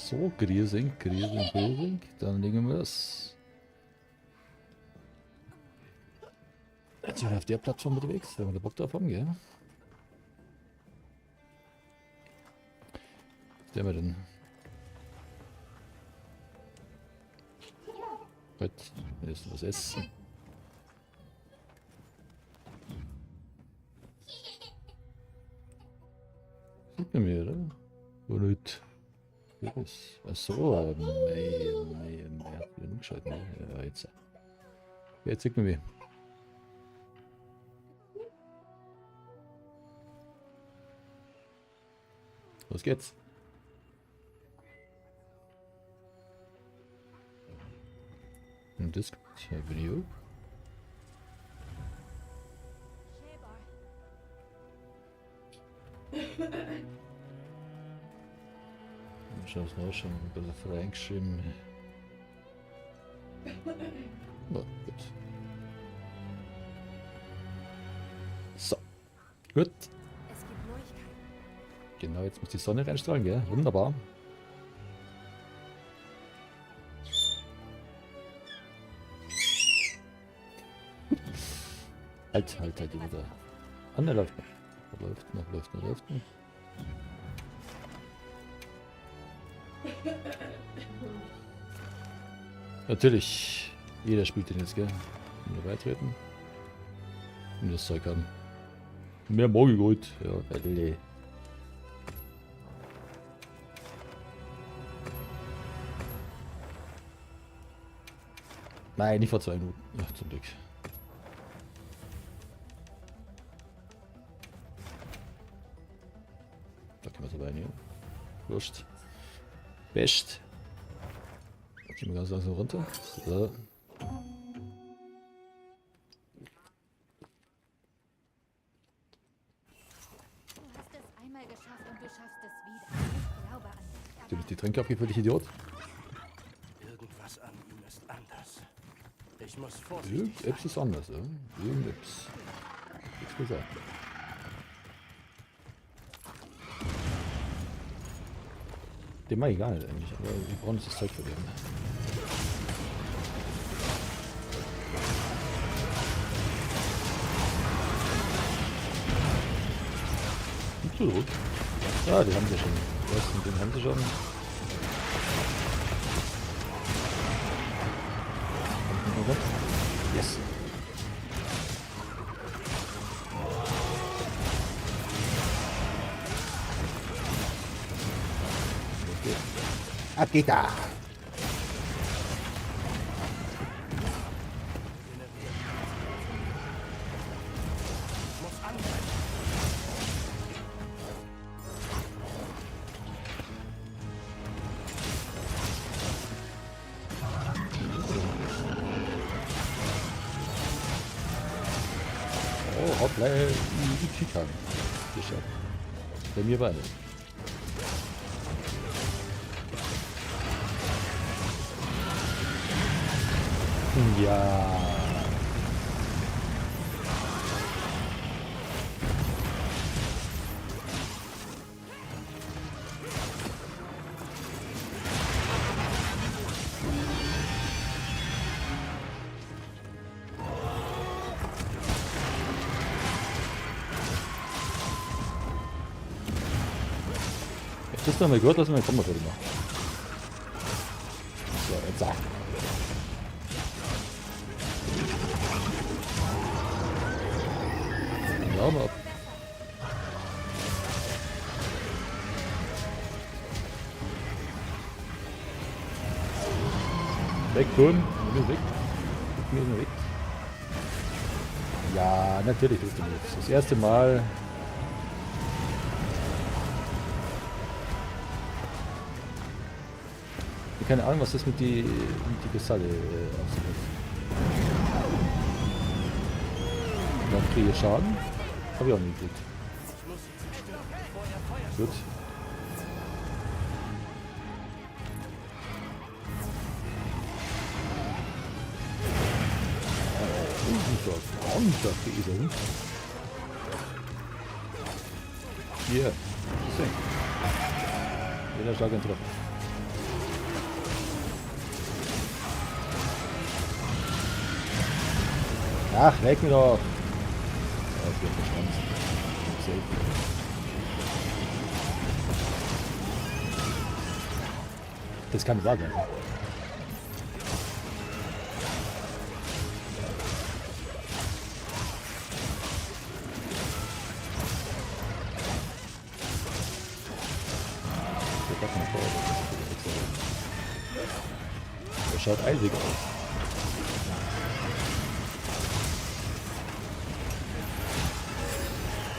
So, Griesing, Griesing, Griesing. Dann legen wir das. Jetzt sind wir auf der Plattform unterwegs, wenn wir da Bock drauf haben, gell? Was der wir denn? Gut, wir müssen was essen. Sieht man mir, oder? Oder nicht? Achso, mei, mei, mei, hat wieder umgeschaltet, ne? Ja, jetzt. Jetzt sieht man mich. Los geht's. Und das Video. Schon was neu schon ein bisschen reingeschrieben. Ja, gut. So. Gut. Es gibt Neuigkeiten. Genau, jetzt muss die Sonne reinstrahlen, gell? Wunderbar. Halt, halt, halt, wieder. Ah, ne, läuft noch. Läuft noch, läuft noch, läuft noch. Natürlich, jeder spielt den jetzt, gell? Nur beitreten. Und das Zeug haben. Mehr Morgengold. Ja, alle. Nein, nicht vor 2 Minuten. Ach, zum Glück. Da können wir so rein, ja. Wurscht. Best. Gehen wir ganz langsam runter. So. Du hast es einmal geschafft und du schaffst es wieder. Ich glaube an dich. Du bist die Tränke abgefüllt, ich Idiot. Irgendwas an ihm ist anders. Ich muss vorsichtig Irgendetwas sein. ist anders, ja? Irgendetwas. Nichts gesagt. Den mag ich gar nicht eigentlich, aber wir brauchen jetzt das Zeug für den. Und zurück. Ja, die haben sie schon. Das und den haben sie schon. Yes. Ab geht da! Oh, hoppla, die Titan. Sicher. Bei mir beide. Ja. Das ist doch mal gut, lass mal kommen wir fertig machen. So, jetzt auch. Ja, aber ab. Weg, Turm. Wir weg. Wir müssen weg. Ja, natürlich tust du nichts. Das erste Mal. Ich habe keine Ahnung, was das mit die Kristalle auf sich hat. Warum kriege ich Schaden? Hab ich auch nicht gekriegt. Gut. Oh, unser Esel. Hier. Jeder Schlag ein Treffer. Ach, leck mir doch! Ja, ich bin verstanden. Safe. Das kann nicht wahr sein. Der schaut eisig aus.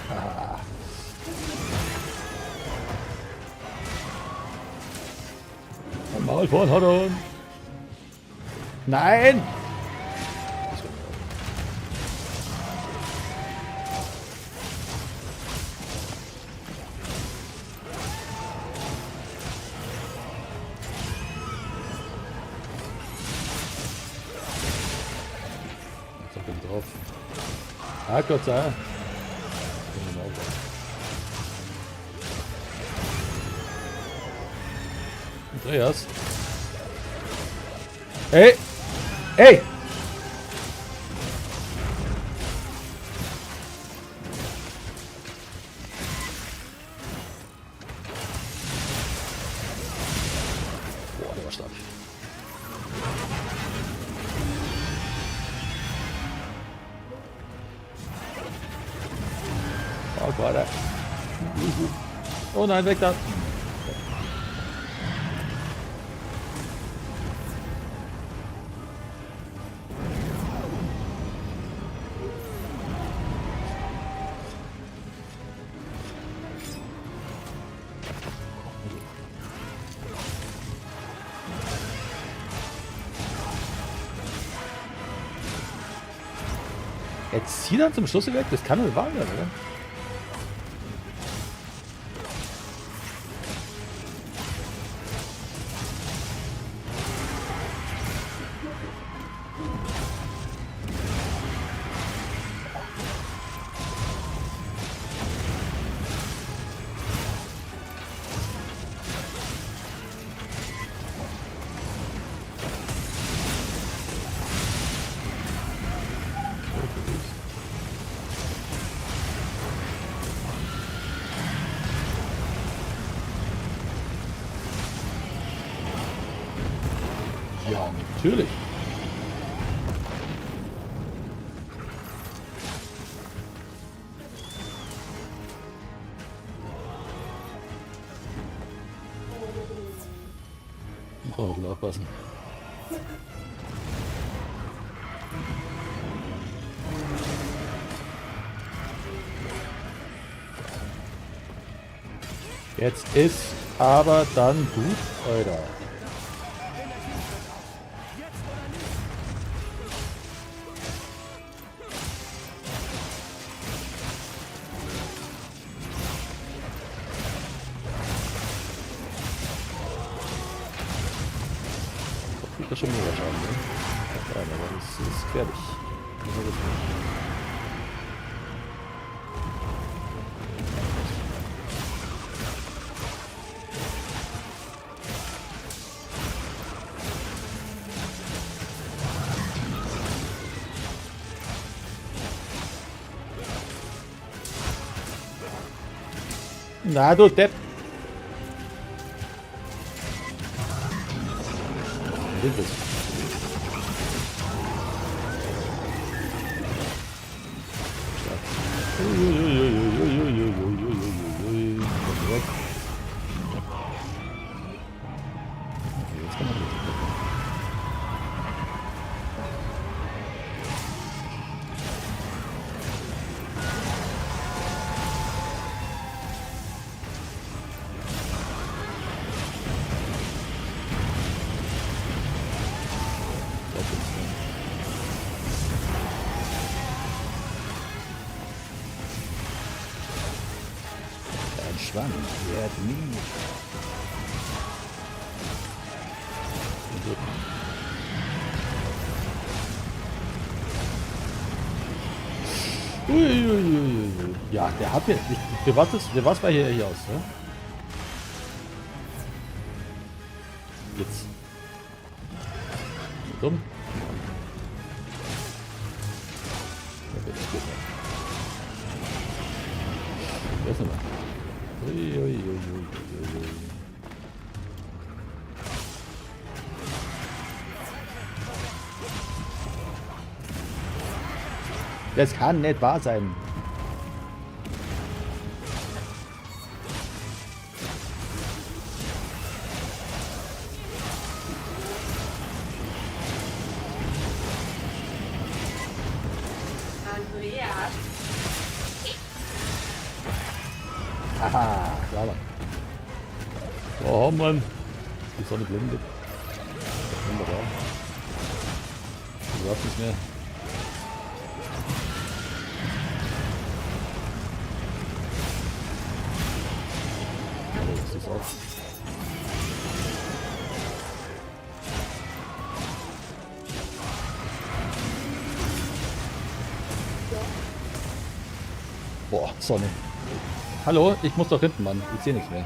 Ah. Maul von Hodon. Nein! Jetzt bin ich drauf. Ah, Gott sei Dank. Andreas. Ey! Ey! Boah, der war stark. Oh Gott. Oh nein, weg da! Jetzt zieht dann zum Schluss weg, das kann doch wahr werden, oder? Ja, natürlich. Oh, ich will aufpassen. Jetzt ist aber dann gut, Alter. Kriegt das schon mega Schaden, ne? Ja, aber das ist gefährlich. Na du Depp! Uiuiuiuiuiuiuiuiuiuiui. Weg. Okay, jetzt kann man richtig gucken. Ein Schwamm wird nie. Uiuiuiui. Ja, der hat mir. Für was ist, für was war hier aus, ne? Blitz. Dumm. Weiß nicht mehr. Ui, ui, ui, ui, ui, ui. Das kann nicht wahr sein. Andreas. Haha, sauber. Oh Mann, die Sonne blendet. Wunderbar. Überhaupt nicht mehr. Oh, das ist auch. Boah, Sonne. Hallo, ich muss doch hinten, Mann. Ich sehe nichts mehr.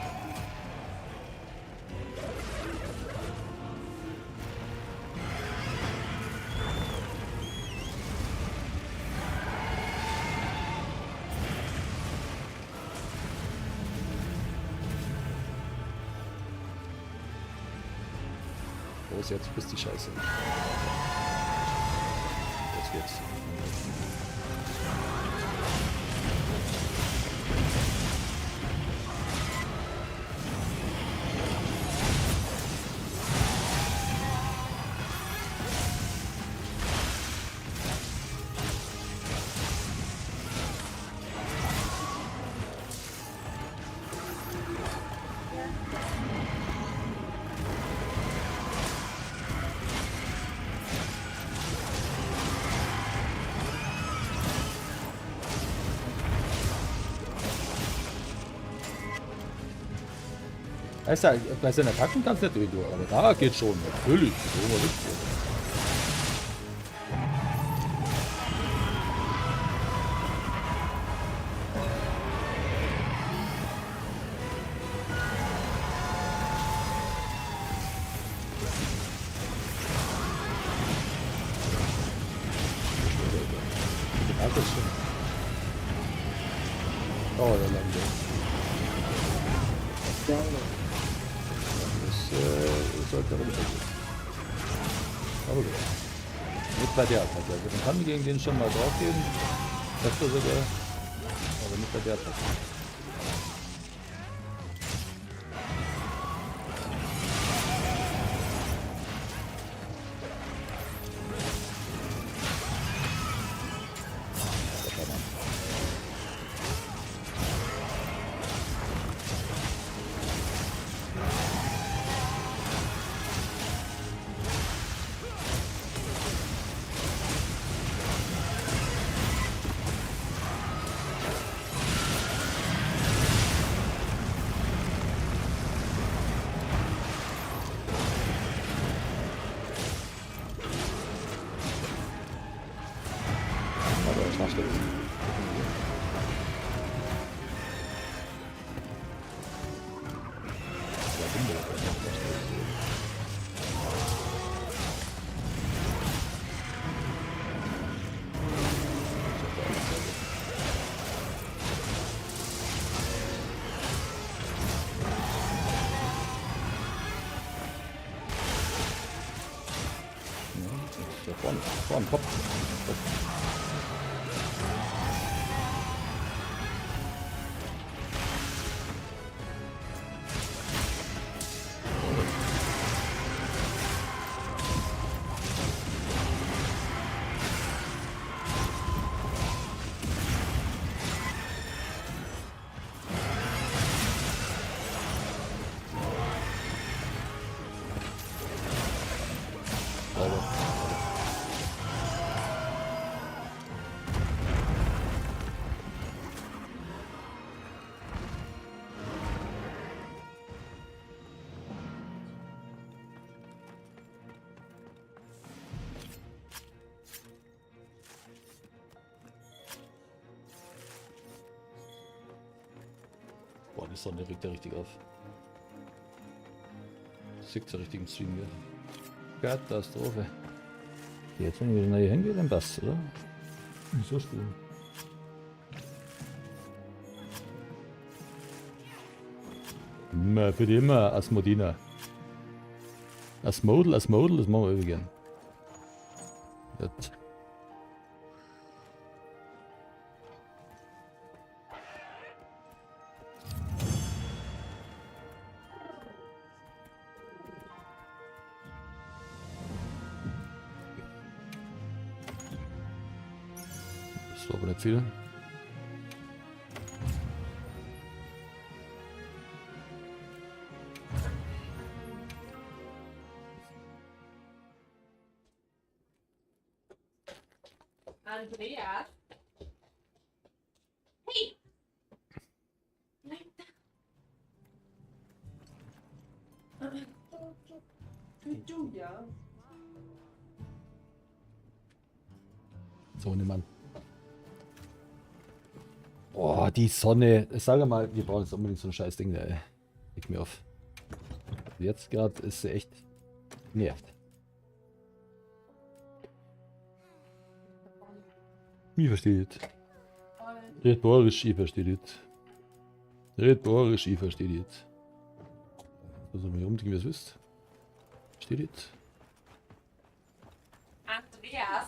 Los, jetzt frisst die Scheiße. Jetzt geht's. Weißt du, bei seinen Attacken kannst du nicht durch, aber da geht schon, natürlich. So mal nicht. Das schon. Dauert ja lange. Das sollte aber nicht passieren. Aber gut. Nicht bei der Attacke. Also man kann gegen den schon mal drauf gehen. Öfter sogar. Aber nicht bei der Attacke. Aber das machst du. Ja, wunderbar. Ja, vorne, vorne, Kopf. Kopf. Sauber. Boah, die Sonne regt ja richtig auf. Das sieht so richtig im Stream, gell? Katastrophe. Jetzt, wenn ich wieder neu hingehe, dann passt, oder? So spielen. Immer, für die immer Asmodina. Asmodel, Asmodel, das machen wir immer gern. Gut. Das war aber nicht viel. Andreas? Hey! Bleib da! Du, ja. So, nimm an. Boah, die Sonne. Sag mal, wir brauchen jetzt unbedingt so ein scheiß Ding da, ey. Leg mir auf. Jetzt gerade ist sie echt nervt. Ich verstehe nicht. Red Boris, ich verstehe nicht. Red Boris, ich verstehe nicht. Versuchen wir umzugehen, wie ihr es wisst. Versteht nicht. Andreas?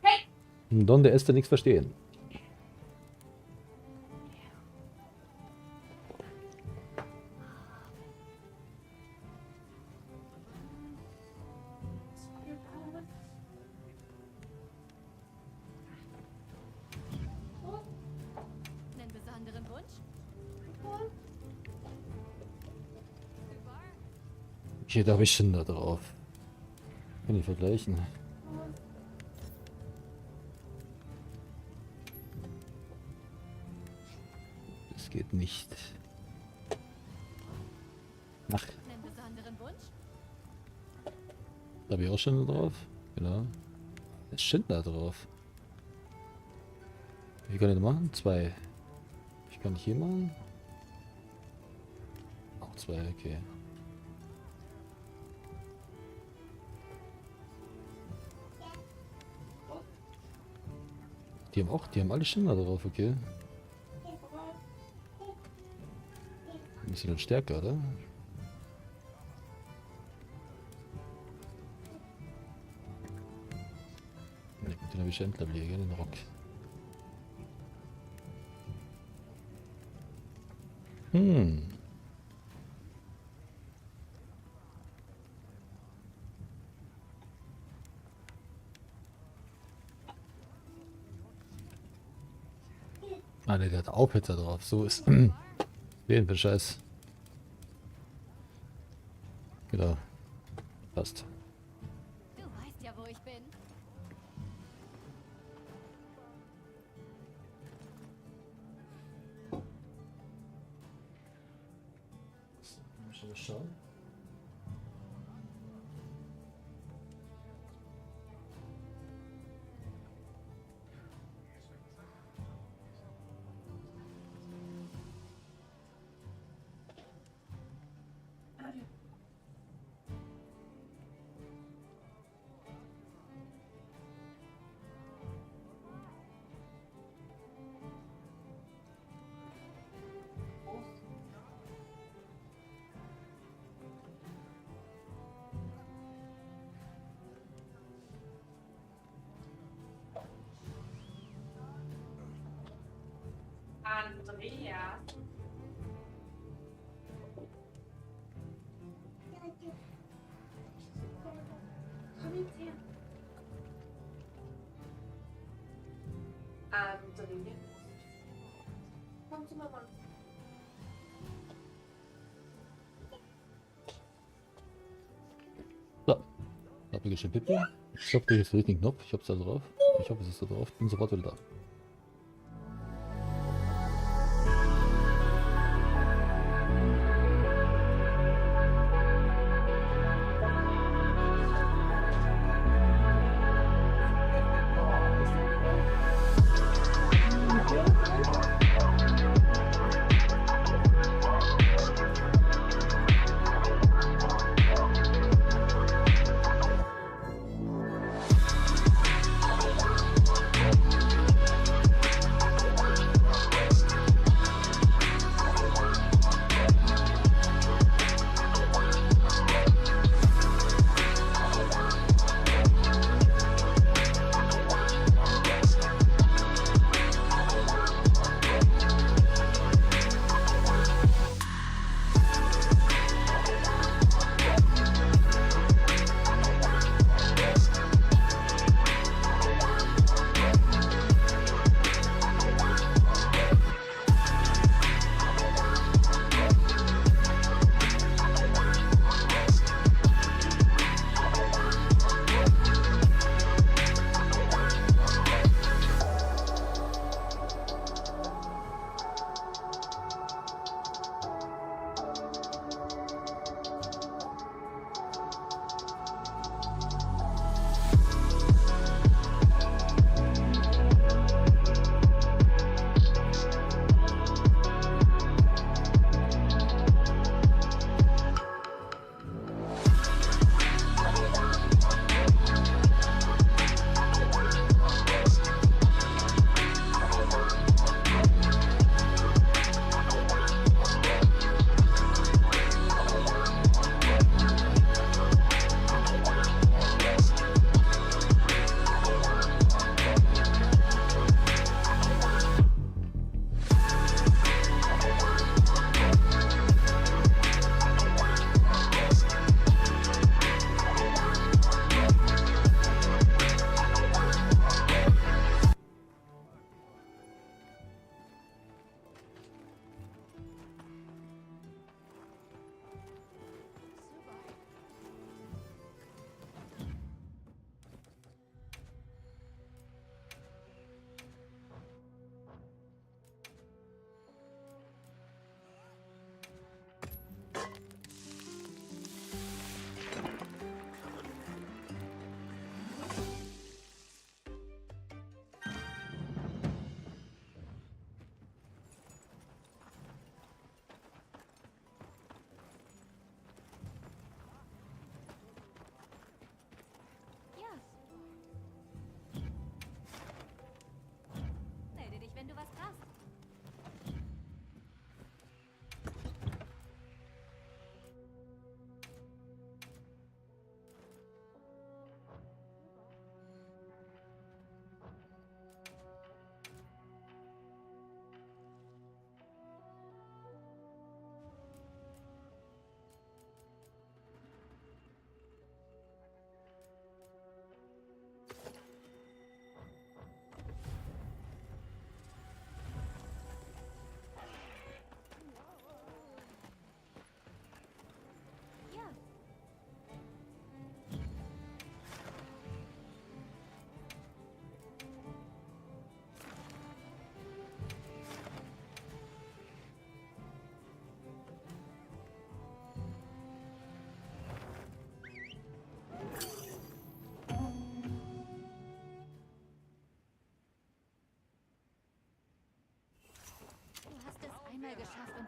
Hey! Und dann der Esther nichts verstehen. Einen besonderen Wunsch? Hier, da habe ich Schindler drauf. Kann ich vergleichen. Das geht nicht. Ach, Einen besonderen Wunsch? da habe ich auch Schindler drauf. Genau. Da ist Schindler drauf. Wie kann ich das machen? Zwei. Ich kann ich hier machen? Auch zwei, okay. Die haben auch, die haben alle Schindler drauf, okay. Ein bisschen dann stärker, oder? Ne, gut, den habe ich Schindler liegen, den Rock. Hm. Ah ne, der hat Aufhitzer drauf. So ist. Den für Scheiß. Genau. Passt. Du weißt ja, wo ich bin. Mal schauen. Andreas? Komm jetzt her. Andreas? Komm zu Mama. So. Da hab ich schon Pipi. Ich hoffe, das ist der richtige Knopf. Ich hab's da drauf. Ich hoffe, es ist da drauf. Bin sofort wieder da.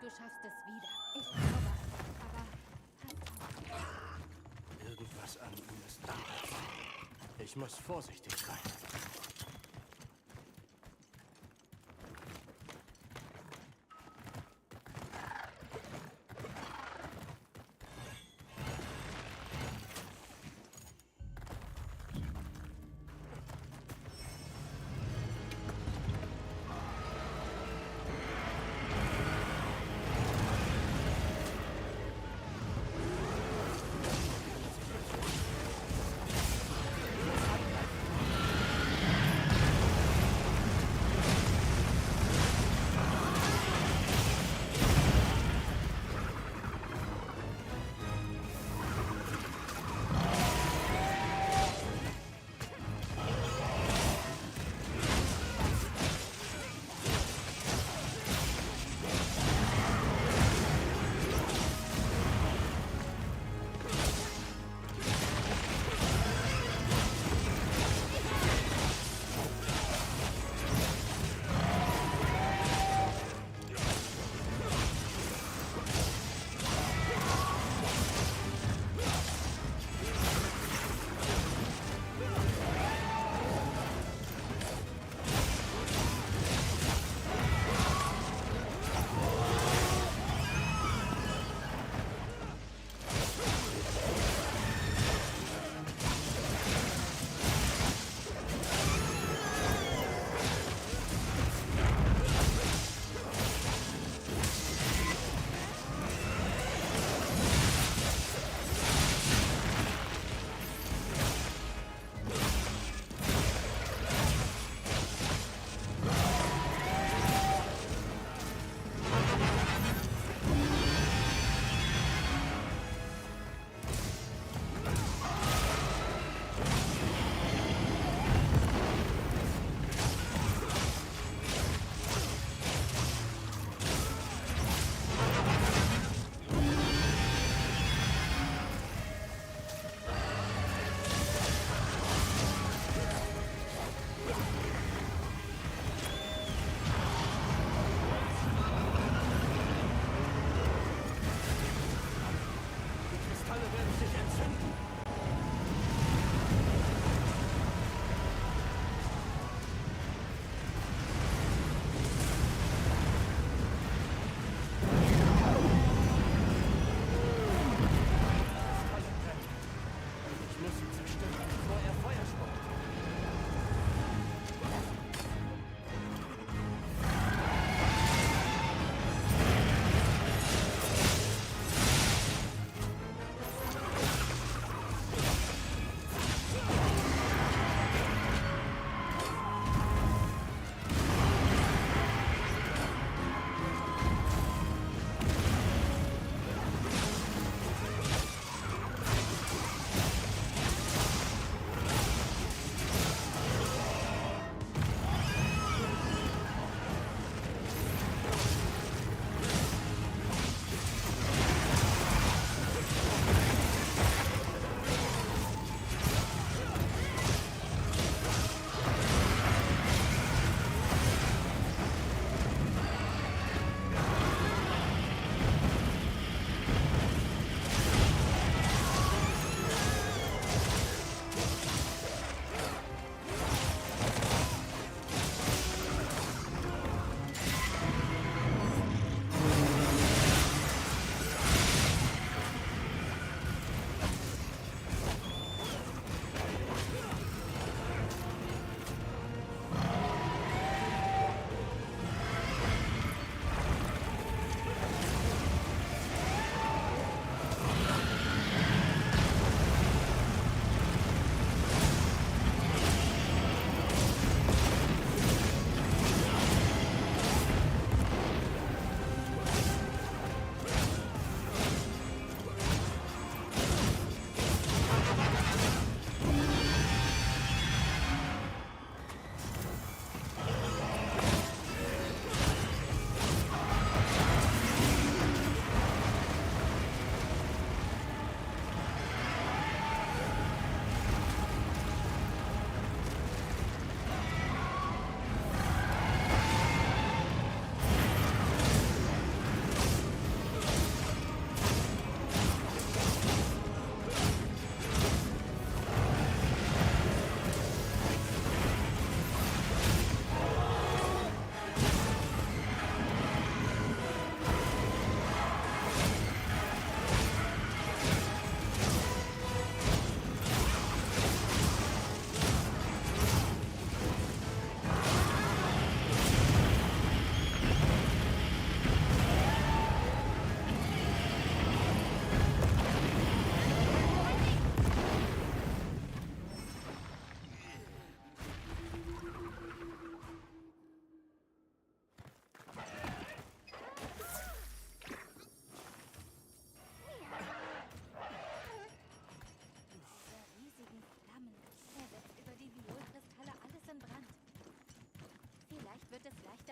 du schaffst es wieder. Ich glaube an dich, aber pass auf. Irgendwas an ihm ist anders. Ich muss vorsichtig sein.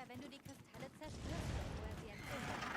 leichter, wenn du die Kristalle zerstörst, bevor er sie entzündet.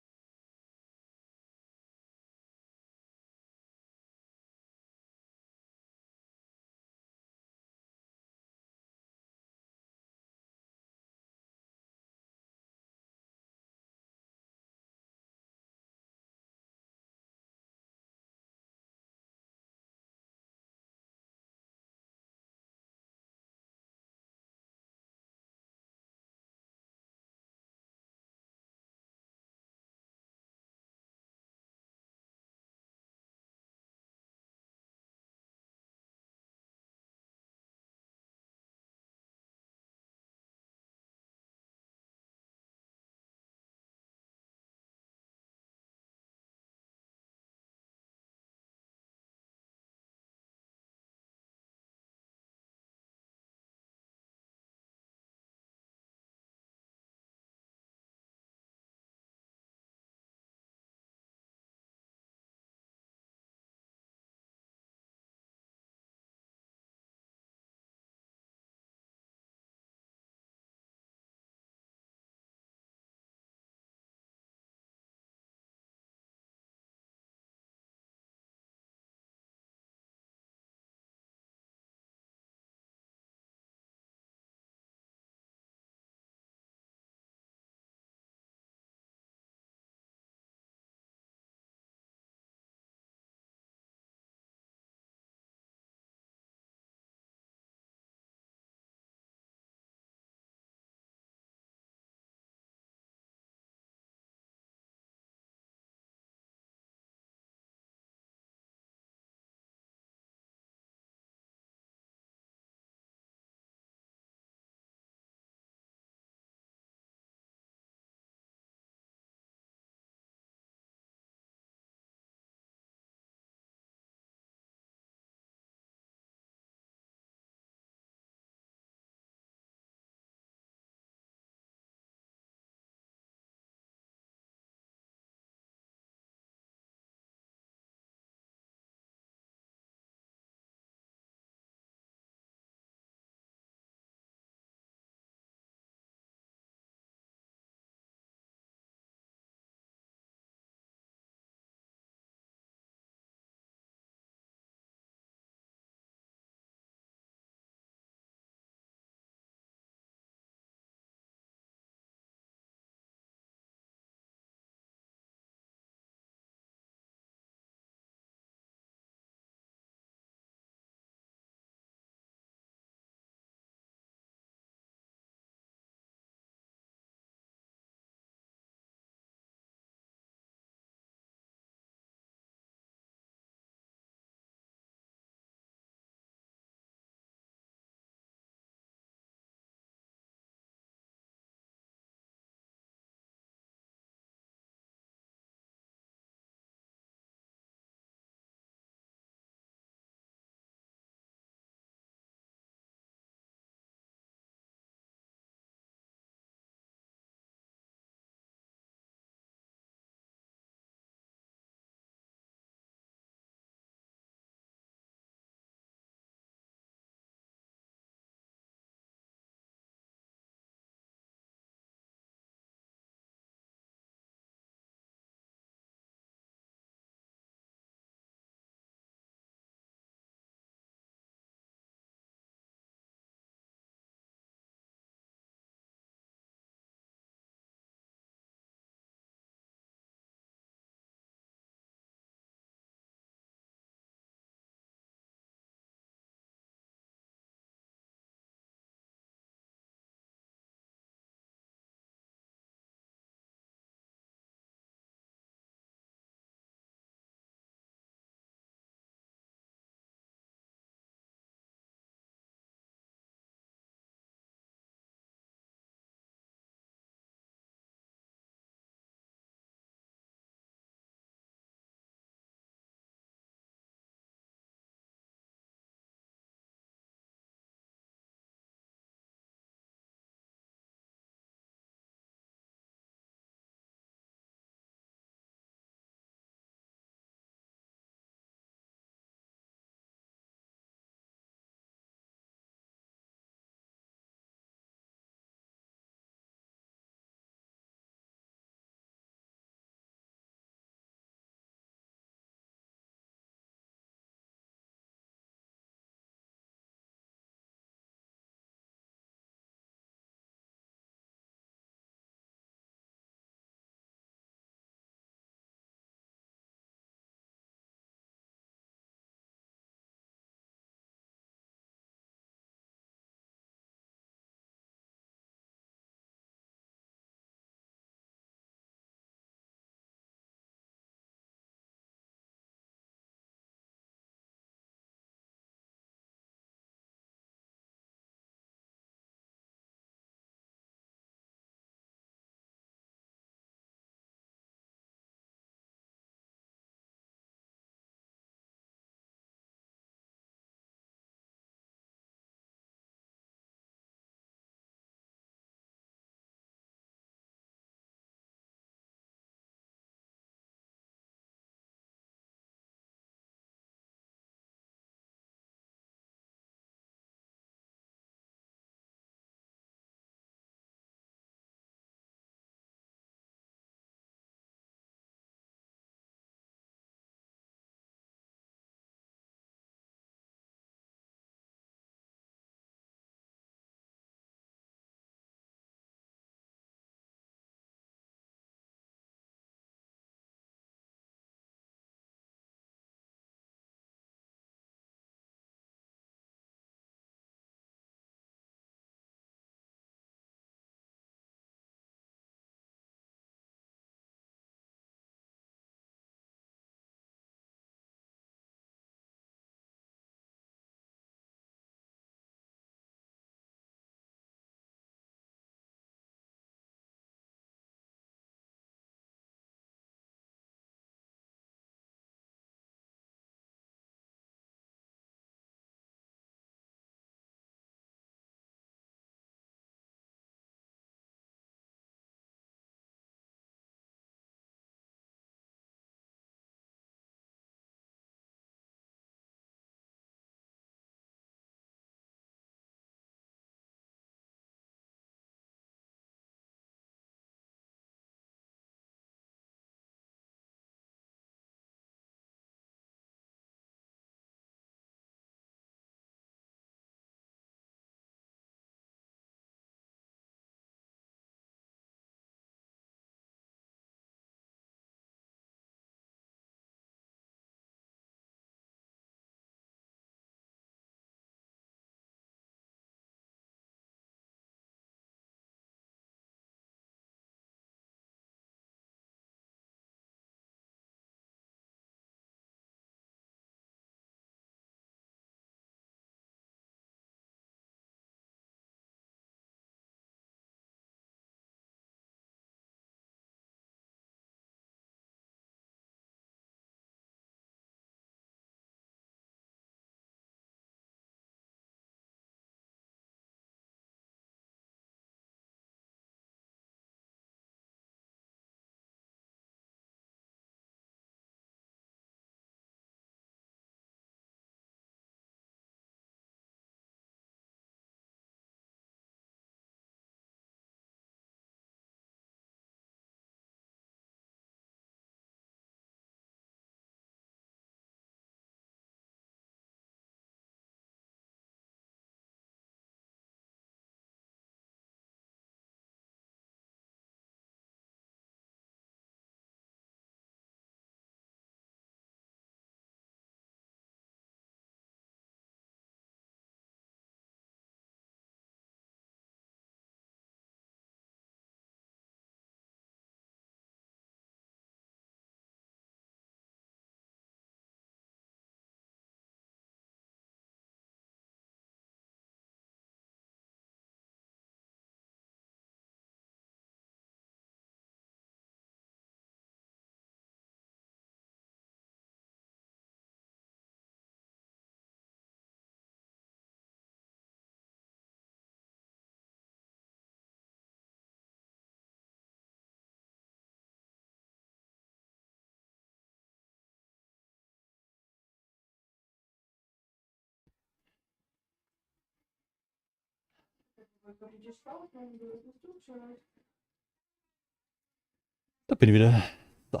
Da bin ich wieder. So.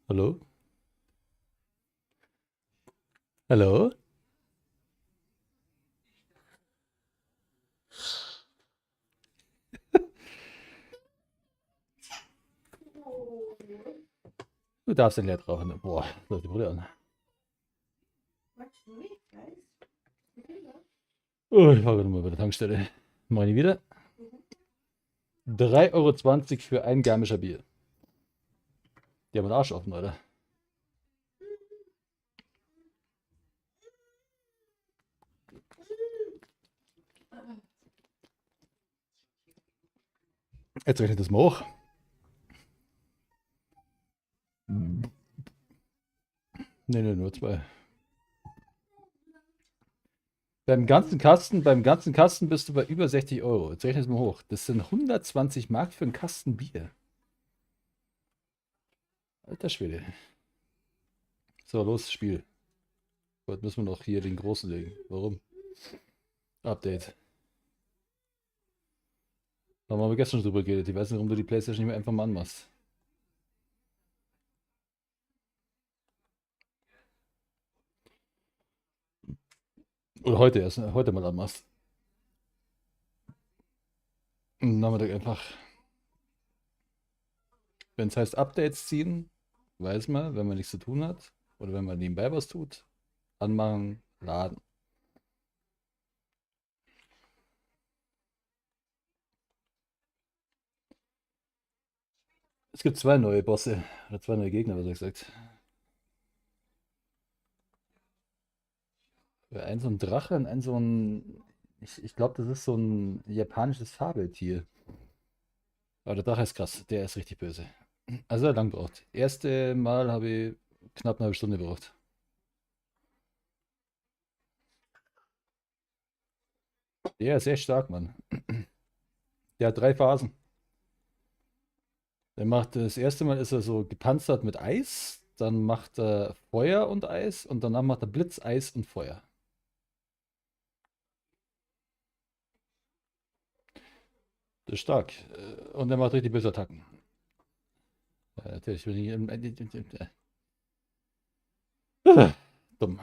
Hallo? Hallo? Du darfst den leer rauchen. Boah, das ist die Brille an. Oh, ich war gerade mal bei der Tankstelle. Mach ich wieder. 3,20 € für ein Garmischer Bier. Die haben den Arsch offen, oder? Jetzt rechnet das mal hoch. Ne, ne, nur zwei. Beim ganzen Kasten bist du bei über 60 Euro. Jetzt rechne es mal hoch. Das sind 120 Mark für einen Kasten Bier. Alter Schwede. So, los, Spiel. Heute müssen wir noch hier den großen legen. Warum? Update. Da haben wir gestern schon drüber geredet. Ich weiß nicht, warum du die PlayStation nicht mehr einfach mal anmachst. Oder heute erst, ne? Heute mal anmachst. Und Nachmittag einfach. Wenn es heißt Updates ziehen, weiß man, wenn man nichts zu tun hat oder wenn man nebenbei was tut, anmachen, laden. Es gibt zwei neue Bosse, oder zwei neue Gegner, was er gesagt. Ein so ein Drache und ein so ein. Ich glaube, das ist so ein japanisches Fabeltier. Aber der Drache ist krass, der ist richtig böse. Also er hat lang gebraucht. Erste Mal habe ich knapp eine halbe Stunde gebraucht. Der ist echt stark, Mann. Der hat 3 Phasen. Der macht das erste Mal ist er so gepanzert mit Eis, dann macht er Feuer und Eis und danach macht er Blitz, Eis und Feuer. Das ist stark. Und er macht richtig böse Attacken. Ja, natürlich will ich. Dumm.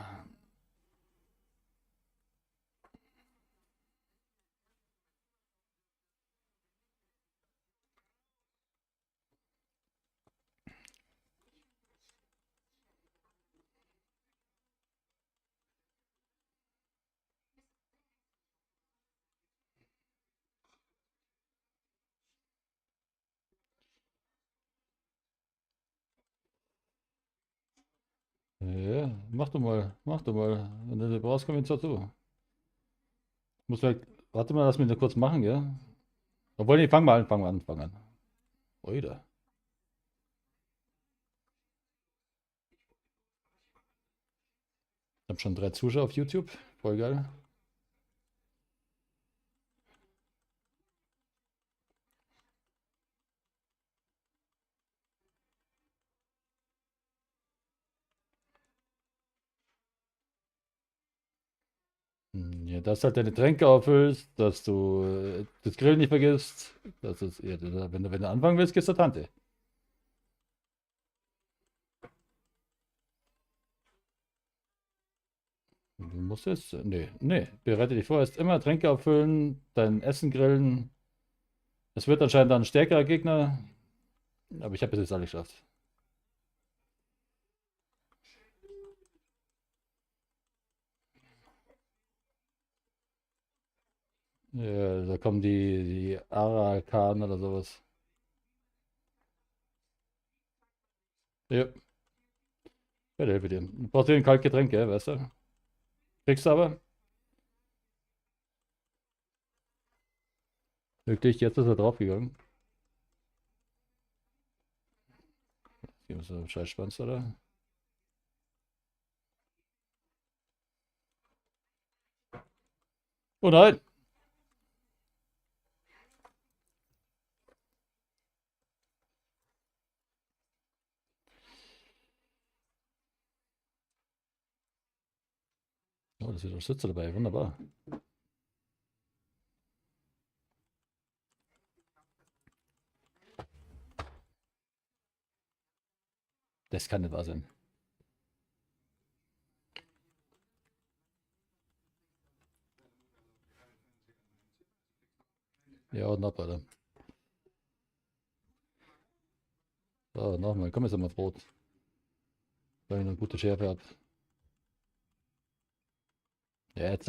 Ja, mach doch mal, mach doch mal. Wenn du brauchst, komm ich dazu. Muss vielleicht, warte mal, lass mich da kurz machen, ja? Obwohl, nee, fang mal an, fang mal an, fang an. Oida. Ich hab schon 3 Zuschauer auf YouTube. Voll geil. Ja, dass du halt deine Tränke auffüllst, dass du das Grillen nicht vergisst. Das ist, ja, das, wenn du anfangen willst, gehst du zur Tante. Du musst jetzt. Nee, nee. Bereite dich vor, erst immer Tränke auffüllen, dein Essen grillen. Es wird anscheinend dann ein stärkerer Gegner. Aber ich habe es jetzt alle geschafft. Ja, da kommen die Arakan oder sowas. Ja. Ja, der hilft dir. Du brauchst dir ein Kaltgetränk, gell, weißt du? Kriegst du aber. Wirklich, jetzt ist er draufgegangen. Hier ist ein scheiß Schwanz, oder? Oh nein! Oh, das ist wieder Schütze dabei, wunderbar. Das kann nicht wahr sein. Ja, und ab, Alter. So, nochmal. Komm jetzt einmal Brot. Weil ich noch eine gute Schärfe hab. Ja, jetzt.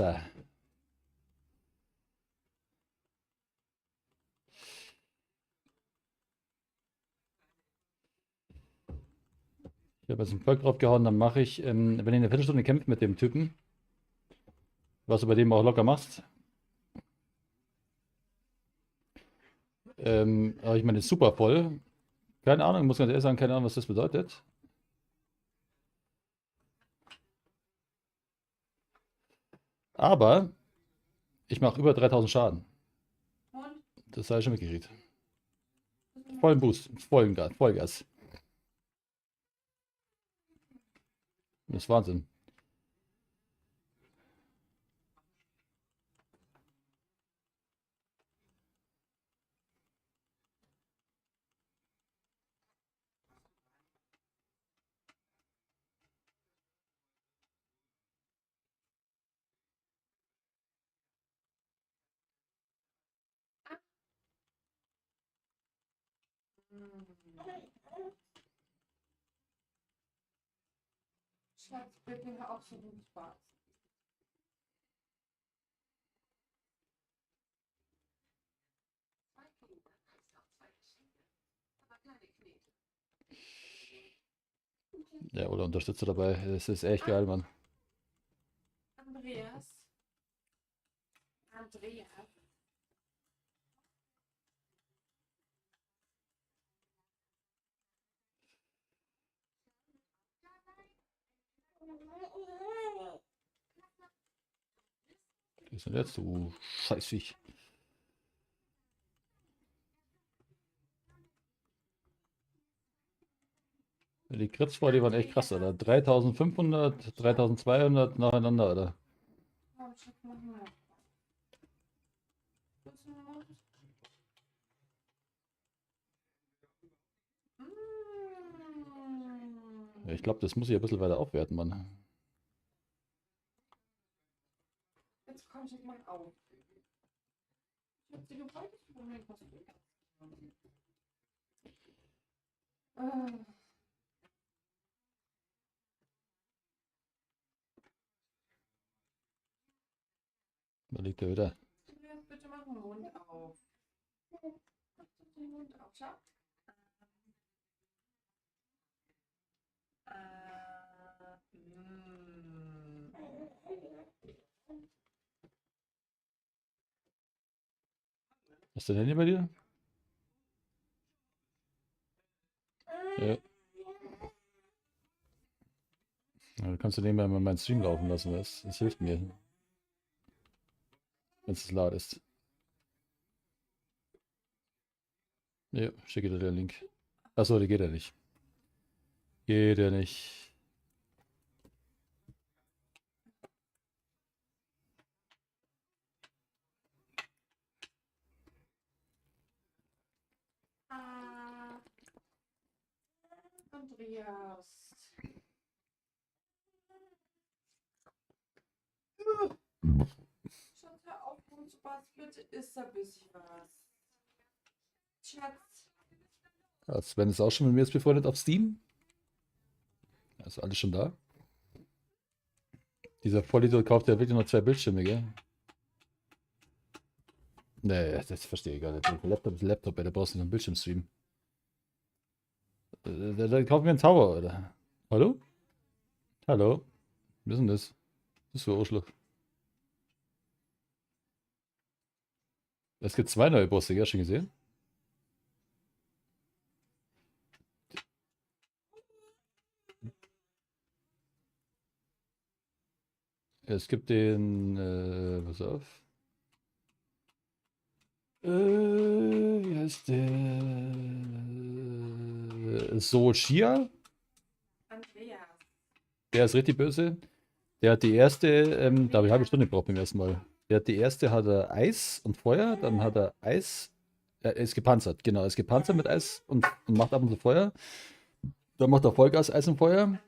Ich habe jetzt einen Perk drauf gehauen, dann mache ich, wenn ich eine Viertelstunde kämpfe mit dem Typen, was du bei dem auch locker machst, habe ich meine super voll. Keine Ahnung, muss ganz ehrlich sagen, keine Ahnung, was das bedeutet. Aber ich mache über 3000 Schaden. Und? Das habe ich schon mitgekriegt. Vollen Boost, vollen Gas, Vollgas. Das ist Wahnsinn. Schatz, bitte hör auf, so rumspaß. Zwei Kinder heißt auch zwei Geschenke. Aber keine Knete. Ja, oder Unterstützer dabei. Das ist echt geil, Mann. Andreas. Andreas. Was ist denn jetzt, du Scheißviech? Die Crits vor, die waren echt krass, Alter. 3500, 3200 nacheinander, Alter. Komm, Schatz, mach mal. Willst du noch? Ja, ich glaub, das muss ich ein bisschen weiter aufwerten, Mann. Jetzt komm, Schatz, mach auf. Ich hab sie gefreut, dass du mein Kostüm hast. Da liegt er wieder. Jetzt bitte mach den Mund auf. Mach doch den Mund auf, schau. Ist dein Handy bei dir? Ja. Ja, du kannst du nebenbei mal meinen Stream laufen lassen, weißt du? Das hilft mir. Wenn es laut ist. Ja, schicke dir den Link. Achso, der geht ja nicht. Geht ja nicht. Ah. Andreas. Schatz, hör auf, Spaß, bitte isst ein bisschen was. Schatz. Ja, Sven ist auch schon mit mir jetzt befreundet auf Steam. Ist alles schon da. Dieser Vollidiot kauft ja wirklich noch 2 Bildschirme, gell? Nee, das verstehe ich gar nicht. Laptop ist Laptop, ey, da brauchst du noch einen Bildschirmstream. Dann kaufen wir einen Tower, oder? Hallo? Hallo? Was ist denn das? Das ist für Arschloch. Es gibt 2 neue Bosse, gell? Schon gesehen? Es gibt den, pass auf. Wie heißt der? Soshia? Andreas. Der ist richtig böse. Der hat die erste, da habe ich eine halbe Stunde gebraucht beim ersten Mal. Der hat die erste, hat er Eis und Feuer, dann hat er Eis, er ist gepanzert, genau, er ist gepanzert mit Eis und macht ab und zu Feuer. Dann macht er Vollgas Eisenfeuer.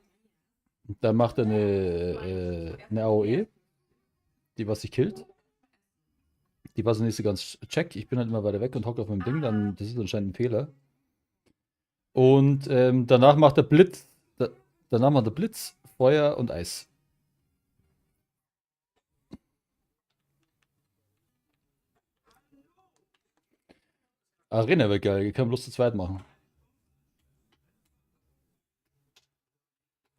Dann macht er eine AOE, die was sich killt. Die was nicht so ganz check. Ich bin halt immer weiter weg und hocke auf meinem Ding. Dann, das ist anscheinend ein Fehler. Und danach macht er Blitz. Danach macht er Blitz, Feuer und Eis. Arena wäre geil. Können wir bloß zu zweit machen.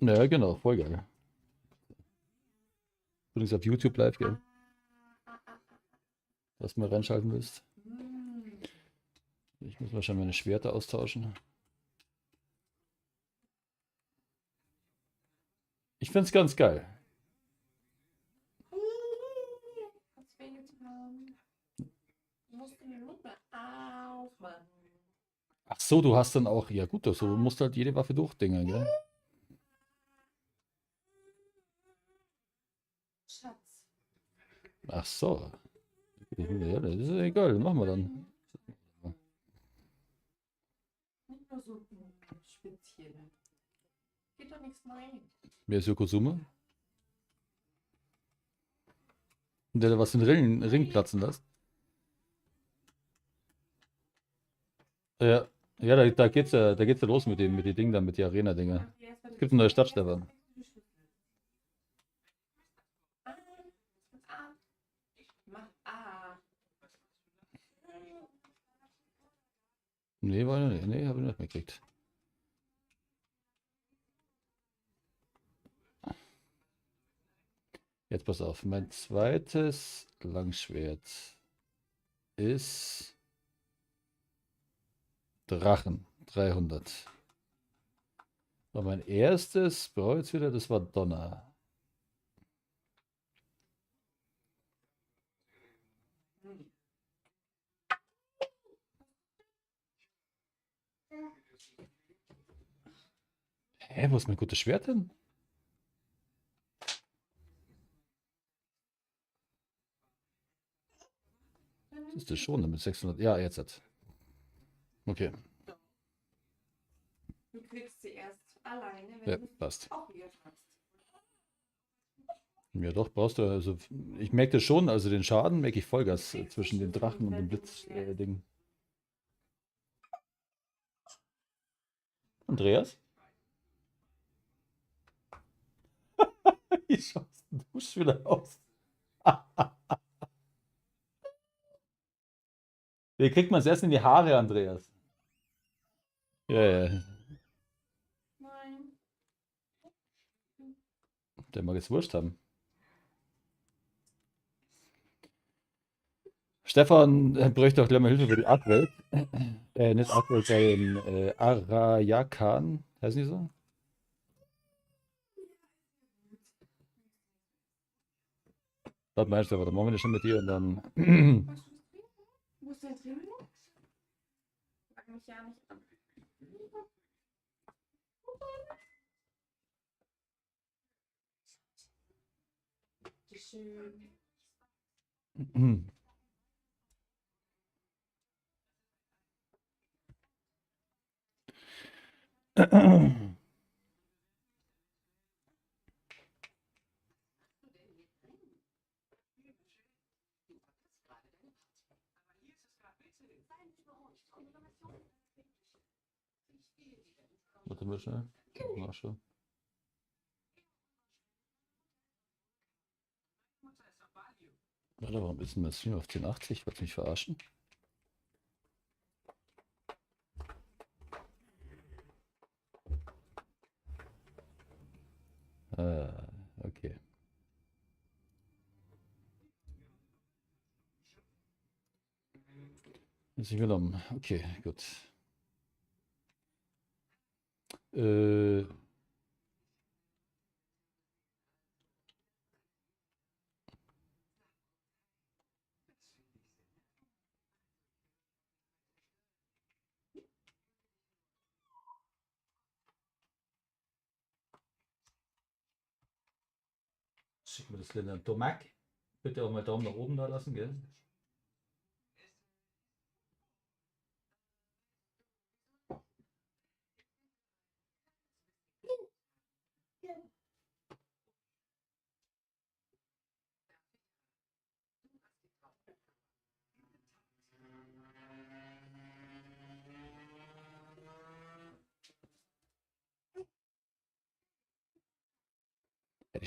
Ja, genau, voll geil. Übrigens auf YouTube live, gell? Was du mal reinschalten willst. Ich muss wahrscheinlich meine Schwerter austauschen. Ich find's ganz geil. Hat's wehgetan. Musst du den Mund mal aufmachen. Ach so, du hast dann auch, ja gut, so musst du halt jede Waffe durchdingen, gell? Schatz. Ach so. Ja, das ist egal, machen wir dann. Nicht nur so speziell. Geht doch nichts neu. Wer ist Yokozuna? Der da was in den Ring platzen lässt. Ja, ja, da geht's ja los mit dem Ding da, mit den Arena-Dinger. Es gibt eine neue Stadt, Stefan. Mach A. Nee, war ich nicht. Nee, hab ich nicht mitgekriegt. Jetzt pass auf, mein zweites Langschwert ist Drachen 300. Und mein erstes, brauche ich jetzt wieder, das war Donner. Hä, wo ist mein gutes Schwert hin? Das ist das schon, mit 600. Ja, jetzt hat. Okay. Du kriegst sie erst alleine, wenn Ja, du passt. auch wieder hast. Ja, doch, brauchst du. Also, ich merke das schon, also den Schaden merke ich Vollgas zwischen den Drachen und dem Blitz-Ding. Andreas? Wie schaust denn du schon wieder aus? Wie kriegt man es erst in die Haare, Andreas? Ja, ja. Nein. Der mag jetzt Wurst haben. Stefan bräuchte auch gleich mal Hilfe für die Arkwelt. Nicht Arkwelt, sondern Arayakan. Heißt nicht so? Warte mal, Stefan, dann machen wir das schon mit dir und dann. Wolltest du was trinken? Wo ist dein Trinken? Fang mich ja nicht an. Bitte schön. Warte mal schnell. Nachschauen. Warte, warum ist denn mein Stream auf 1080? Wollt ihr mich verarschen? Ah, okay. Ist nicht genommen. Okay, gut. Schick mir das Lindern. Tomak, bitte auch mal Daumen nach oben da lassen, gell?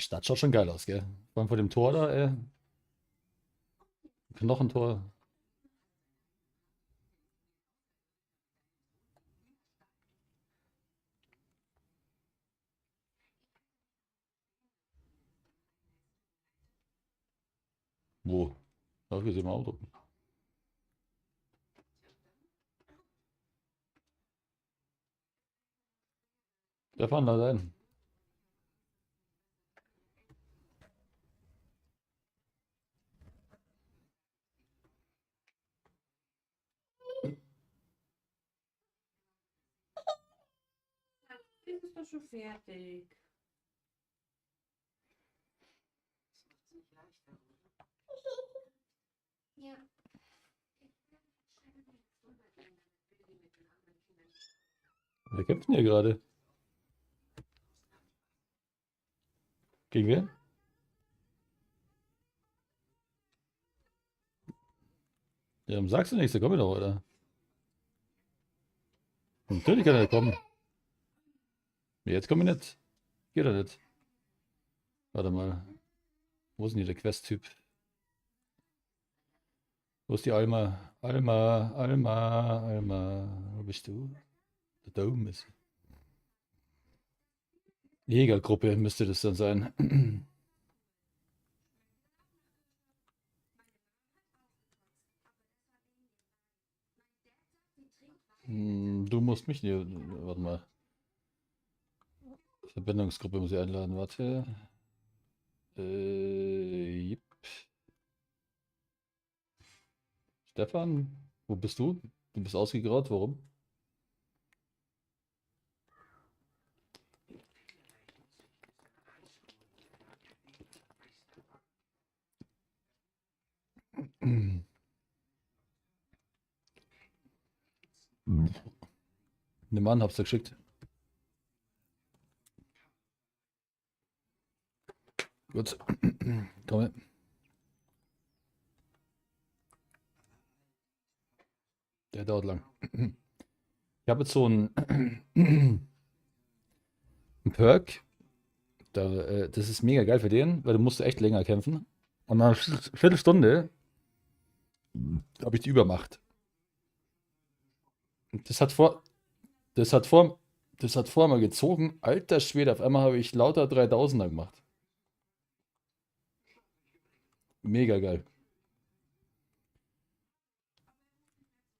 Die Stadt schaut schon geil aus, gell? Vor allem vor dem Tor da, ey. Knochentor. Wo? Darf ich sie mal aufdrucken? Stefan, da sein. Jetzt ist doch schon fertig. Das macht's nicht leichter, oder? Ja. Wir kämpfen hier gerade. Gegen wen? Ja, warum sagst du nichts? Da komm ich doch, oder? Natürlich kann er kommen. Jetzt komme ich nicht. Geht er nicht. Warte mal. Wo ist denn hier der Quest-Typ? Wo ist die Alma? Alma, Alma, Alma. Wo bist du? Der Dome ist. Jägergruppe müsste das dann sein. Du musst mich nicht. Warte mal. Verbindungsgruppe muss ich einladen. Warte. Jipp. Stefan, wo bist du? Du bist ausgegraut, warum? Nimm an, hab's dir geschickt. Gut. Komm. Der dauert lang. Ich habe jetzt so einen Perk. Das ist mega geil für den, weil du musst echt länger kämpfen. Und nach einer Viertelstunde habe ich die Übermacht. Das hat vor, das hat vor, das hat vorher mal gezogen. Alter Schwede, auf einmal habe ich lauter 3000er gemacht. Mega geil.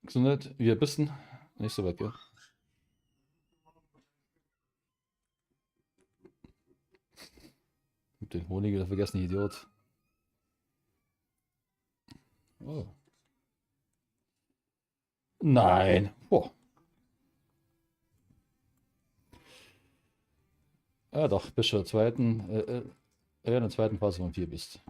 Gesundheit, wie bist du? Nicht so weit, gell? Hab den Honig wieder vergessen, ich Idiot. Oh. Nein. Boah. Ja, doch, bist schon in der zweiten, in der zweiten Phase von 4 bist.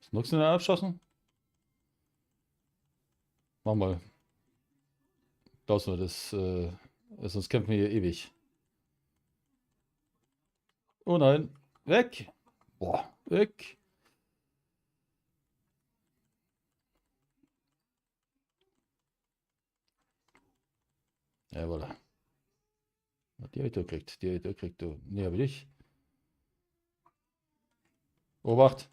Ist Nux in der abschossen? Mach mal. Glaubst du, sonst kämpfen wir hier ewig. Oh nein. Weg! Boah, weg! Jawohl. Die hab ich durchgekriegt. Die hab ich durchgekriegt, du. Nee, hab ich nicht. Obacht!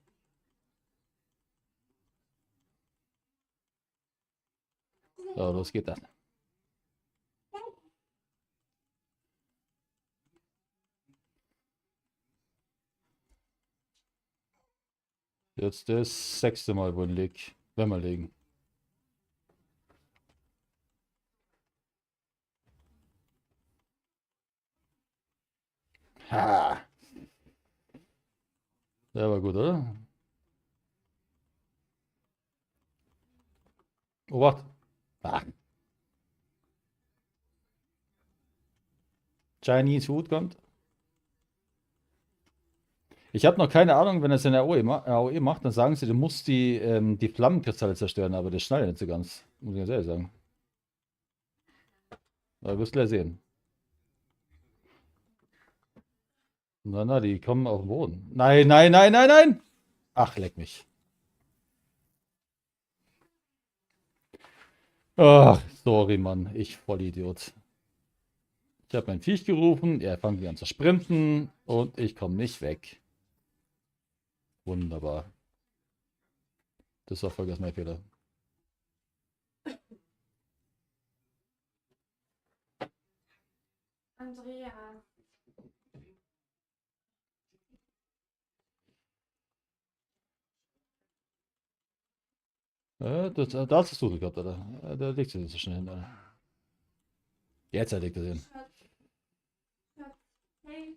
So, los geht das. Jetzt das 6. Mal, wo ich leg. Wenn wir legen. Ha! Der war gut, oder? Oh, warte. Ah. Chinese Food kommt. Ich habe noch keine Ahnung, wenn er es in der AOE AOE macht, dann sagen sie, du musst die Flammenkristalle zerstören, aber das schneidet nicht so ganz. Muss ich ganz ehrlich sagen. Aber wirst du gleich sehen. Na, na, die kommen auf den Boden. Nein, nein, nein, nein, nein! Ach, leck mich. Ach, sorry, Mann. Ich Vollidiot. Ich habe mein Viech gerufen, er fängt wieder an zu sprinten und ich komme nicht weg. Wunderbar. Das war voll mein Fehler. Andrea. Da hast du gehabt, oder? Da legt sie nicht so schnell hin, Alter. Jetzt legt er sie hin. Schatz. Schatz. Hey.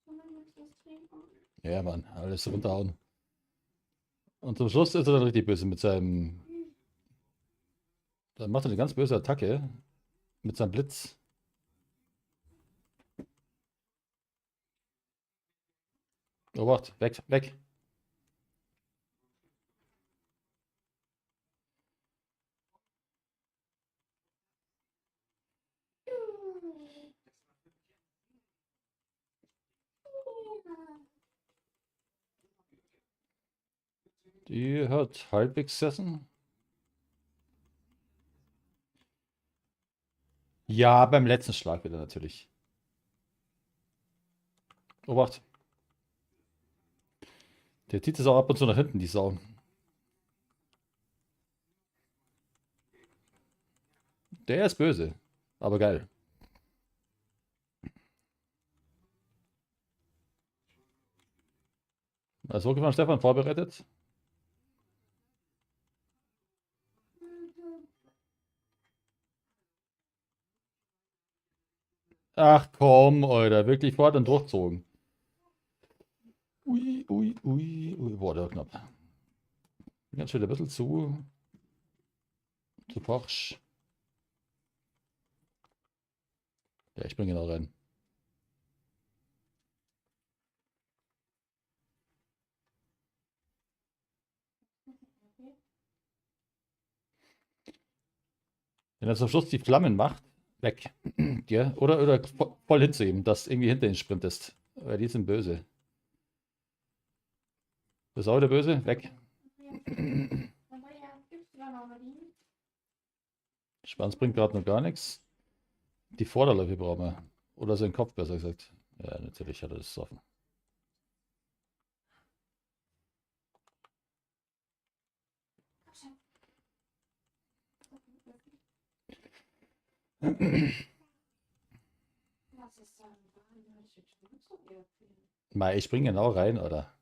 Sollen wir jetzt was trinken? Ja, Mann, alles runterhauen. Und zum Schluss ist er dann richtig böse mit seinem. Dann macht er eine ganz böse Attacke. Mit seinem Blitz. Obacht, weg, weg. Die hat halbwegs gesessen. Ja, beim letzten Schlag wieder natürlich. Obacht. Der zieht es auch ab und zu nach hinten, die Sau. Der ist böse, aber geil. Also hochgefahren, Stefan, vorbereitet. Ach komm, Alter, wirklich vor dann durchzogen. Ui, ui, ui, ui. Boah, der war knapp. Ganz schön ein bisschen zu forsch. Ja, ich bin genau rein. Wenn er zum Schluss die Flammen macht, weg. Ja, oder voll hin zu ihm, dass irgendwie hinter ihm sprintest. Weil die sind böse. Das ist auch wieder böse? Weg. Andrea, gibst du da Marmelin? Schwanz bringt gerade noch gar nichts. Die Vorderläufe brauchen wir. Oder sein Kopf, besser gesagt. Ja, natürlich hat er das offen. Komm schon. Was ist dann? Mei, ich spring genau rein, oder?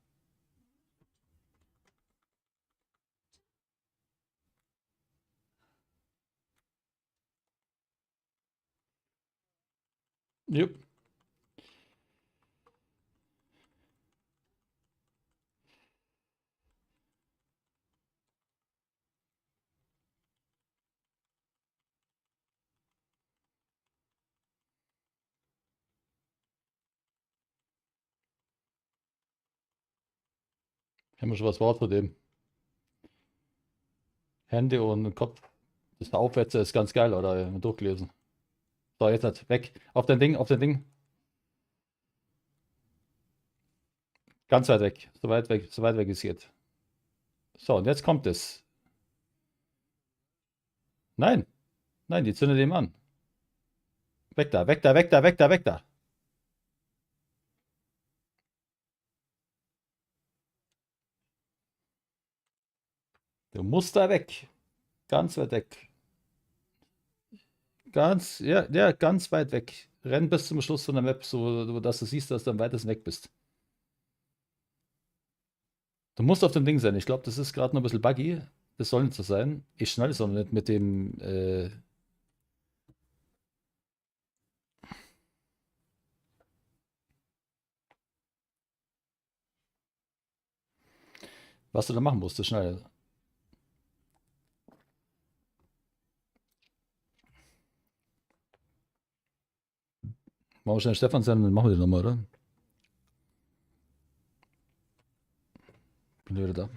Jupp. Haben wir schon was Wort von dem? Hände und Kopf. Das Aufwärts ist ganz geil, oder? Durchgelesen. So, jetzt halt weg. Auf dein Ding, auf dein Ding. Ganz weit weg. So weit weg, so weit weg es geht. So, und jetzt kommt es. Nein. Nein, die zündet ihm an. Weg da, weg da, weg da, weg da, weg da. Du musst da weg. Ganz weit weg. Ganz, ja, ja, ganz weit weg. Renn bis zum Schluss von der Map, so dass du siehst, dass du am weitesten weg bist. Du musst auf dem Ding sein. Ich glaube, das ist gerade noch ein bisschen buggy. Das soll nicht so sein. Ich schneide es auch nicht mit dem. Was du da machen musst, das schnell. Machen wir schnell Stefan sein, dann machen wir den nochmal, oder? Bin wieder da.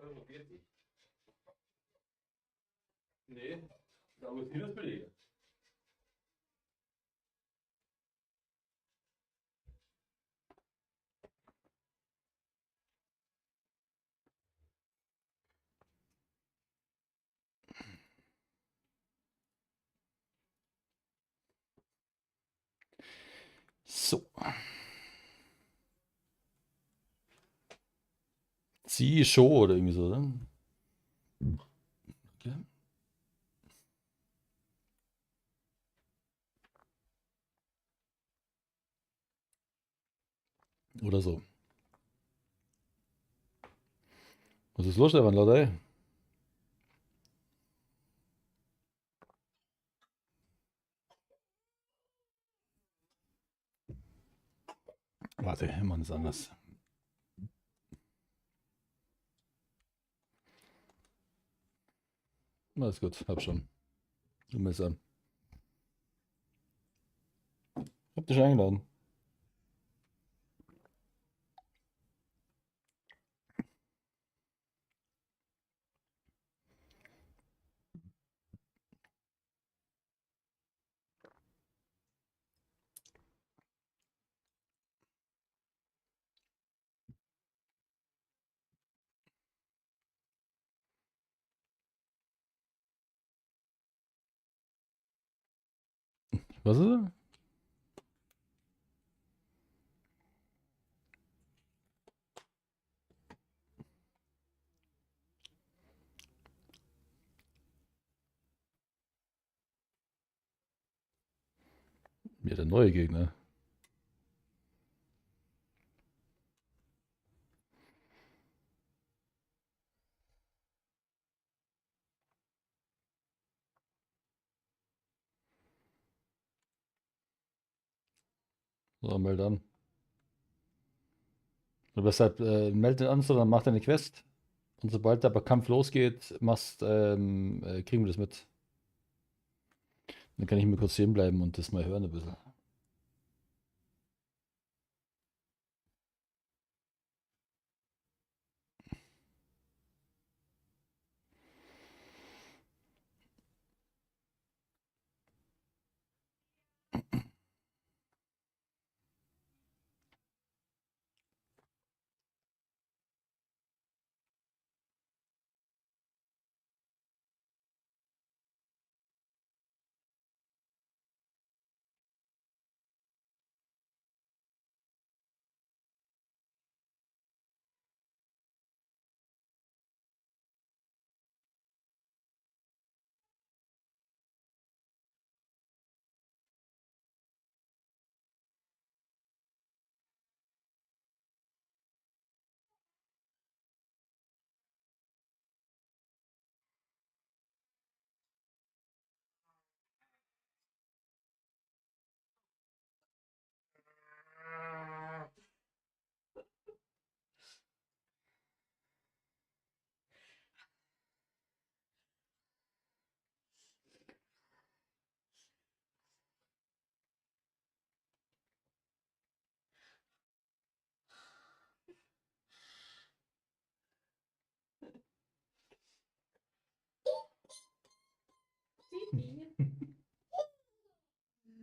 45. Nee, der Augustin ist billiger. So. Zieh Show oder irgendwie so, oder? Okay. Oder so. Was ist los, Stefan, Leute? Warte, immer ist anders. Alles gut, hab schon. Du Messer. Hab dich eingeladen. Was ist er? Ja, der neue Gegner. So, meld an. Du bist halt, meld an, sondern mach deine Quest. Und sobald der Kampf losgeht, kriegen wir das mit. Dann kann ich mir kurz stehen bleiben und das mal hören ein bisschen.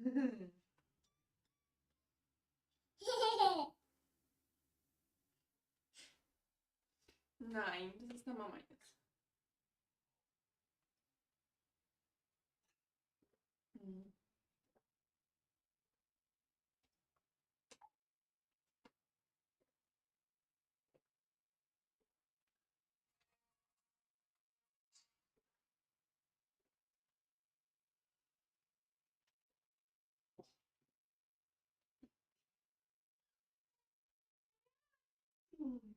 Baby. Nein, das ist eine Mama jetzt. Hm. Hm.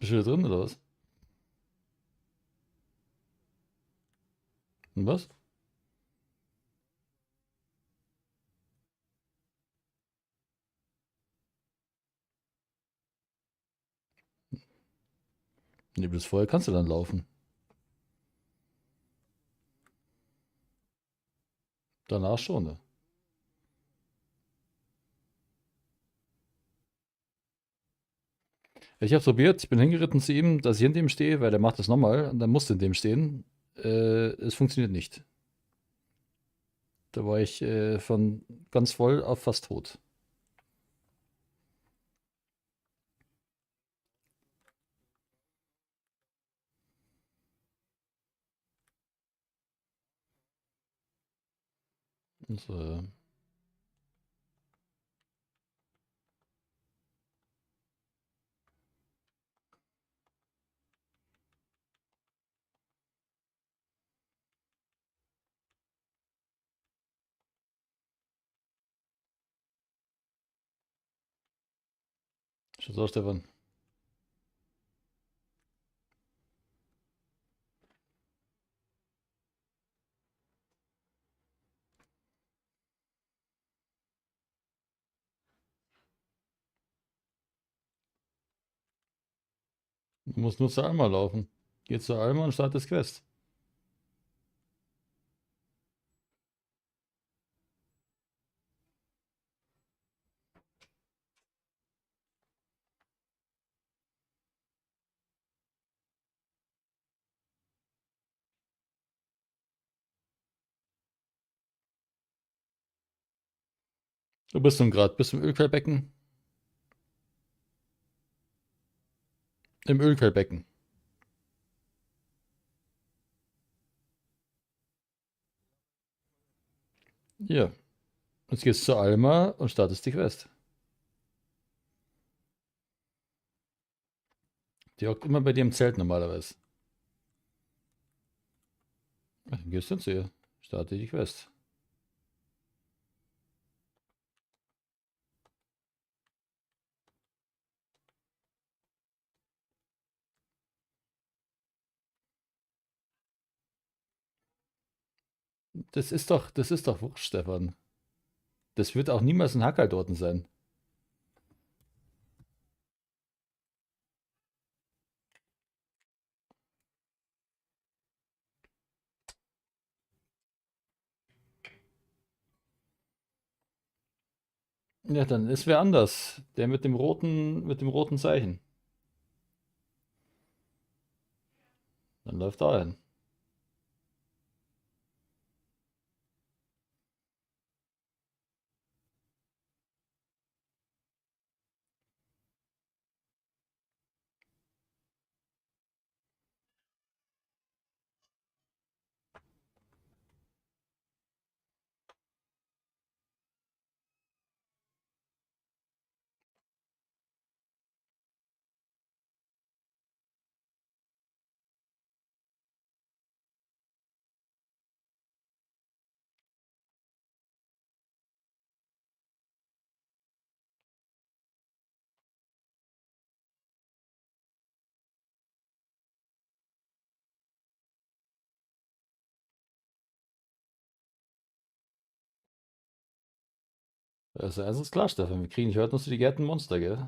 Bist du da drin oder was? Und was? Nee, bis vorher kannst du dann laufen. Danach schon, ne? Ich habe probiert, ich bin hingeritten zu ihm, dass ich hinter ihm stehe, weil der macht das nochmal und dann musste in dem stehen. Es funktioniert nicht. Da war ich von ganz voll auf fast tot. Und so. Schon so, Stefan. Du musst nur zu Alma laufen. Geh zu Alma und start das Quest. Du bist nun gerade. Bist du im Ölquellbecken? Im Ölquellbecken. Ja. Jetzt gehst du zu Alma und startest die Quest. Die hockt immer bei dir im Zelt normalerweise. Dann gehst du zu ihr. Starte die Quest. Das ist doch wurscht, Stefan. Das wird auch niemals ein Hackerl dort sein. Ja, dann ist wer anders. Der mit dem roten Zeichen. Dann läuft da hin. Also erstens klar, Stefan, wir kriegen nicht heute noch so die gärten Monster, gell?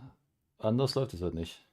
Anders läuft es halt nicht.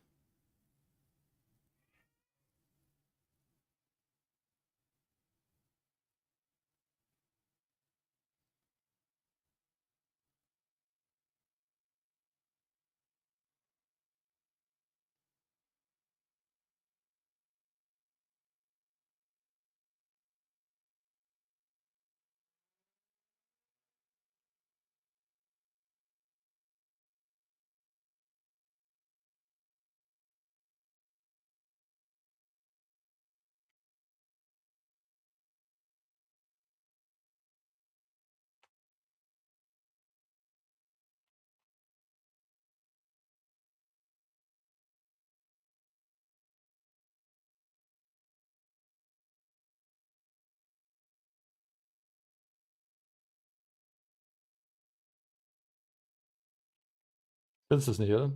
Findest du es nicht, oder?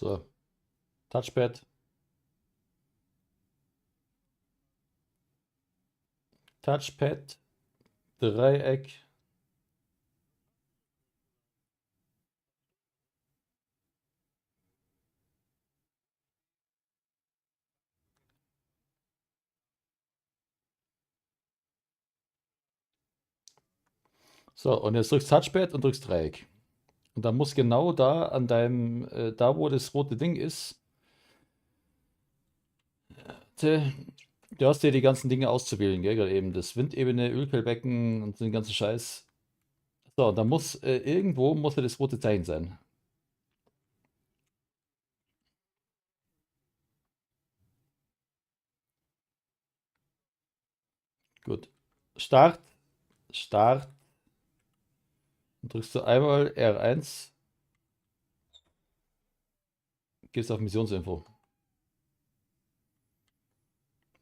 So. Touchpad. Touchpad. Dreieck. So, und jetzt drückst Touchpad und drückst Dreieck. Und dann muss genau da an deinem, da wo das rote Ding ist, du hast ja die ganzen Dinge auszuwählen, gell? Gerade eben das Windebene, Ölquellbecken und den ganzen Scheiß. So, und da muss irgendwo muss ja das rote Zeichen sein. Gut. Start. Start. Dann drückst du einmal R1. Gehst auf Missionsinfo.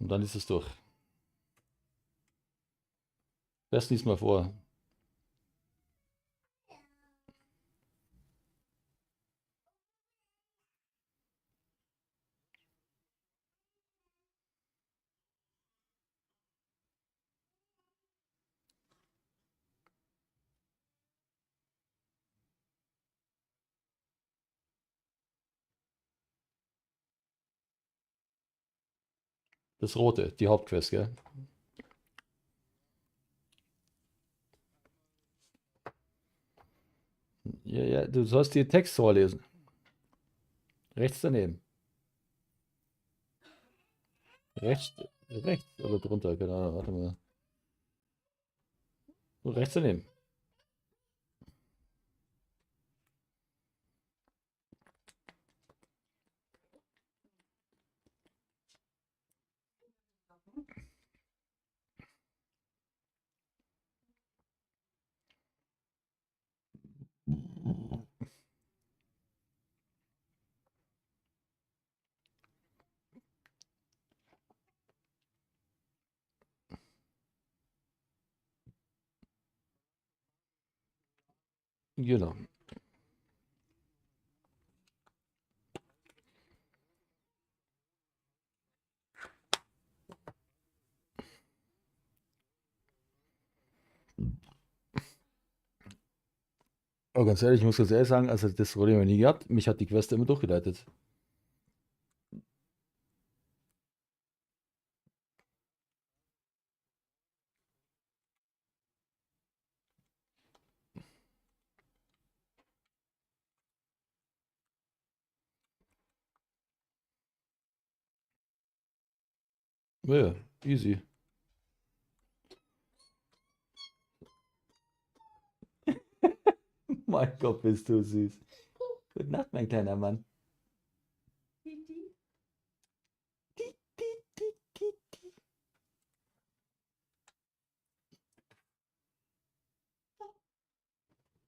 Und dann ist es durch. Besten lies mal vor. Das rote, die Hauptquest, gell? Ja, ja, du sollst dir Text vorlesen. Rechts daneben. Rechts, rechts oder drunter, keine Ahnung, warte mal. Rechts daneben. Genau. Aber ganz ehrlich, ich muss ganz ehrlich sagen, also das Problem habe ich nie gehabt. Mich hat die Quest immer durchgeleitet. Ja, easy. Mein Gott, bist du süß. Gute Nacht, mein kleiner Mann.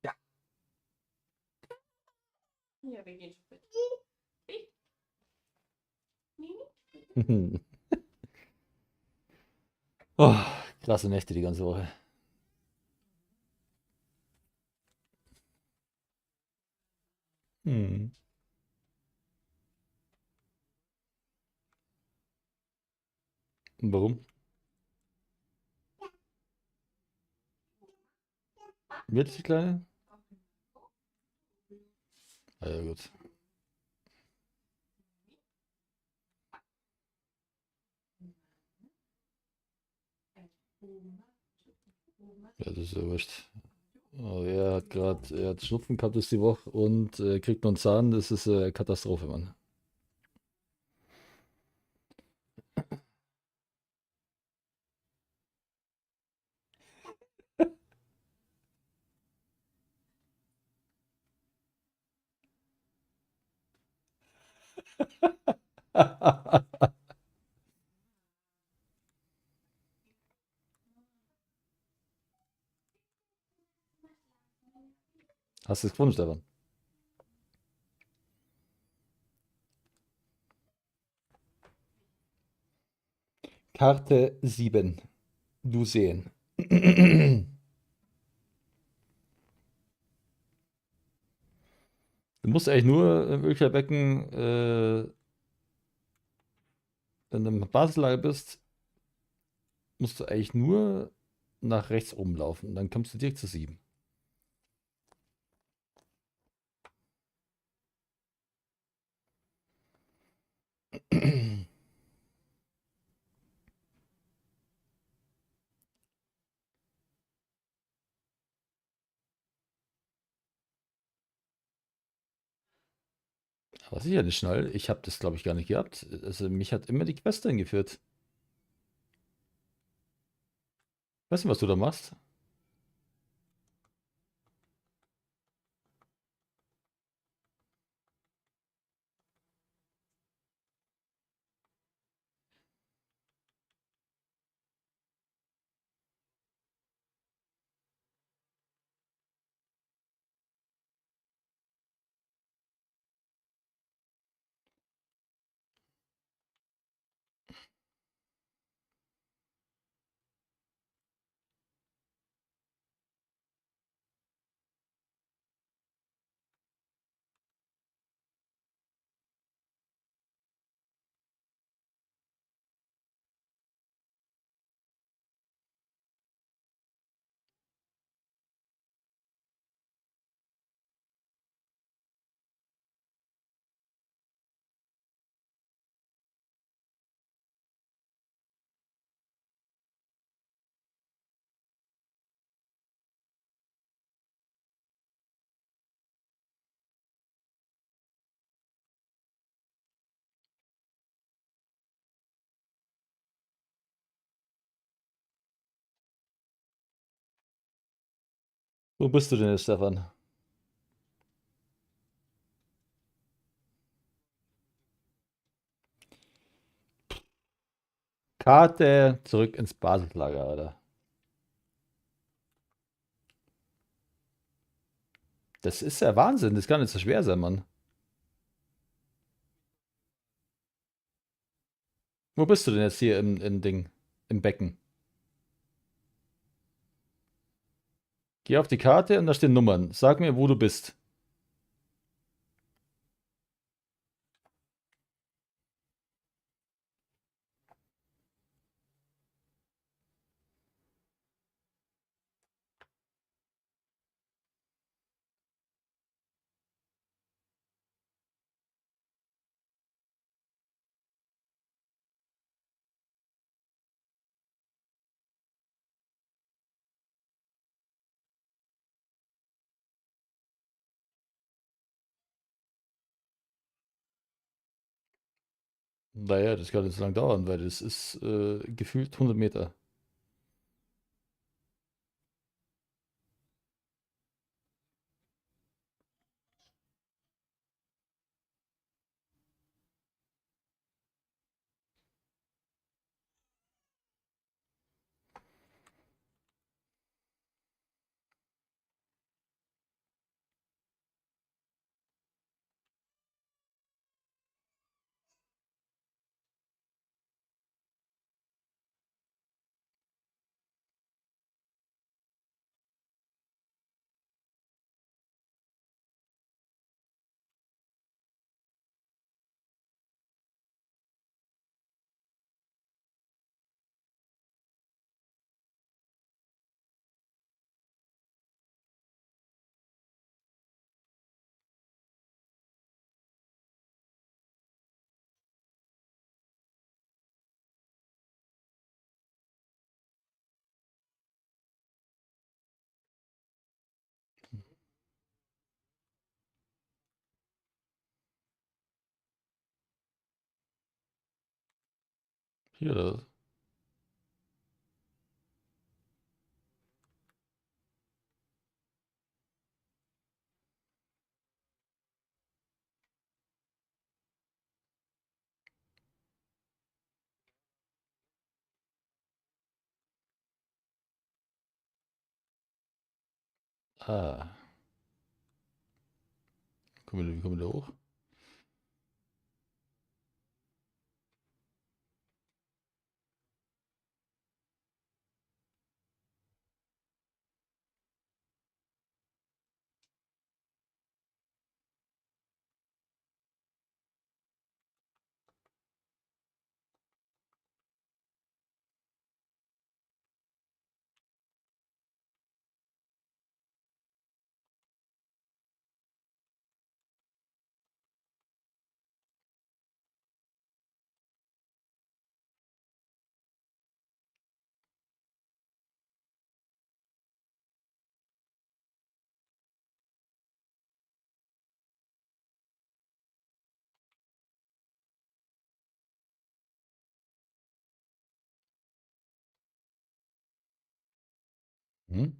Ja. Ja, wir gehen schon mit. Nini? Oh, krasse Nächte die ganze Woche. Hm. Warum? Wird die Kleine? Ah, ja, gut. Ja, das ist ja wurscht. Oh, er hat grad, er hat Schnupfen gehabt das die Woche und kriegt noch einen Zahn. Das ist Katastrophe, Mann. Hast du es gefunden, Stefan? Karte 7. Du sehen. Du musst eigentlich nur im Ölkellerbecken, wenn du im Basislager bist, musst du eigentlich nur nach rechts oben laufen. Und dann kommst du direkt zu 7. Was ich ja nicht schnell, ich habe das glaube ich gar nicht gehabt. Also mich hat immer die Quest eingeführt. Weißt du, was du da machst? Wo bist du denn jetzt, Stefan? Karte zurück ins Basislager, Alter. Das ist ja Wahnsinn. Das kann nicht so schwer sein, Mann. Wo bist du denn jetzt hier im Ding? Im Becken? Geh auf die Karte und da stehen Nummern. Sag mir, wo du bist. Naja, das kann nicht so lange dauern, weil das ist gefühlt 100 Meter. Hier oder was? Ah. Wie kommen wir da hoch? Hm?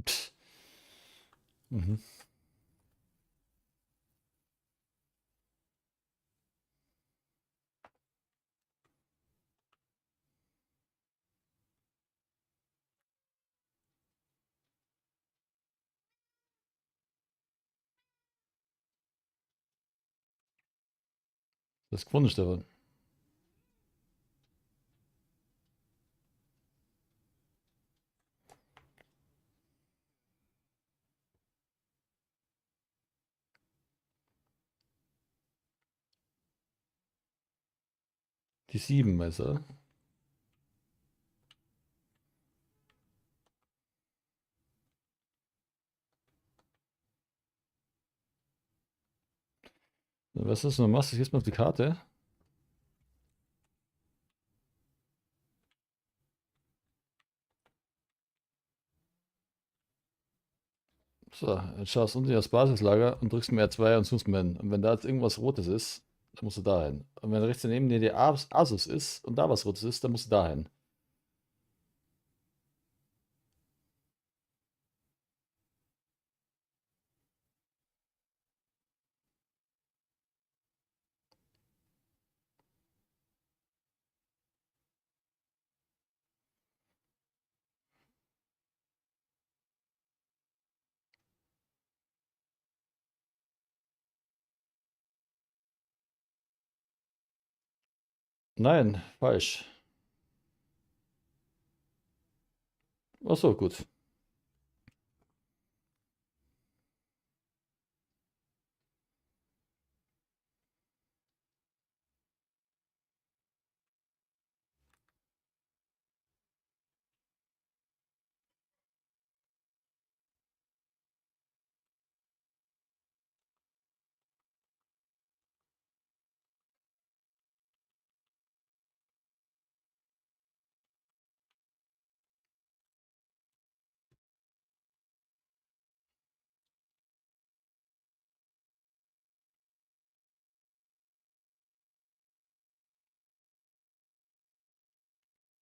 Pff. Mhm. Das gefunden, Stefan. Die 7, weißt du? Was ist, du machst? Du gehst mal auf die Karte. So, jetzt schaust du unten das Basislager und drückst mir R2 und zoomst mir hin. Und wenn da jetzt irgendwas Rotes ist, dann musst du da hin. Und wenn rechts daneben dir die Asus ist und da was Rotes ist, dann musst du da hin. Nein, falsch. Ach so, gut.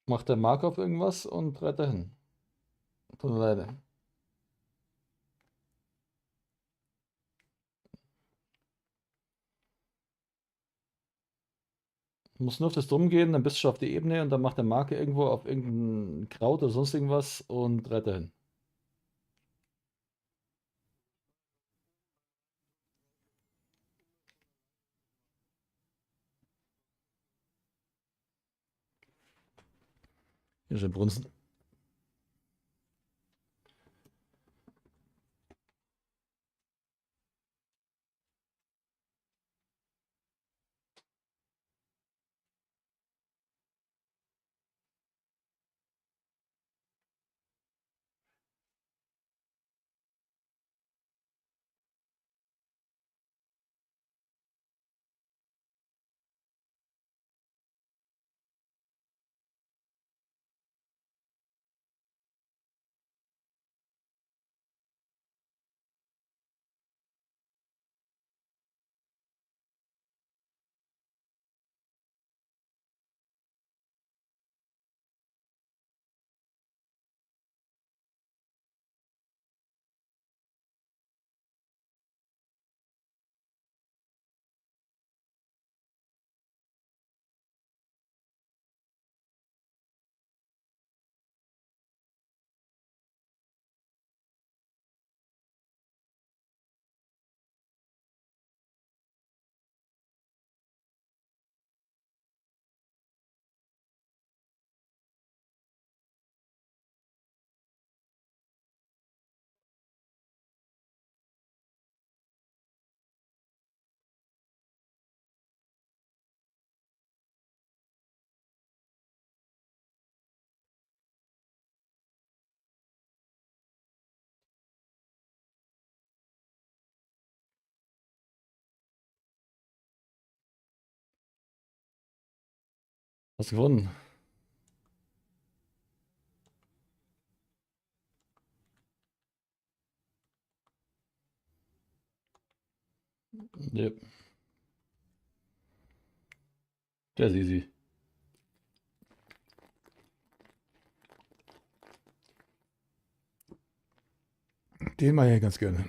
Macht der Markov irgendwas und rennt dahin. Von alleine. Du musst nur auf das Drum gehen, dann bist du schon auf die Ebene und dann macht der Marke irgendwo auf irgendein Kraut oder sonst irgendwas und rennt dahin. Hier ist der Brunzen. Hast du gewonnen? Yep. Der ist easy. Den mache ich ganz gerne.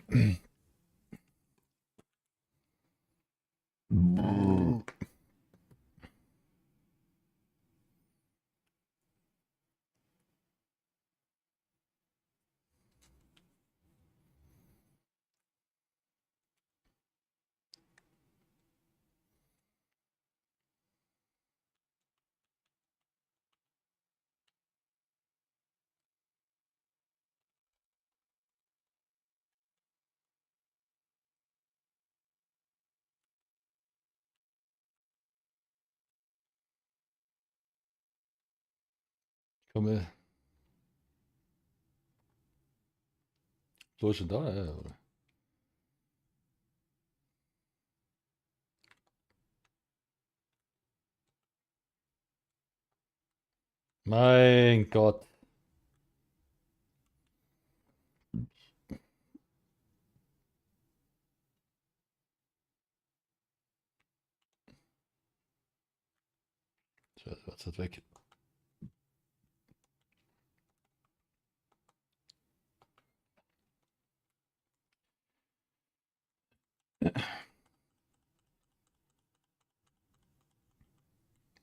Ich komme. So ist schon da, ja, oder? Mein Gott. Scheiße, was ist weg?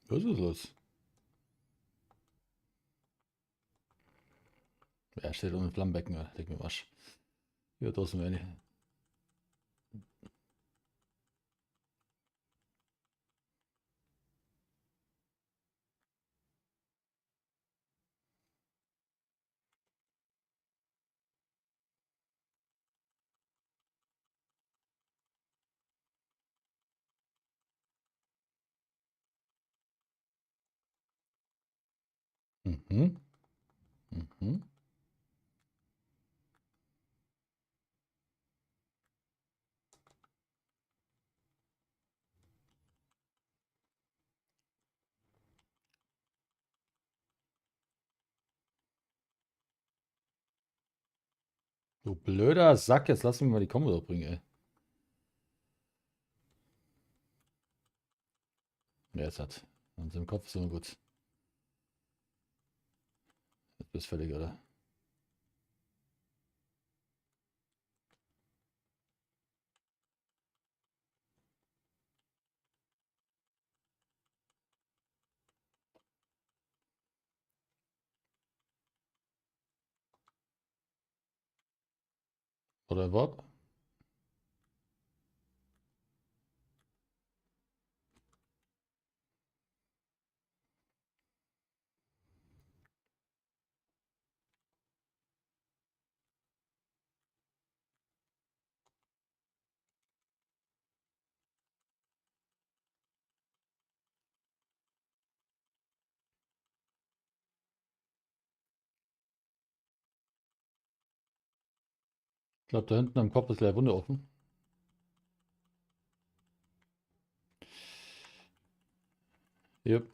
Was ist los? Ja, steht unter dem Flammenbecken, ja, leg mir Arsch. Ja, draußen meine. Mhm. Mhm. Du blöder Sack, jetzt lass mich mal die Kombo bringen, ey. Ja, jetzt hat. Und im Kopf ist immer gut. Jetzt bist du fertig, oder? Oder Bob? Ich glaube, da hinten am Kopf ist gleich Wunde offen. Yep.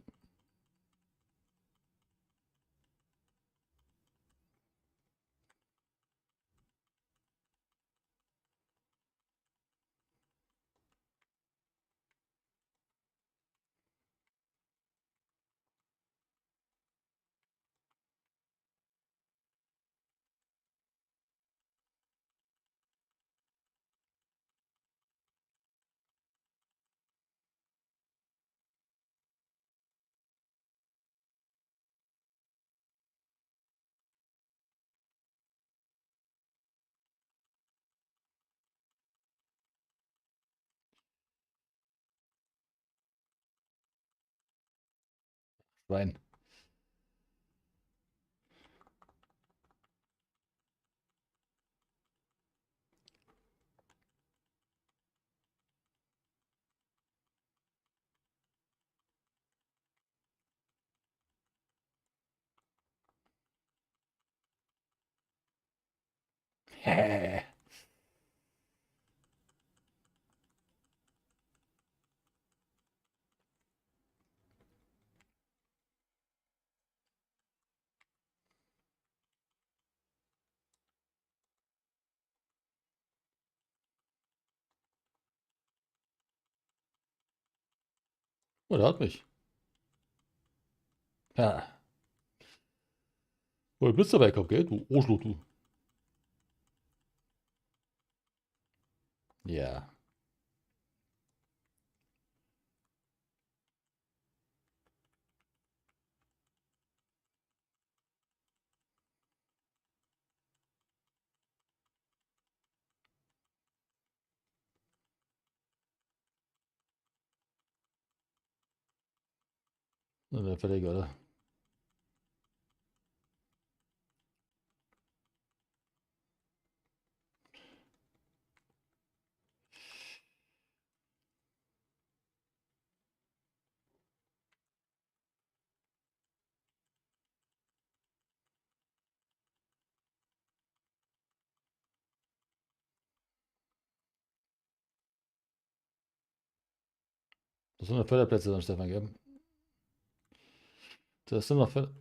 Schwein. Hä? Oh, der hat mich. Ja. Oh, ich Blitz dabei gehabt, gell? Du Arschloch, du. Ja. Na, der Verleger, oder? Das sind noch Förderplätze dann, Stefan, gell? Das sind noch Förder.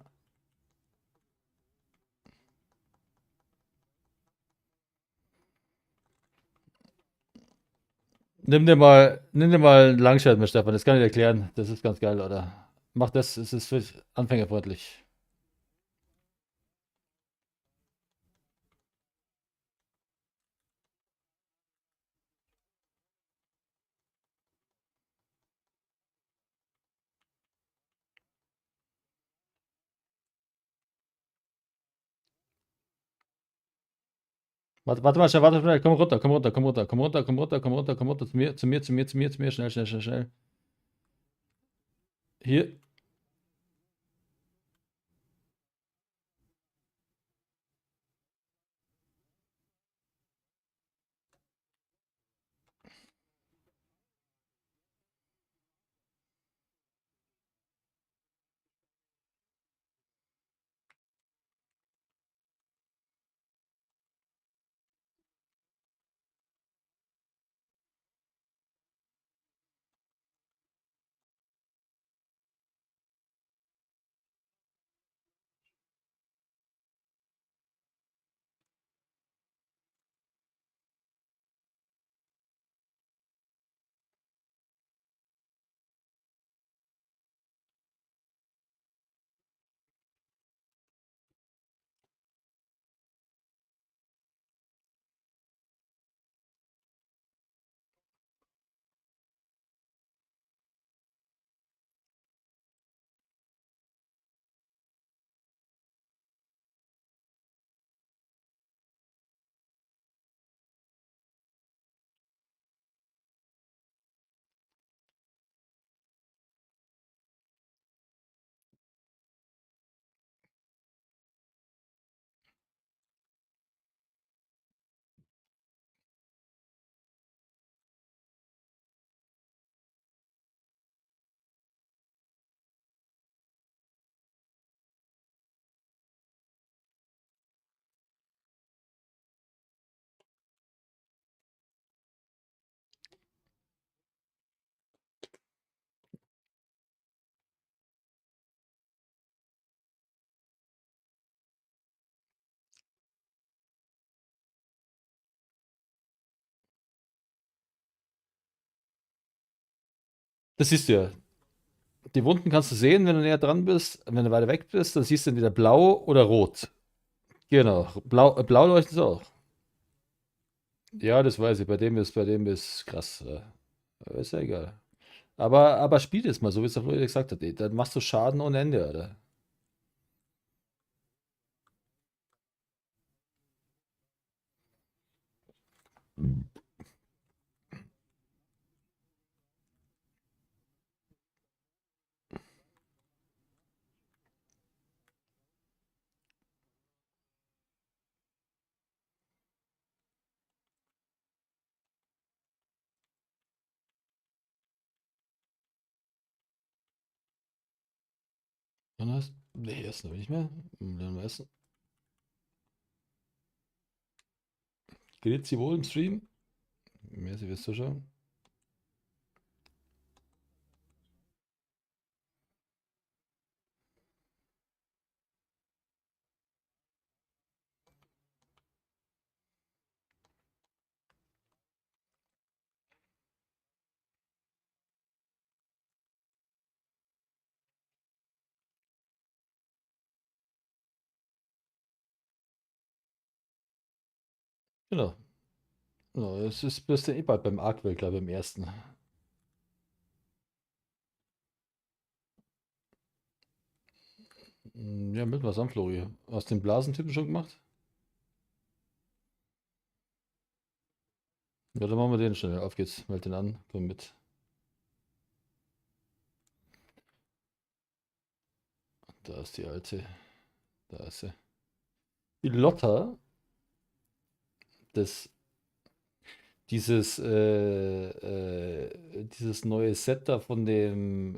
Nimm dir mal ein Langschwert mit, Stefan. Das kann ich dir erklären. Das ist ganz geil, oder? Mach das, es ist für anfängerfreundlich. Warte, warte mal, schnell, warte schnell, komm runter, komm runter, komm runter, komm runter, komm runter, komm runter, komm runter, zu mir, zu mir, zu mir, zu mir, zu mir, schnell, schnell, schnell, schnell. Hier. Das siehst du ja. Die Wunden kannst du sehen, wenn du näher dran bist. Wenn du weiter weg bist, dann siehst du entweder blau oder rot. Genau. Blau, blau leuchtet es auch. Ja, das weiß ich. Bei dem ist krass. Ist ja egal. Aber spiel das mal, so wie es der Florian gesagt hat. Dann machst du Schaden ohne Ende, oder? Wann hast? Nee, essen will ich nicht mehr. Dann wir essen. Grüezi wohl im Stream. Merci fürs Zuschauen. Genau. Genau, es ist bloß der eh bald beim Arkwell, glaube ich, im ersten. Ja, mit was an, Flori. Hast du den Blasentypen schon gemacht? Ja, dann machen wir den schnell. Auf geht's. Meld den an. Komm mit. Da ist die alte. Da ist sie. Die Lotta. Das, dieses, dieses neue Set da von dem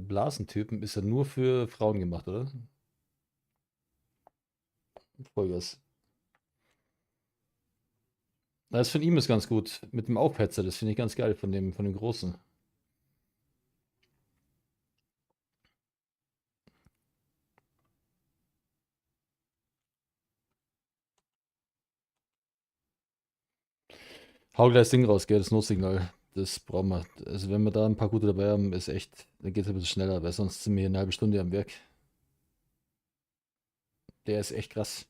Blasentypen ist ja nur für Frauen gemacht, oder? Vollgas. Das von ihm ist ganz gut. Mit dem Aufhetzer, das finde ich ganz geil von dem Großen. Hau gleich das Ding raus, gell, das Notsignal. Das brauchen wir. Also wenn wir da ein paar gute dabei haben, ist echt, dann geht's ein bisschen schneller, weil sonst sind wir hier eine halbe Stunde am Werk. Der ist echt krass.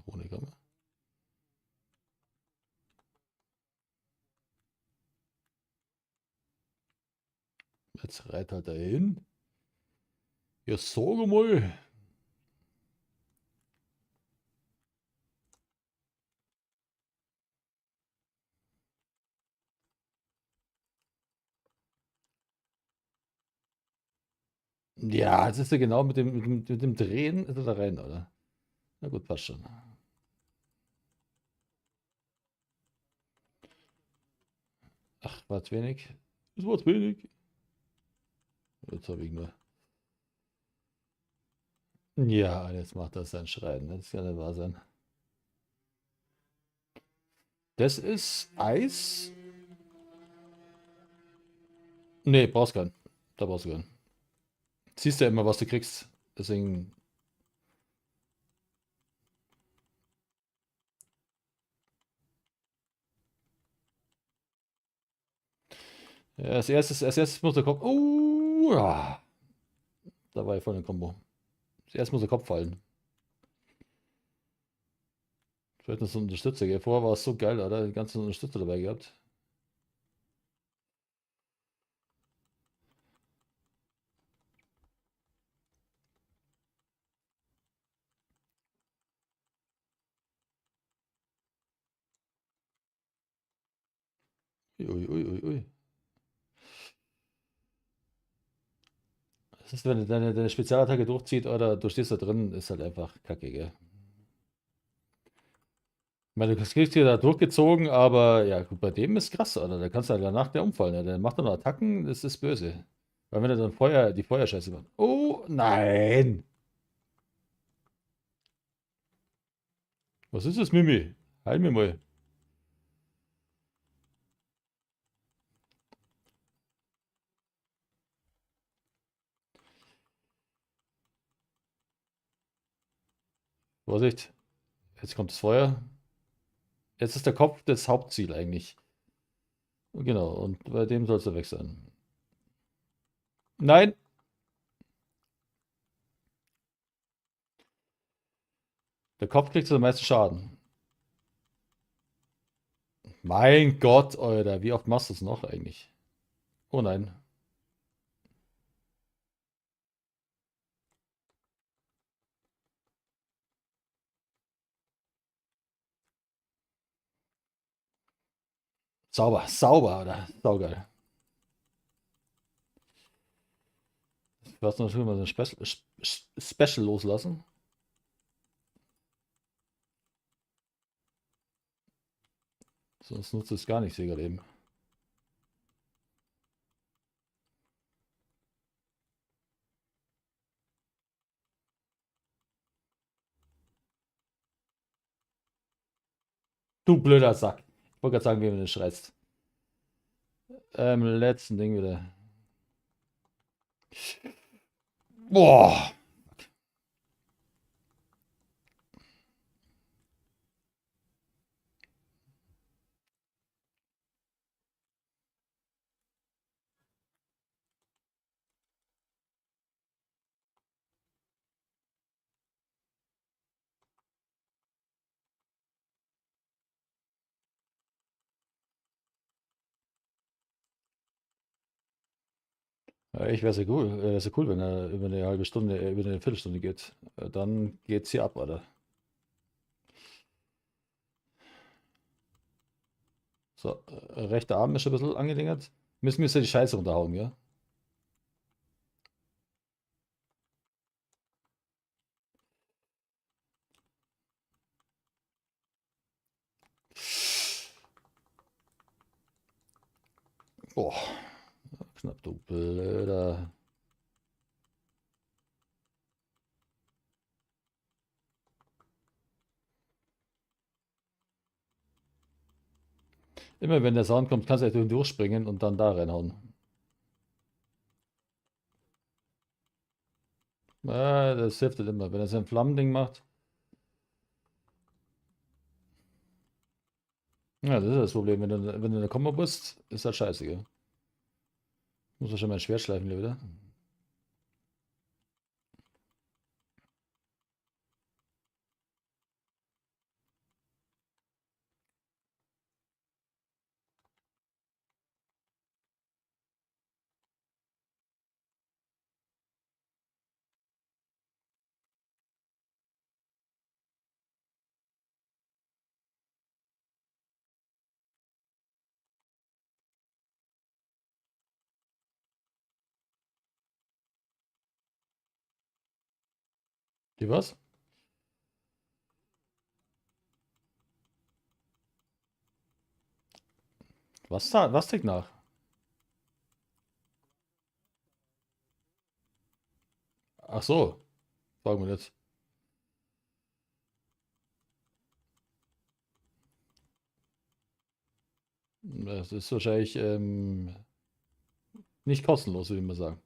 Honigkammer. Jetzt reit halt dahin. Ja, sag mal. Ja, jetzt ist er genau mit dem Drehen ist er da rein, oder? Na gut, passt schon. Ach, war zu wenig. Das war zu wenig. Jetzt habe ich nur. Ja, jetzt macht das sein Schreien. Das kann nicht wahr sein. Das ist Eis. Nee, brauchst keinen. Da brauchst du keinen. Siehst ja immer, was du kriegst. Deswegen. Ja, als erstes muss der Kopf. Oh, ja. Da war ich voll in der Kombo. Als erstes muss der Kopf fallen. Vielleicht noch so ein Unterstützer, gell? Vorher war es so geil, oder? Die ganzen Unterstützer dabei gehabt. Ui, ui, ui, ui. Das ist, wenn du deine Spezialattacke durchzieht oder du stehst da drin, ist halt einfach kacke, gell? Ich meine, du kriegst hier da durchgezogen, aber ja, gut, bei dem ist krass, oder? Da kannst du halt danach der umfallen, ne? Der macht dann noch Attacken, das ist böse. Weil wenn er dann Feuer, die Feuerscheiße macht. Oh, nein! Was ist das, Mimi? Heil mir mal. Vorsicht. Jetzt kommt das Feuer. Jetzt ist der Kopf das Hauptziel eigentlich. Genau, und bei dem sollst du weg sein. Nein! Der Kopf kriegt so den meisten Schaden. Mein Gott, Alter. Wie oft machst du es noch eigentlich? Oh nein. Sauber, sauber, oder? Saugeil. Ich werde natürlich mal so ein Special loslassen. Sonst nutzt es gar nichts, Jägerleben. Du blöder Sack. Ich wollte gerade sagen, wie du den schreist. Letzten Ding wieder. Boah. Ja, ich wäre wär so cool, wenn er über eine halbe Stunde, über eine Viertelstunde geht. Dann geht's hier ab, Alter. So, rechter Arm ist schon ein bisschen angedingert. Müssen wir jetzt die Scheiße runterhauen, gell? Boah. Knapp, du Blöder. Immer wenn der Sound kommt, kannst du echt durchspringen und dann da reinhauen. Ah, das hilft halt immer. Wenn er sein Flammending macht. Ja, das ist das Problem. Wenn du in der Kombo bist, ist das scheiße, gell? Muss man schon mein Schwert schleifen hier wieder. Die was? Was da? Was tickt nach? Ach so. Fragen wir jetzt. Das ist wahrscheinlich nicht kostenlos, würde ich mal sagen.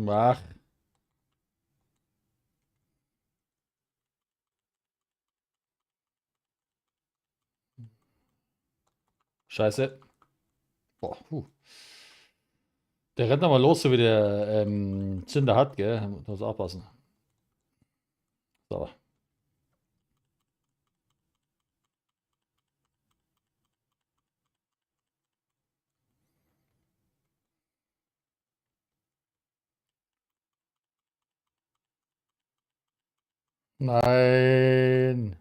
Ach. Scheiße. Boah, puh. Der rennt nochmal los, so wie der Zünder hat, gell? Da muss aufpassen. So. Nein.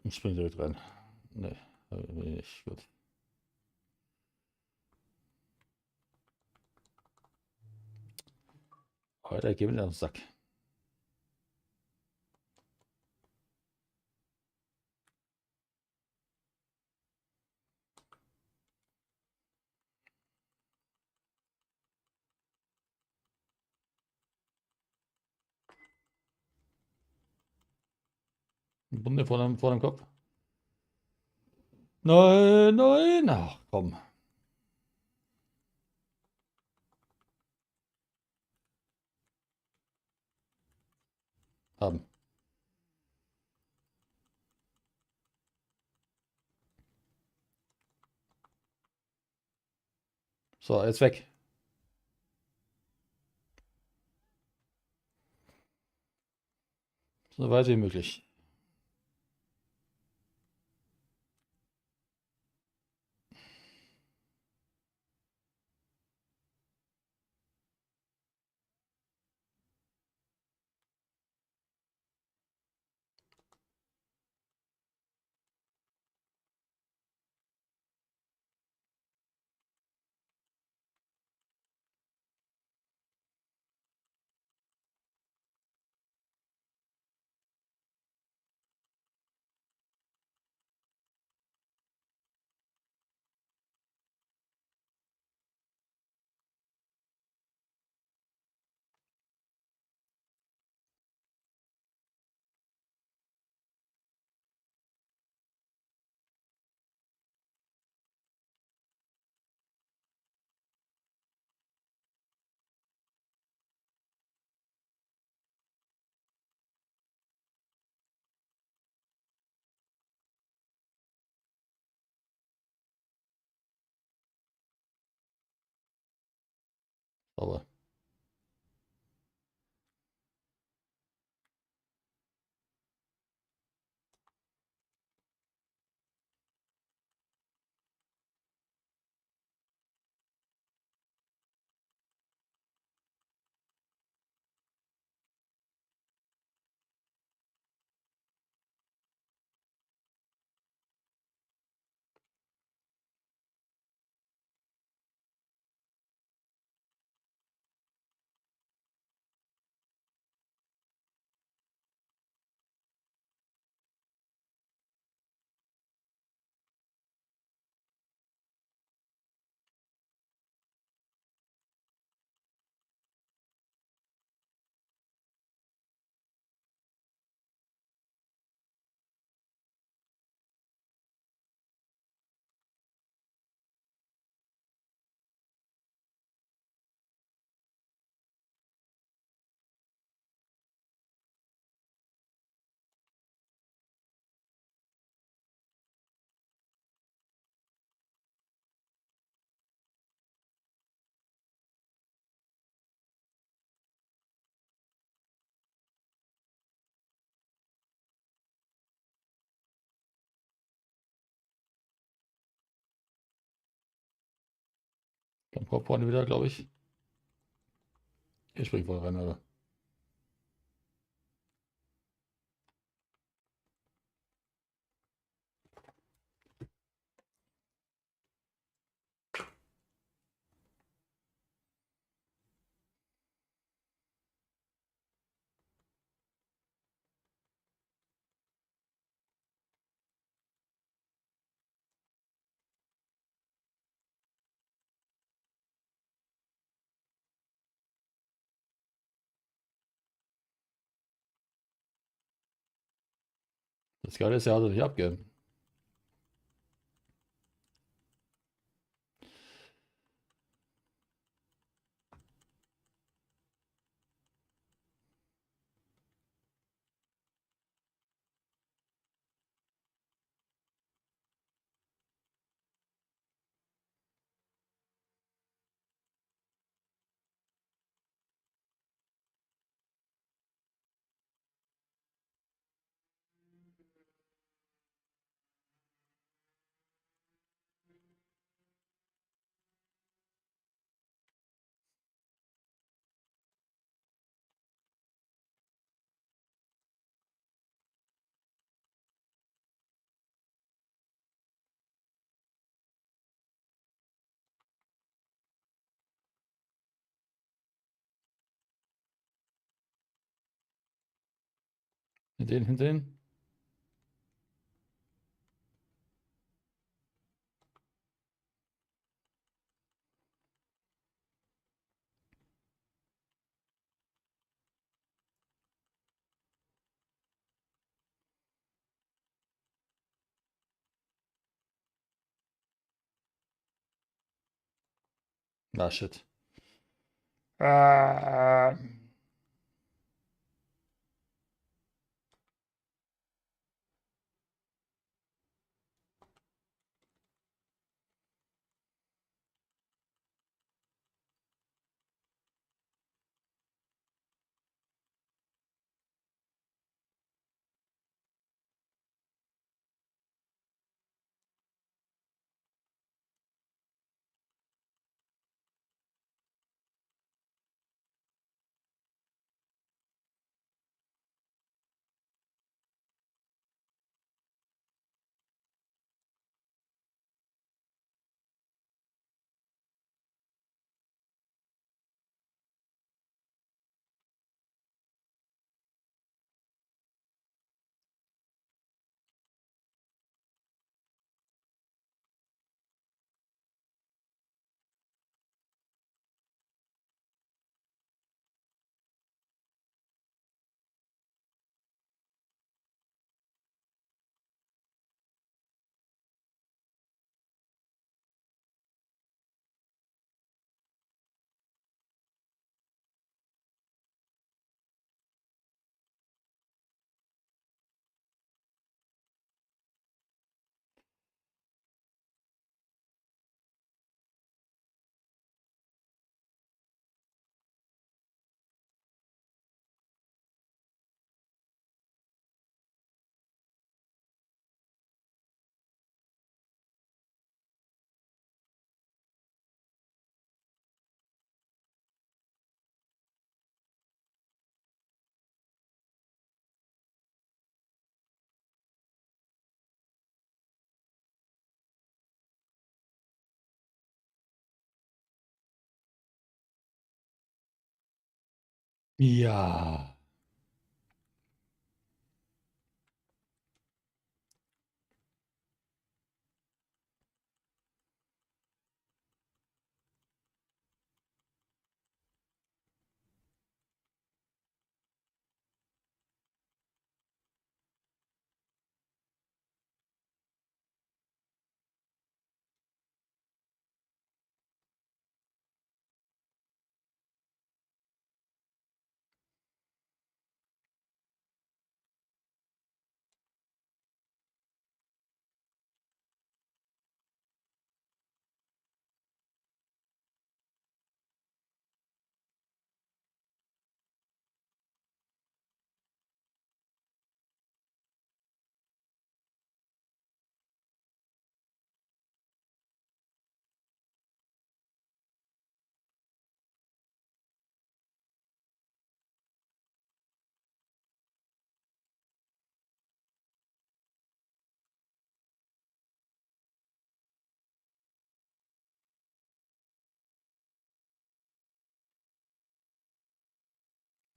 Ich spring direkt rein. Nee, bin ich gut. Alter, geh mir den Sack. Wunde vor dem Kopf. Nein, nein. Ach, komm. Haben. So, jetzt weg. So weit wie möglich. Aber. Dann kommt vorne wieder, glaube ich. Ich spring voll rein, Alter. Das Geile ist, er hat er nicht abgegeben. Hinter den, hinter den. Ah, shit. Ah. Ja.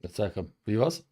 Jetzt sag komm, wie war's?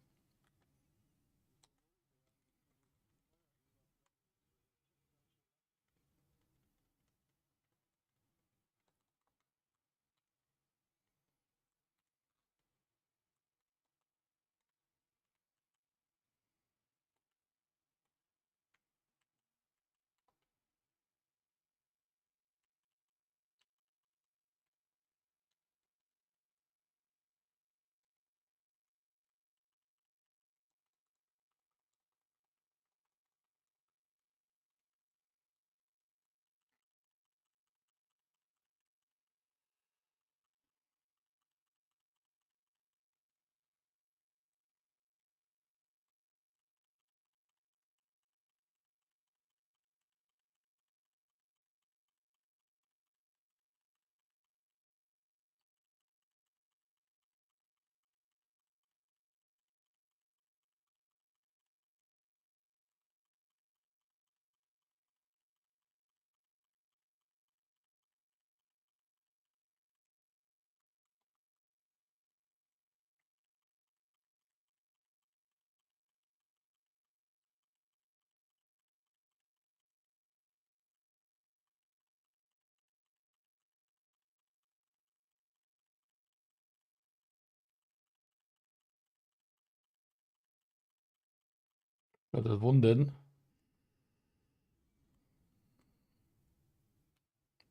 Das Wunden.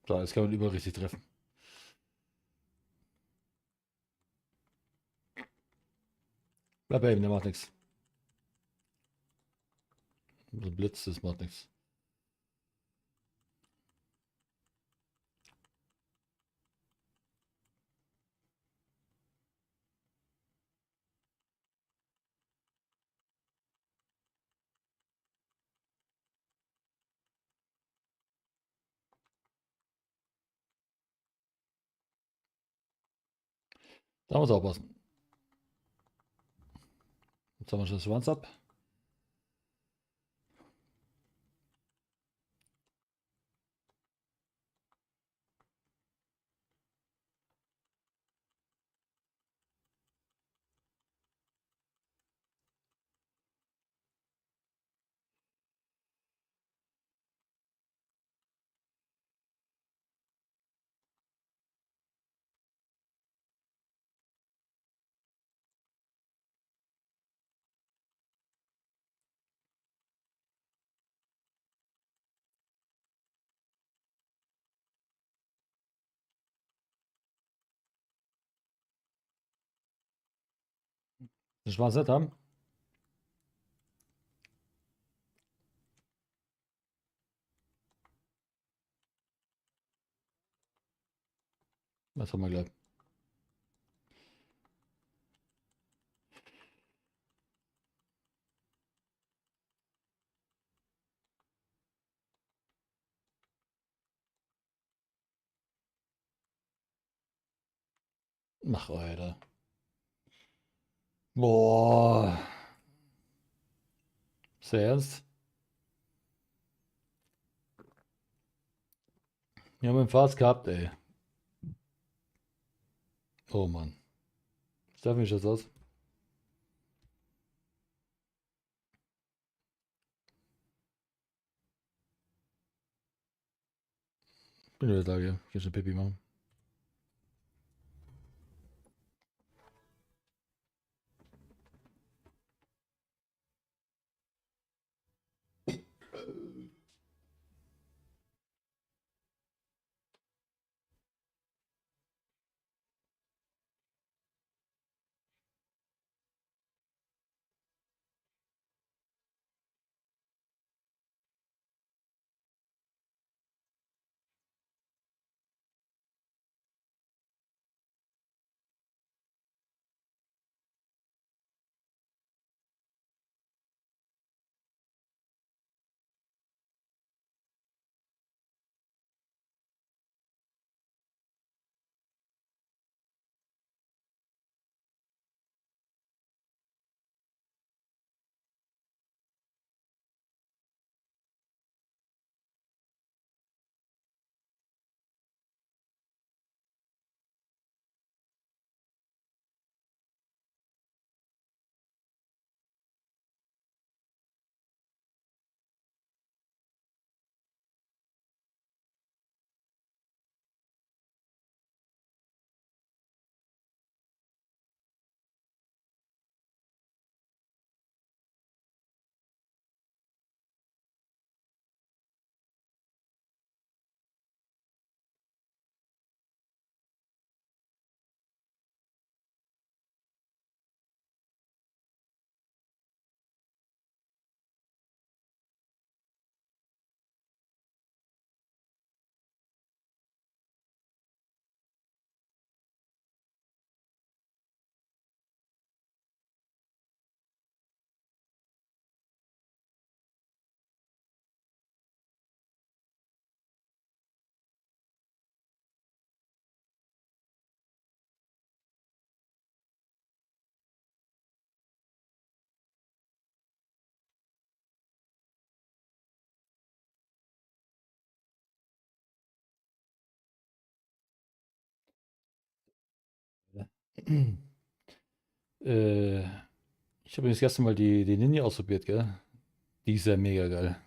So, jetzt kann man überall richtig treffen. Bleib bei ihm, der macht nichts. So Blitz, das macht nichts. Da muss aufpassen. Jetzt haben wir schon das Schwanz ab. Den Schwanz nicht haben. Das haben wir gleich. Mach, Alter. Boah. Sehr ernst? Wir haben einen Fast gehabt, ey. Oh Mann. Darf mich das aus? Bin wieder da, gell? Geh schon Pipi machen. Äh, Ich habe übrigens gestern mal die Ninja ausprobiert, gell? Die ist ja mega geil.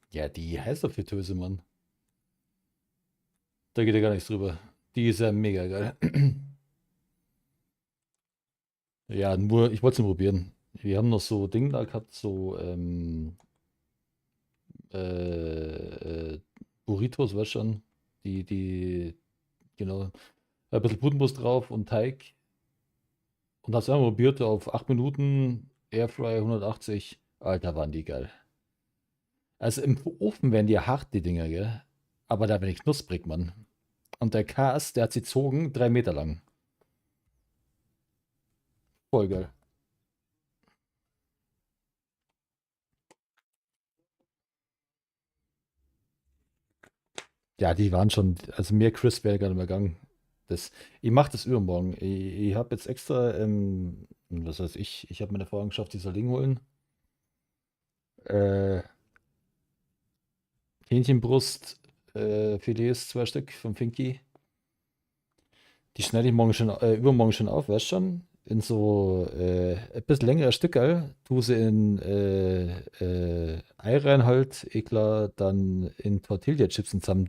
Ja, die heißt doch Fritteuse, Mann. Da geht ja gar nichts drüber. Die ist ja mega geil. Ja, nur, ich wollte es nur probieren. Wir haben noch so Ding da gehabt, so äh, äh, Burritos, weißt schon. Die, genau. Ein bisschen Putenbrust drauf und Teig. Und hab's einmal probiert auf 8 Minuten, Airfryer 180. Alter, waren die geil. Also im Ofen werden die hart, die Dinger, gell? Aber da bin ich knusprig, Mann. Und der Kas, der hat sie gezogen, 3 Meter lang. Voll geil. Ja, die waren schon, also mehr crisp wäre gar nicht mehr gegangen. Das, ich mache das übermorgen. Ich habe jetzt extra, was weiß ich, ich habe meine Frau geschafft, die soll Ding holen. Äh, Hähnchenbrust, Filets, zwei Stück vom Finky. Die schneide ich morgen schon, übermorgen schon auf, weißt schon? In so ein bisschen längere Stückerl. Tu sie in Ei rein halt, eh klar, dann in Tortilla-Chips und zusammen.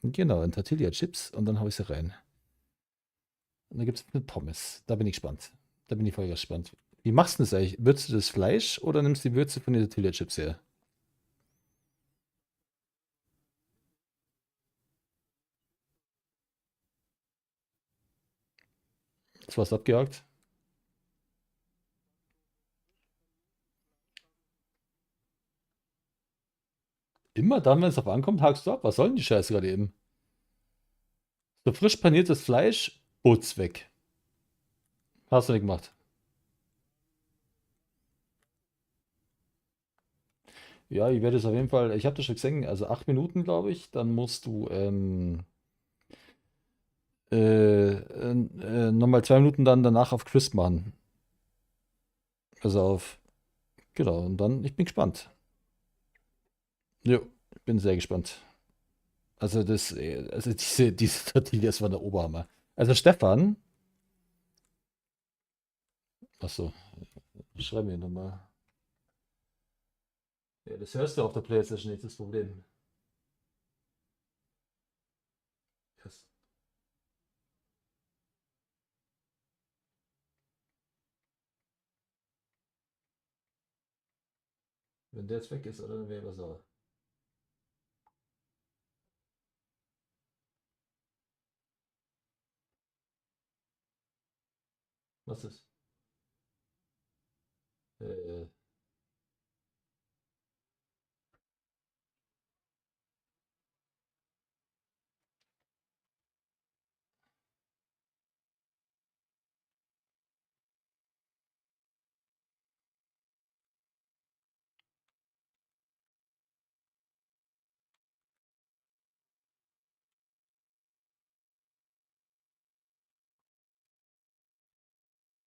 Genau, in Tortilla-Chips und dann hau ich sie rein. Und dann gibt es eine Pommes. Da bin ich gespannt. Da bin ich voll gespannt. Wie machst du das eigentlich? Würzt du das Fleisch oder nimmst du die Würze von den Tortilla-Chips her? Das war's abgehakt. Immer dann, wenn es darauf ankommt, hakst du ab. Was soll denn die Scheiße gerade eben? So frisch paniertes Fleisch, Butz weg. Hast du nicht gemacht. Ja, ich werde es auf jeden Fall, ich habe das schon gesehen, also 8 Minuten, glaube ich. Dann musst du nochmal 2 Minuten dann danach auf Crisp machen. Also auf, genau, und dann, ich bin gespannt. Jo, ich bin sehr gespannt. Also das, also diese Tortillas waren der Oberhammer. Also Stefan, achso, schreib mir nochmal. Ja, das hörst du auf der PlayStation nicht, das Problem. Wenn der jetzt weg ist, oder, dann wäre ich aber sauer. Was ist? Äh,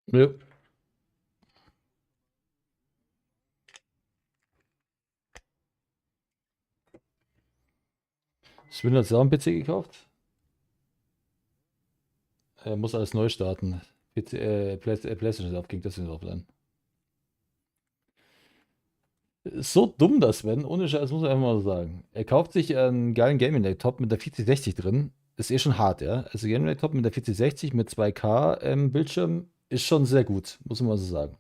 ja. Sven hat sich auch einen PC gekauft. Er muss alles neu starten. PC, PlayStation ist abging, deswegen drauf dann. So dumm das, Sven, ohne Scheiß, muss man einfach mal so sagen. Er kauft sich einen geilen Gaming-Laptop mit der 4060 drin. Ist eh schon hart, ja. Also Gaming-Laptop mit der 4060 mit 2K Bildschirm ist schon sehr gut, muss man mal so sagen.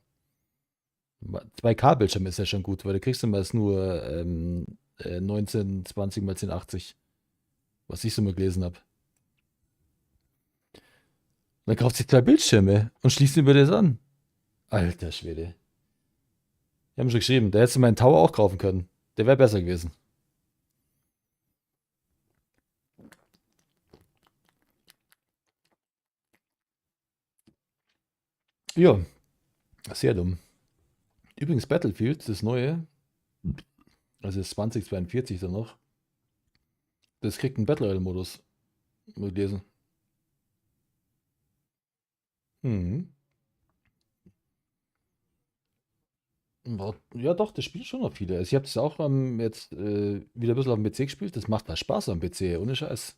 2K-Bildschirm ist ja schon gut, weil du kriegst immer nur 1920 x 1080, was ich so mal gelesen habe. Dann kauft sich zwei Bildschirme und schließt über das an. Alter Schwede. Die haben schon geschrieben, da hättest du meinen Tower auch kaufen können. Der wäre besser gewesen. Ja, sehr dumm. Übrigens Battlefield, das neue, also das 2042 dann noch, das kriegt einen Battle Royale-Modus. Muss ich lesen. Mhm. Ja doch, das spielt schon noch viele. Also ich habe das auch jetzt wieder ein bisschen auf dem PC gespielt. Das macht da Spaß am PC, ohne Scheiß.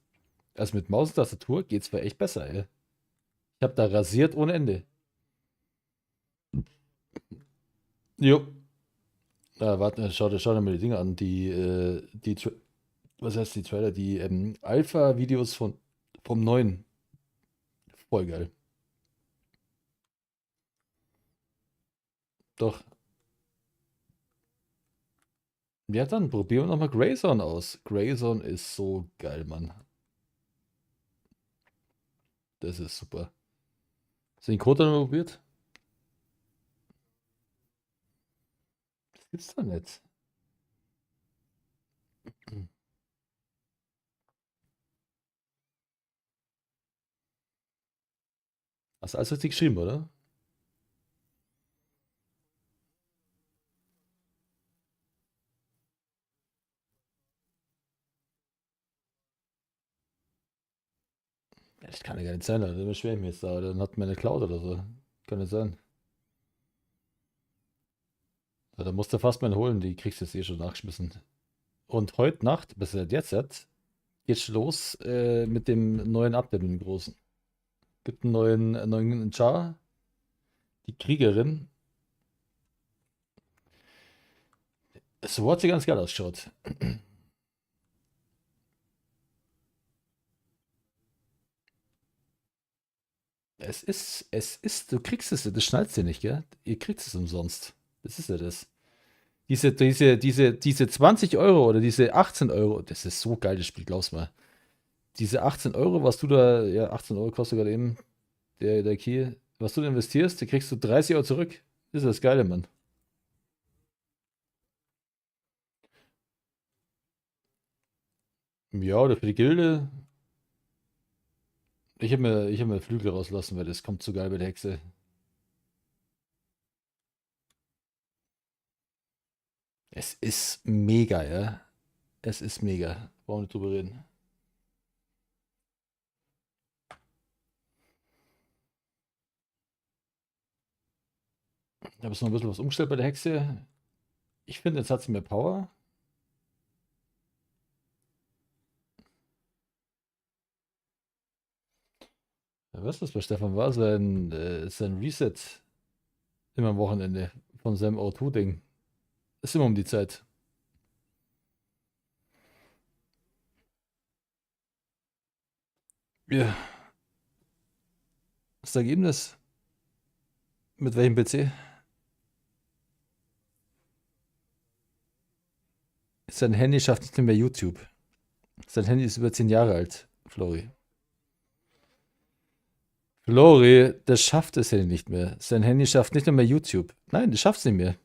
Also mit Maus und Tastatur geht's zwar echt besser, ey. Ich habe da rasiert ohne Ende. Jo. Ja, warte, schau dir mal die Dinge an. Was heißt die Trailer? Die Alpha-Videos vom neuen. Voll geil. Doch. Ja, dann probieren wir nochmal Greyzone aus. Greyzone ist so geil, Mann. Das ist super. Hast du den Code dann mal probiert? Das gibt's doch nicht. Hast du alles richtig geschrieben, oder? Ja, das kann ja gar nicht sein, Alter. Dann beschwere ich mich jetzt da. Dann hat meine Cloud oder so. Kann nicht sein. Ja, da musst du fast mal holen, die kriegst du jetzt eh schon nachgeschmissen. Und heute Nacht, bis jetzt, geht's los mit dem neuen Update, mit dem großen. Gibt einen neuen Char, die Kriegerin. So hat sie ganz geil ausgeschaut. Es ist, du kriegst es, das schnallst du nicht, gell? Ihr kriegt es umsonst. Das ist ja das. Diese 20 Euro oder diese 18 Euro, das ist so geil, das Spiel, glaub's mal. Diese 18 Euro, was du da, ja, 18 Euro kostet gerade eben der Key, was du da investierst, da kriegst du 30 Euro zurück. Das ist das Geile, Mann. Ja, oder für die Gilde. Ich hab mir Flügel rauslassen, weil das kommt zu geil bei der Hexe. Es ist mega, ja. Es ist mega. Brauchen wir nicht drüber reden. Ich habe jetzt noch ein bisschen was umgestellt bei der Hexe. Ich finde, jetzt hat sie mehr Power. Ja, weißt du, was bei Stefan war? Sein Reset immer am Wochenende von seinem O2-Ding. Ist immer um die Zeit. Ja. Das Ergebnis? Mit welchem PC? Sein Handy schafft nicht mehr YouTube. Sein Handy ist über 10 Jahre alt, Flori. Flori, das schafft das Handy nicht mehr. Sein Handy schafft nicht mehr YouTube. Nein, das schafft es nicht mehr.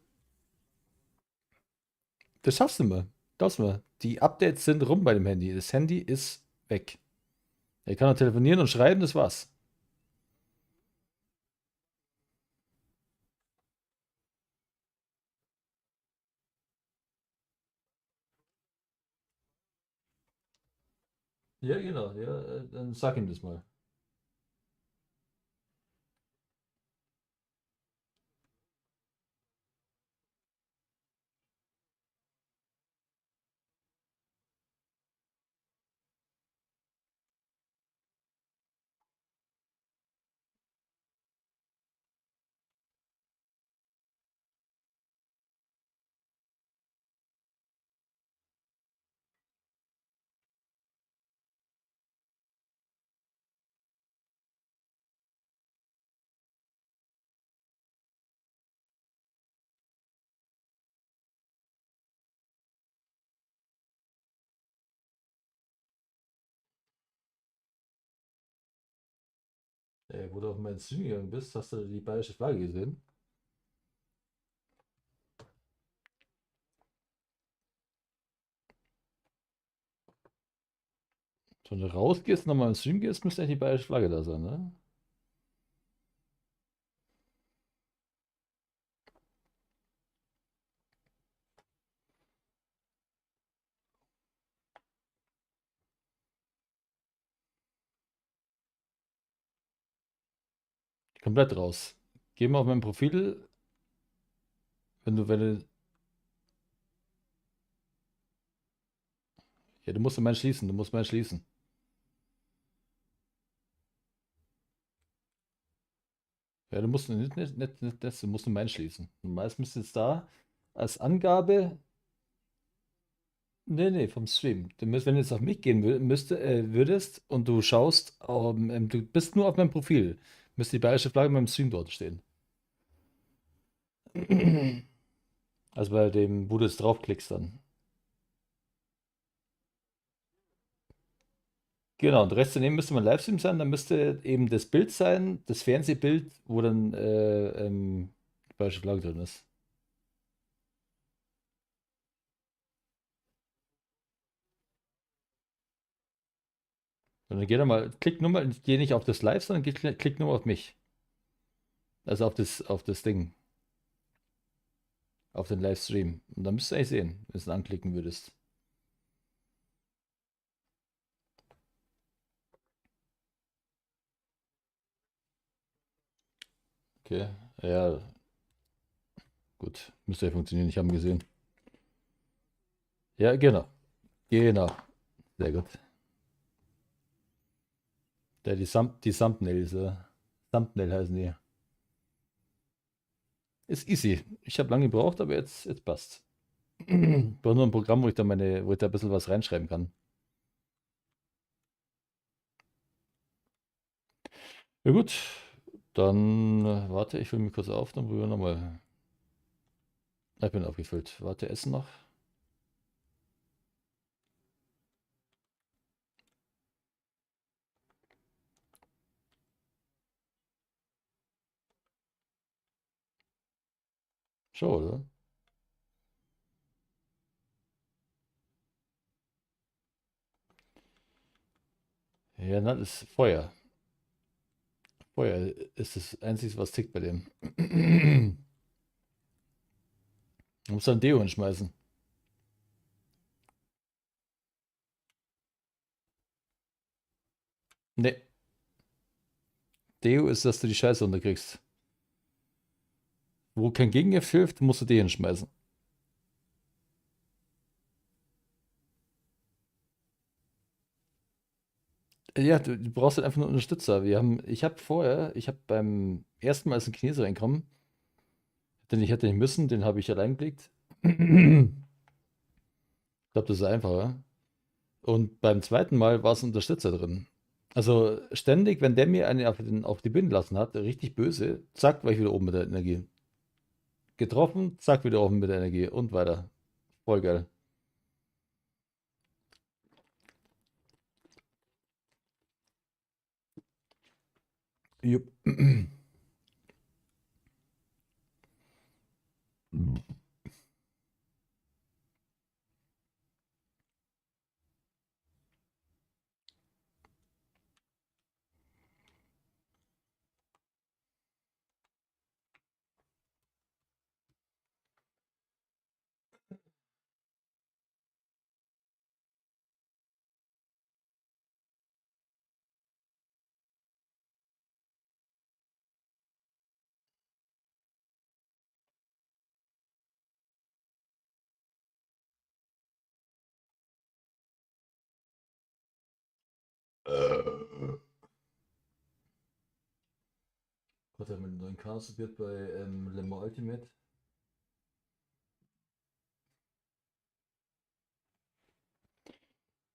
Das schaffst du nicht mehr. Glaub's mir. Die Updates sind rum bei dem Handy. Das Handy ist weg. Er kann noch telefonieren und schreiben, das war's. Ja, genau. Ja, dann sag ihm das mal. Ey, wo du auf meinen Stream gegangen bist, hast du die bayerische Flagge gesehen? Wenn du rausgehst und nochmal im Stream gehst, müsste eigentlich die bayerische Flagge da sein, ne? Komplett raus. Geh mal auf mein Profil. Wenn du, wenn du. Ja, du musst meinen schließen, du musst meinen schließen. Ja, du musst nicht, nicht, nicht, nicht das, du musst nur meinen schließen. Meist müsste jetzt da als Angabe. Nee, nee, vom Stream. Du müsst, wenn du jetzt auf mich gehen würdest und du schaust, du bist nur auf meinem Profil, müsste die bayerische Flagge in meinem Stream dort stehen. Also bei dem, wo du jetzt draufklickst dann. Genau, und rechts daneben müsste mein Livestream sein, dann müsste eben das Bild sein, das Fernsehbild, wo dann die bayerische Flagge drin ist. Und dann geh doch mal, klick nur mal, geh nicht auf das Live, sondern klick nur auf mich. Also auf das Ding. Auf den Livestream. Und dann müsstest du eigentlich sehen, wenn du es anklicken würdest. Okay, ja. Gut, müsste ja funktionieren, ich habe ihn gesehen. Ja, genau. Genau. Sehr gut. Ja, die Thumbnails, ja. Thumbnail heißen die. Ist easy. Ich habe lange gebraucht, aber jetzt passt. Ich brauche nur ein Programm, wo ich da ein bisschen was reinschreiben kann. Ja gut, dann warte, ich fülle mich kurz auf, dann probieren wir nochmal. Ich bin aufgefüllt. Warte, Essen noch. Schon, oder? Ja, na, das ist Feuer. Feuer ist das Einzige, was tickt bei dem. Du musst dann Deo hinschmeißen. Nee. Deo ist, dass du die Scheiße runterkriegst. Wo kein Gegengift hilft, musst du Deo hinschmeißen. Ja, du brauchst halt einfach nur Unterstützer. Ich hab vorher, ich hab beim ersten Mal, als ein Chinese reinkommen, den ich hätte nicht müssen, den habe ich allein gelegt. Ich glaub, das ist einfacher. Und beim zweiten Mal war es ein Unterstützer drin. Also ständig, wenn der mir eine auf die Bühne lassen hat, richtig böse, zack, war ich wieder oben mit der Energie. Getroffen, zack, wieder oben mit der Energie und weiter. Voll geil. Jupp. Gott, hat mit dem neuen Chaos probiert bei Le Mans Ultimate.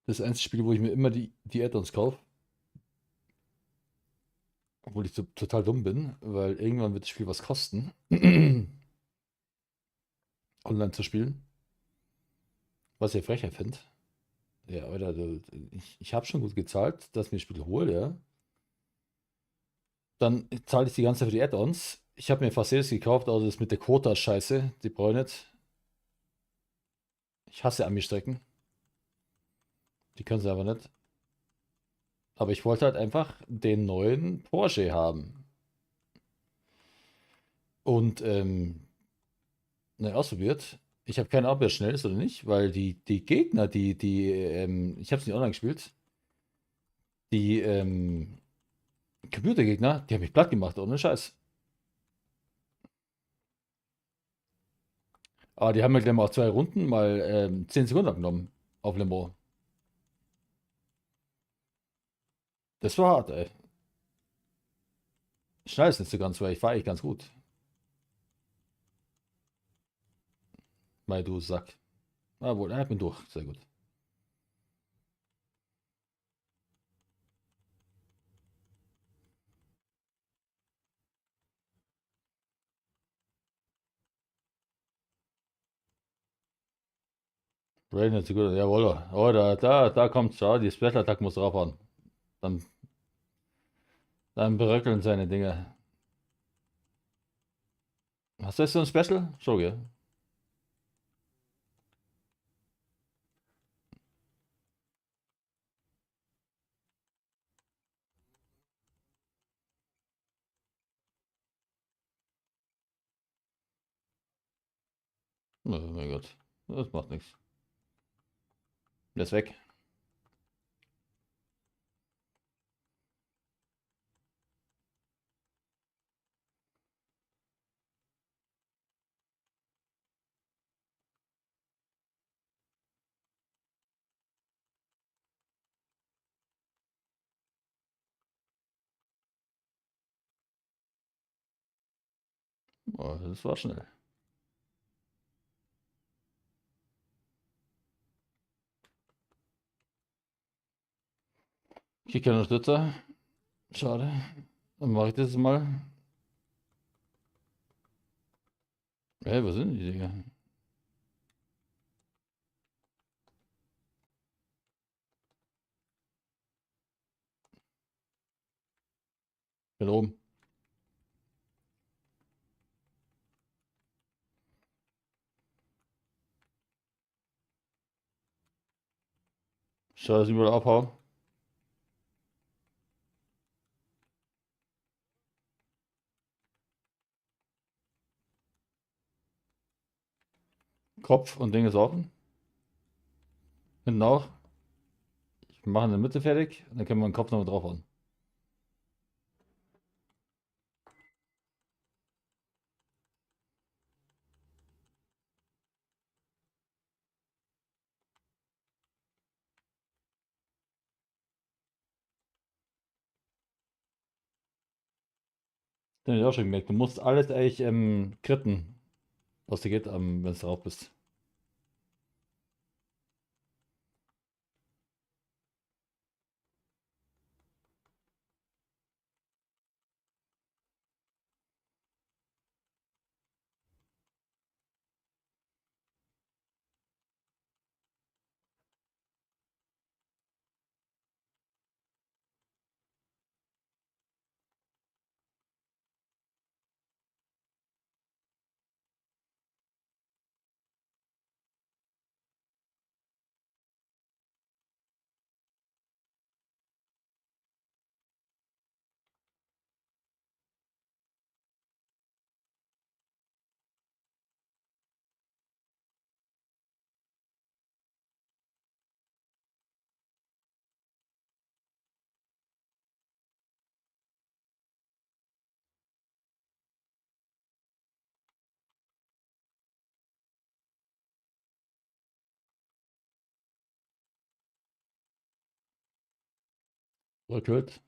Das ist das einzige Spiel, wo ich mir immer die Add-ons kaufe. Obwohl ich so total dumm bin, weil irgendwann wird das Spiel was kosten. Online zu spielen. Was ich frecher finde. Ja, Alter, ich hab schon gut gezahlt, dass ich mir das Spiel hole, ja. Dann zahle ich die ganze Zeit für die Add-ons. Ich habe mir fast jedes gekauft, außer das mit der Quota-Scheiße. Die brauche ich nicht. Ich hasse Ami-Strecken. Die können sie aber nicht. Aber ich wollte halt einfach den neuen Porsche haben. Und ne, ausprobiert. Ich habe keine Ahnung, ob er schnell ist oder nicht, weil die Gegner, die ich hab's nicht online gespielt, die Computergegner, die haben mich platt gemacht, ohne Scheiß. Aber die haben mir gleich mal auf 2 Runden mal 10 Sekunden abgenommen auf Le Mans. Das war hart, ey. Ich schneide es nicht so ganz, weil ich fahre eigentlich ganz gut. Mei, du Sack. Ah, wohl, er hat mich durch. Sehr gut. Rain ist gut. Jawohl. Oh, da kommt's. Schau, die Special Attack muss draufhauen. Dann bröckeln seine Dinger. Hast du jetzt so ein Special? Schon, gell? Oh mein Gott, das macht nichts. Der ist weg. Oh, das war schnell. Ich krieg keinen Unterstützer. Schade. Dann mach ich das mal. Hey, wo sind die Dinger? Bin oben. Schade, dass ich überall abhaue. Kopf und Ding ist offen. Hinten auch. Ich mache in der Mitte fertig und dann können wir den Kopf nochmal draufhauen. Den hab ich auch schon gemerkt. Du musst alles eigentlich kritten, was dir geht, wenn du drauf bist. Bröckelt.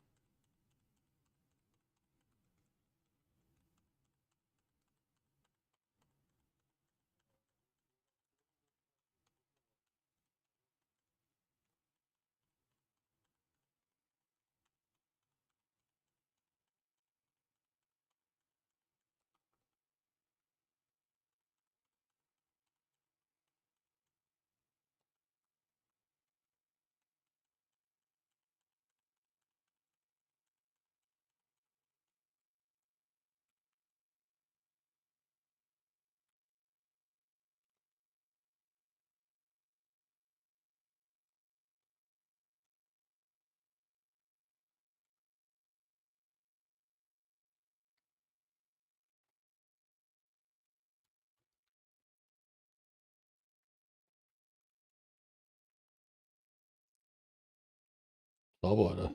Sauber, oder?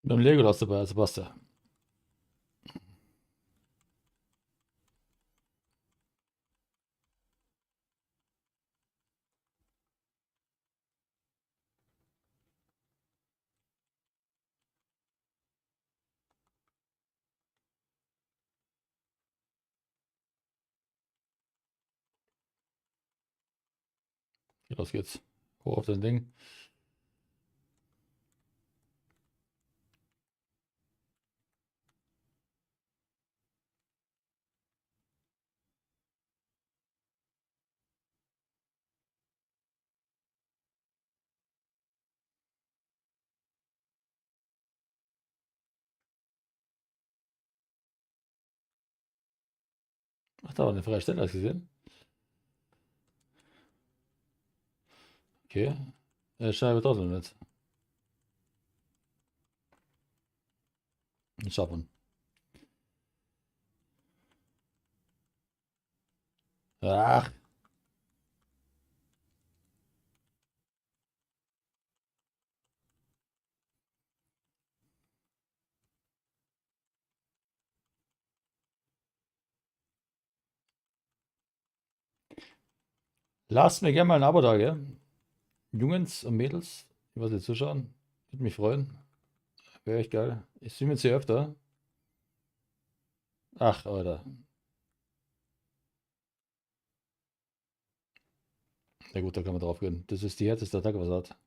Mit dem Legolas dabei, Sebastian. Los geht's. Hoch auf den Ding. Ach, da war eine freie Stelle, hast du gesehen? Okay. Scheibe trotzdem mit. Schaffen. Ach. Lasst mir gerne mal ein Abo da, gell? Jungs und Mädels, die was jetzt zuschauen, würde mich freuen. Wäre echt geil. Ich streame jetzt hier öfter. Ach, Alter. Ja gut, da kann man drauf gehen. Das ist die härteste Attacke, was er hat.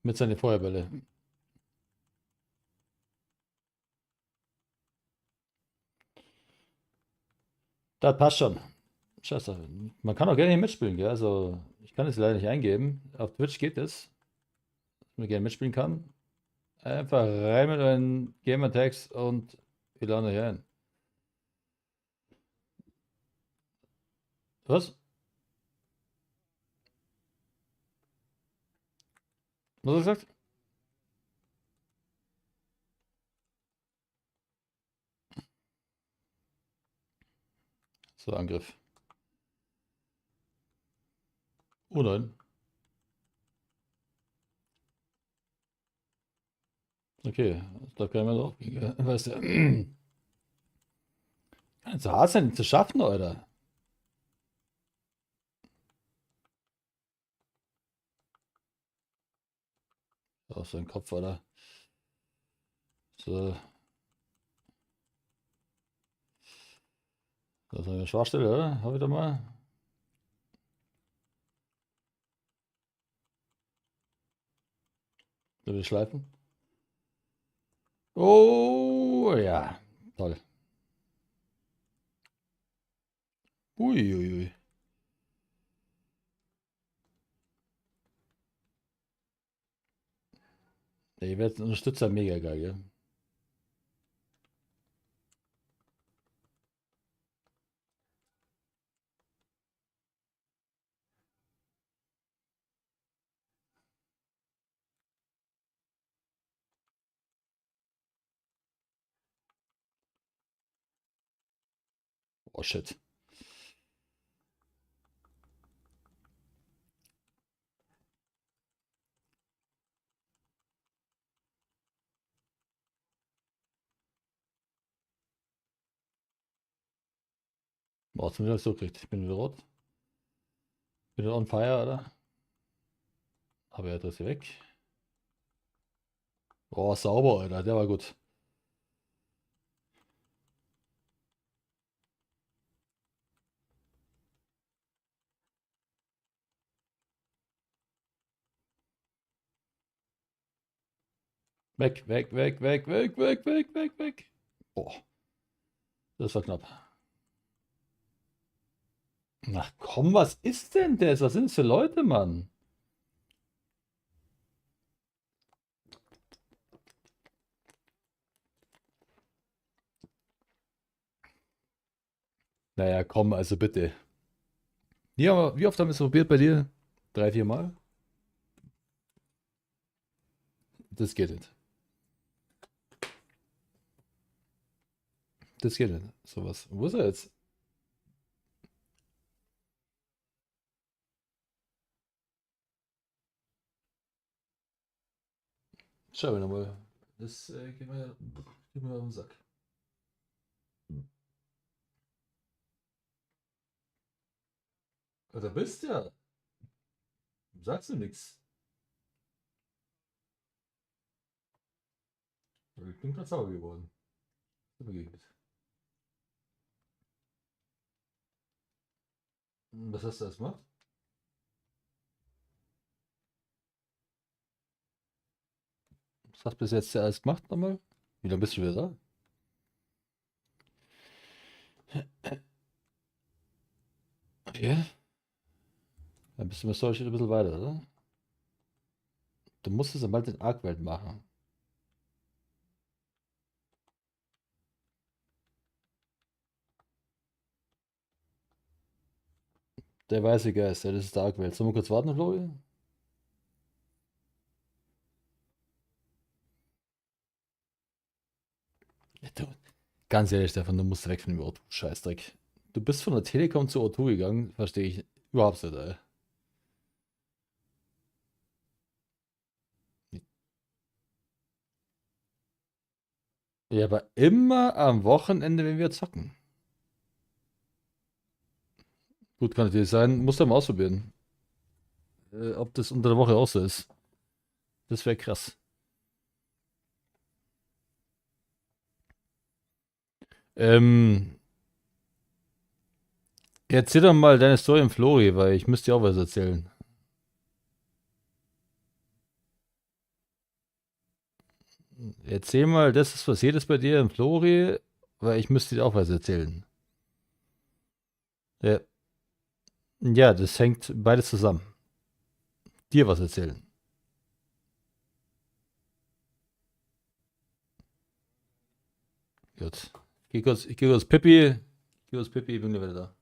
Mit seinen Feuerbälle. Das passt schon. Scheiße. Man kann auch gerne hier mitspielen, gell? Also, ich kann es leider nicht eingeben. Auf Twitch geht es. Dass man gerne mitspielen kann. Einfach rein mit euren Gamertags und wir laden euch ein. Was? Was hast du gesagt? So, Angriff. Oh nein. Okay, da können wir drauf gehen, gell? Weißt du. Kann so hart sein, zu schaffen, Alter. Auf seinen Kopf, Alter. So. Das ist eine Schwachstelle, oder? Hab ich da mal. Wir schleifen. Oh ja, toll. Uiuiui. Ja, ihr werdet Unterstützer mega geil, gell? Oh shit. Boah, zum Glück so gekriegt. Ich bin wieder rot. Bin on fire, oder? Aber er ist weg. Oh, sauber, Alter. Der war gut. Weg, weg, weg, weg, weg, weg, weg, weg, weg. Boah. Das war knapp. Ach komm, was ist denn das? Was sind das für Leute, Mann? Naja, komm, also bitte. Ja, wie oft haben wir es probiert bei dir? 3, 4 Mal? Das geht nicht. Das geht nicht. Sowas. Wo ist er jetzt? Schauen wir nochmal. Das geht mir auf den Sack. Ja, da bist du ja. Sagst du nix? Ich bin grad sauer geworden. Begegnet. Was hast du alles gemacht? Was hast du bis jetzt alles gemacht nochmal? Wie lange bist du wieder da? Okay. Dann bist du mit Story ein bisschen weiter, oder? Du musst es dann bald in Arkwelt machen. Der weiße Geist, ja, das ist der Arkwelt. Sollen wir kurz warten, Flori? Ja, du, ganz ehrlich, Stefan, du musst weg von dem O2, Scheißdreck. Du bist von der Telekom zu O2 gegangen, verstehe ich überhaupt nicht, ey. Ja, aber immer am Wochenende, wenn wir zocken. Gut, kann natürlich sein. Musst du mal ausprobieren. Ob das unter der Woche auch so ist. Das wäre krass. Erzähl doch mal deine Story im Flori, weil ich müsste dir auch was erzählen. Erzähl mal das, was passiert ist bei dir im Flori, weil ich müsste dir auch was erzählen. Ja. Ja, das hängt beides zusammen. Dir was erzählen. Gut. Ich geh kurz Pipi. Ich geh kurz Pipi, bin wieder da.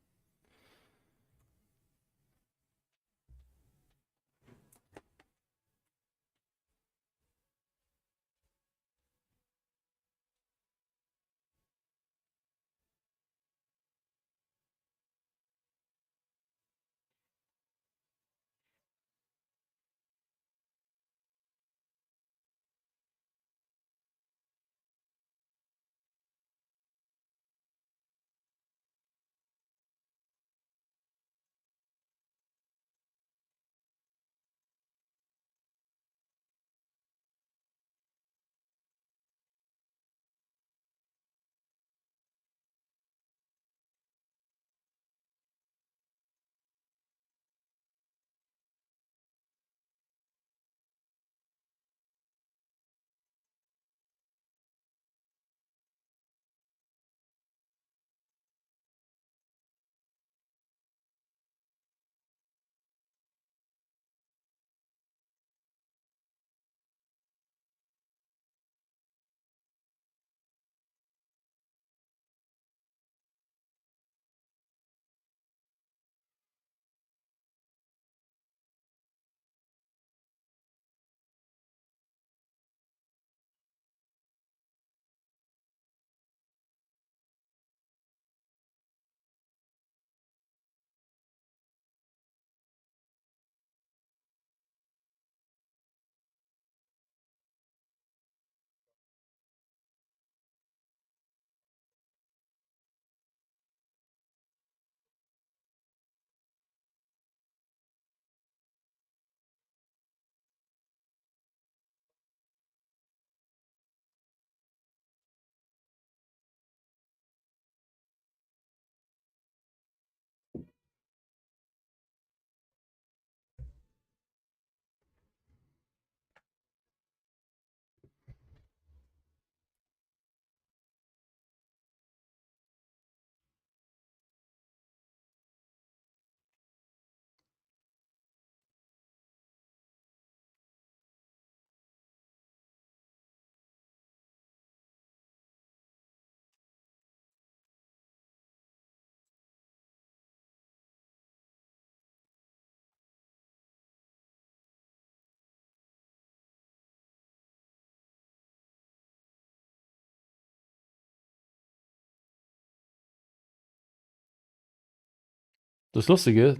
Das Lustige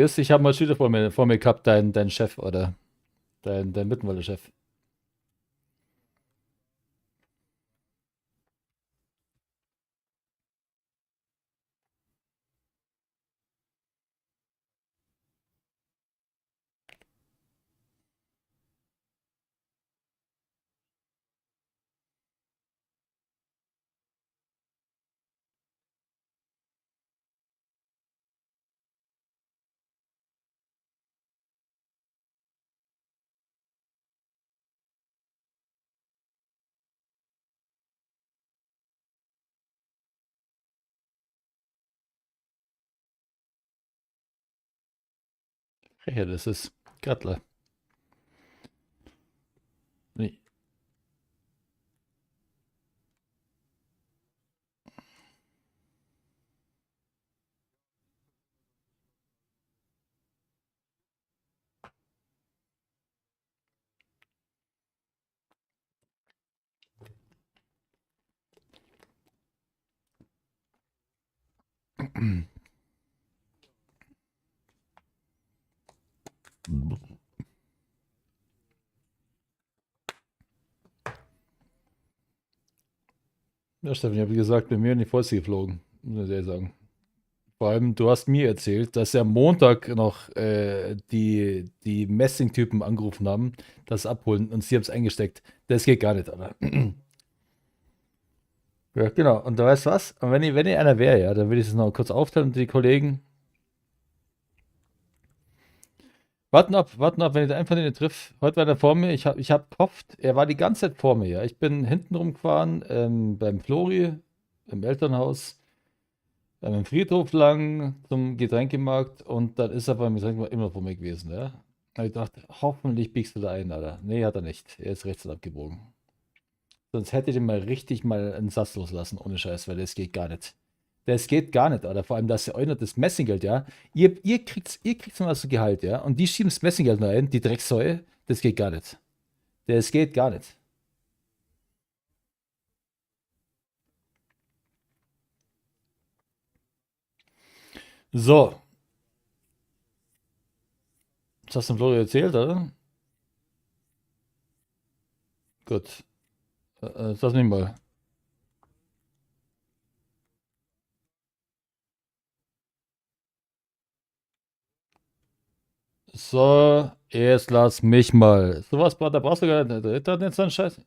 ist, ich habe mal schon wieder vor mir gehabt, dein Chef oder dein Mittenwalder Chef. Ja, das ist Grattler. Nee. Ja, Stefan, ich habe gesagt, bei mir in die Fäuste geflogen, muss ich ehrlich sagen. Vor allem, du hast mir erzählt, dass sie am Montag noch die Messing-Typen angerufen haben, das abholen und sie haben es eingesteckt. Das geht gar nicht, Alter. Ja, genau. Und du weißt was? Und wenn ich einer wäre, ja, dann würde ich es noch kurz aufteilen und die Kollegen. Warten ab, wenn ich einen von denen triff. Heute war der vor mir, ich hab gehofft, er war die ganze Zeit vor mir, ja. Ich bin hinten rumgefahren, beim Flori, im Elternhaus, am Friedhof lang zum Getränkemarkt und dann ist er beim Getränkemarkt immer vor mir gewesen, ja. Da hab ich gedacht, hoffentlich biegst du da ein, Alter. Nee, hat er nicht. Er ist rechts abgebogen. Sonst hätte ich ihm mal richtig mal einen Satz loslassen, ohne Scheiß, weil das geht gar nicht. Das geht gar nicht, Alter. Vor allem, dass ihr euch noch das Messinggeld, ja. Ihr kriegt's noch so Gehalt, ja. Und die schieben das Messinggeld noch ein, die Drecksäue. Das geht gar nicht. Das geht gar nicht. So. Das hast du dem Flori erzählt, oder? Gut. Lass mich mal. So, jetzt lass mich mal. Sowas, da brauchst du gar nicht. Da nicht so einen Scheiß.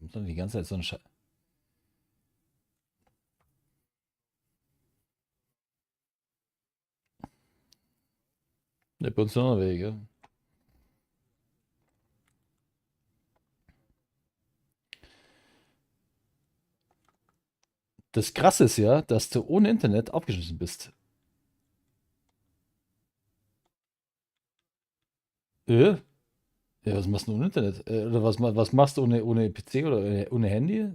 Die ganze Zeit so einen Scheiß. Der bei uns noch Wege. Das Krasse ist ja, dass du ohne Internet aufgeschmissen bist. Äh? Ja, was machst du ohne Internet? Oder was machst du ohne PC oder ohne Handy?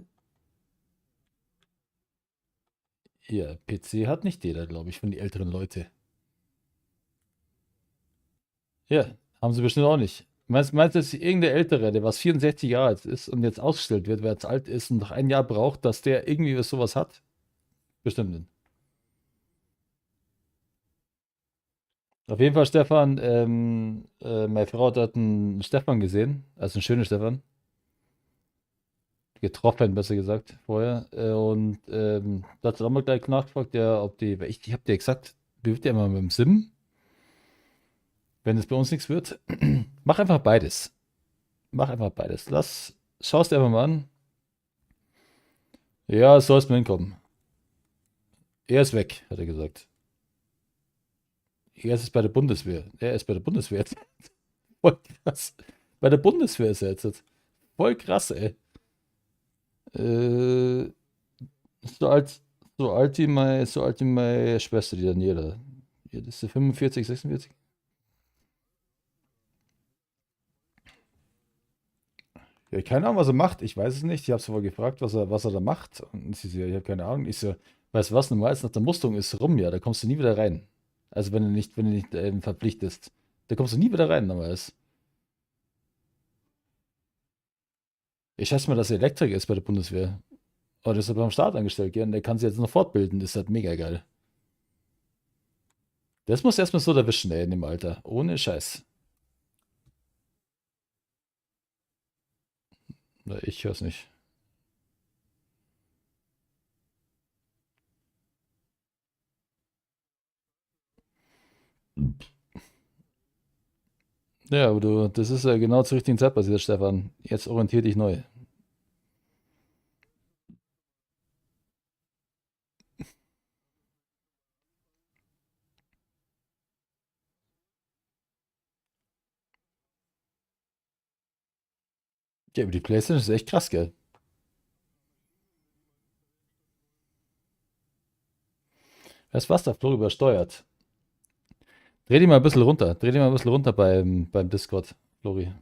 Ja, PC hat nicht jeder, glaube ich, von den älteren Leute. Ja, haben sie bestimmt auch nicht. Meinst du, dass irgendein Ältere, der was 64 Jahre alt ist und jetzt ausgestellt wird, weil er jetzt alt ist und noch ein Jahr braucht, dass der irgendwie was sowas hat? Bestimmt nicht. Auf jeden Fall, Stefan, meine Frau hat einen Stefan gesehen, also einen schönen Stefan. Getroffen, besser gesagt, vorher. Und da hat sie auch mal gleich nachgefragt, ja, ob die, weil ich hab dir gesagt, bewirb dich einmal mit dem Sim. Wenn es bei uns nichts wird, mach einfach beides. Mach einfach beides. Schau's dir einfach mal an. Ja, sollst mal hinkommen. Er ist weg, hat er gesagt. Er ist bei der Bundeswehr. Er ist bei der Bundeswehr. Voll krass. Bei der Bundeswehr ist er jetzt. Voll krass, ey. So alt wie meine Schwester, die Daniela. Ja, das ist 45, 46. Ja, keine Ahnung, was er macht. Ich weiß es nicht. Ich habe sie vorher gefragt, was er da macht. Und sie so, ja, ich habe keine Ahnung. Ich so, weißt du was, normal ist nach der Musterung ist rum, ja, da kommst du nie wieder rein. Also wenn du nicht verpflichtest. Da kommst du nie wieder rein, normalerweise. Ich schätze mal, dass er Elektriker ist bei der Bundeswehr. Aber das ist er beim Staat angestellt, gell? Und der kann sich jetzt noch fortbilden. Das ist halt mega geil. Das muss erstmal so erwischen, ey, in dem Alter. Ohne Scheiß. Na, ich hör's nicht. Ja, aber du, das ist ja genau zur richtigen Zeit passiert, Stefan. Jetzt orientier dich neu. Ja, aber die PlayStation ist echt krass, gell? Weißt du was, der Flo übersteuert. Dreh die mal ein bisschen runter. Dreh die mal ein bisschen runter beim Discord, Flori.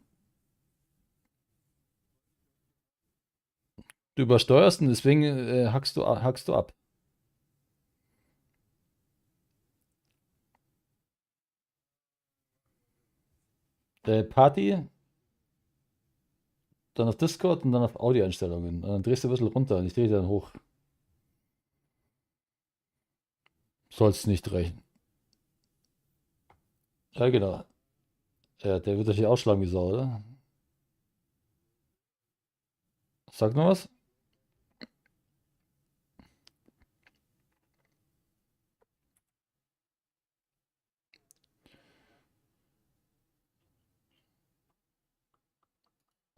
Du übersteuerst und deswegen hackst du ab. Party, dann auf Discord und dann auf Audioeinstellungen. Und dann drehst du ein bisschen runter und ich drehe dann hoch. Soll's nicht reichen. Ja, genau. Ja, der wird natürlich ausschlagen wie Sau, oder? Sag noch was?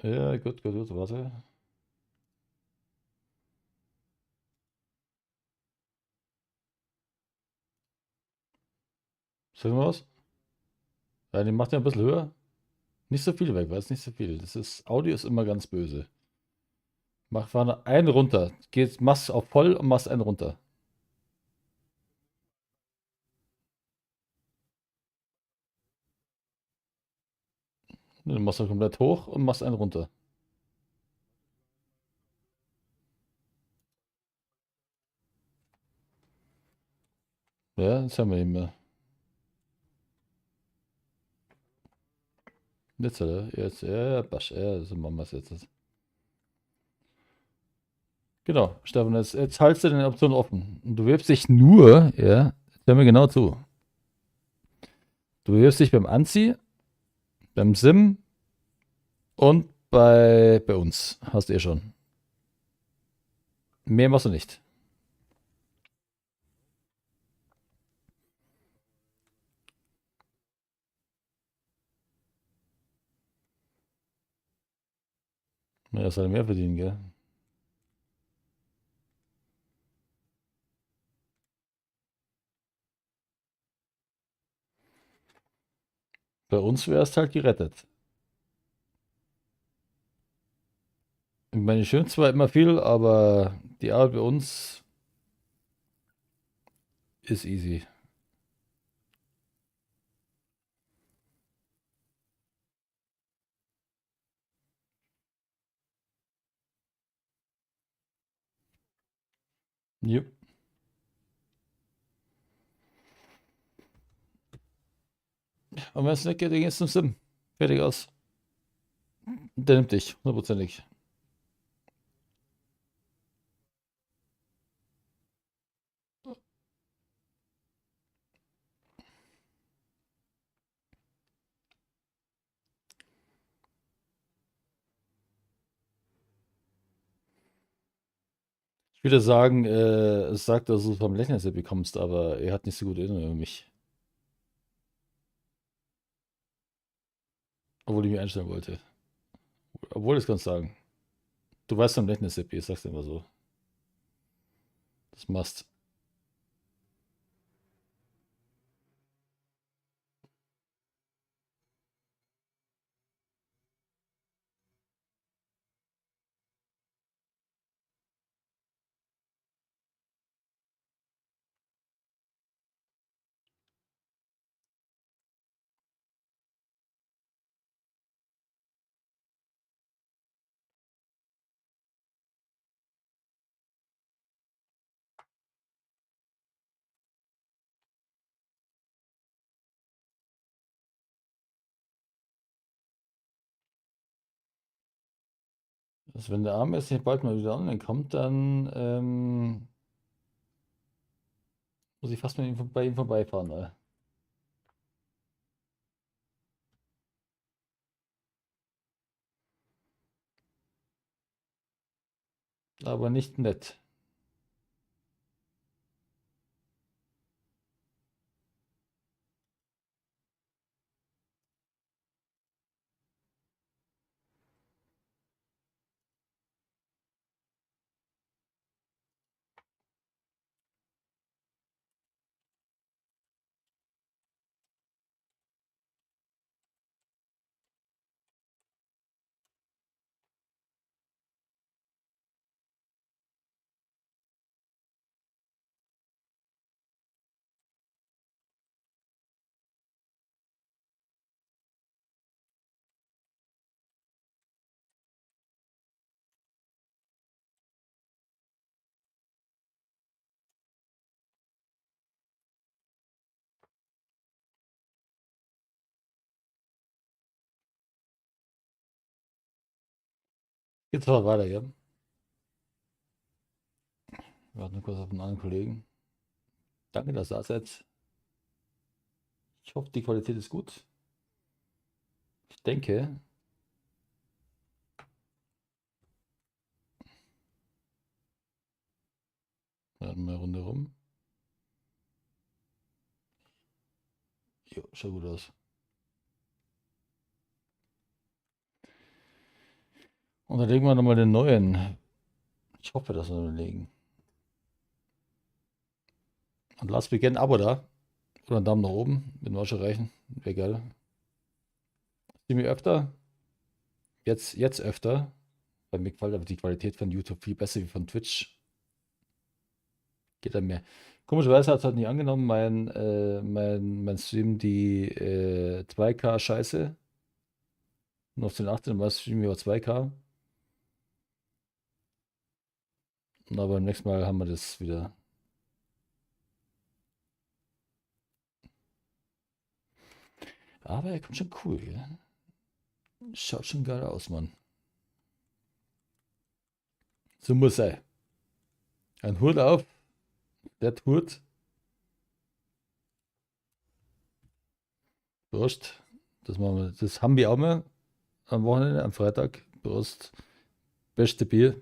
Ja, gut, gut, gut, warte. Sag mal was? Ja, den macht er ein bisschen höher. Nicht so viel weg, weiß nicht so viel. Das ist, Audio ist immer ganz böse. Mach vorne einen runter. Geh, mach's auf voll und machst einen runter. Du machst dann komplett hoch und machst einen runter. Ja, das haben wir nicht mehr. Jetzt, oder? Jetzt, ja, passt. Ja, so machen wir es jetzt. Genau, Stefan, jetzt hältst du deine Option offen. Und du bewirbst dich nur, ja, hör mir genau zu. Du bewirbst dich beim Anzi, beim Sim und bei uns. Hast du eh schon. Mehr machst du nicht. Ja, soll mehr verdienen, gell? Bei uns wär's halt gerettet. Ich meine, ich schimpfe zwar immer viel, aber die Arbeit bei uns ist easy. Jupp. Und wenn es nicht geht, dann geht's zum Sim. Fertig aus. Der nimmt dich, hundertprozentig. Ich würde sagen, es sagt, dass du vom Lechner bekommst, aber er hat nicht so gute Erinnerungen an mich. Obwohl ich mich einstellen wollte. Obwohl, das kannst du sagen. Du weißt vom Lechner, Seppi, ich sag's immer so. Das machst. Also wenn der Arm jetzt nicht bald mal wieder online kommt, dann muss ich fast mit ihm, bei ihm vorbeifahren. Ey. Aber nicht nett. Geht's aber weiter, ja? Wir warten kurz auf einen anderen Kollegen. Danke, dass ihr da seid. Ich hoffe, die Qualität ist gut. Ich denke. Warten wir eine Runde rum. Jo, schaut gut aus. Und dann legen wir nochmal den neuen. Ich hoffe, dass wir den legen. Und lasst mir gerne ein Abo da. Oder einen Daumen nach oben. Würden wir auch schon reichen. Wäre geil. Sehen wir öfter. Jetzt öfter. Weil mir gefällt aber die Qualität von YouTube viel besser wie von Twitch. Geht dann mehr. Komischerweise hat es halt nicht angenommen, mein Stream, die 2K-Scheiße. Nur auf den 18 war Stream über 2K. Aber beim nächsten Mal haben wir das wieder. Aber er kommt schon cool, gell? Schaut schon geil aus, Mann. So muss sein. Ein Hut auf. Der Hut. Prost. Das machen wir. Das haben wir auch mal am Wochenende, am Freitag. Prost. Beste Bier.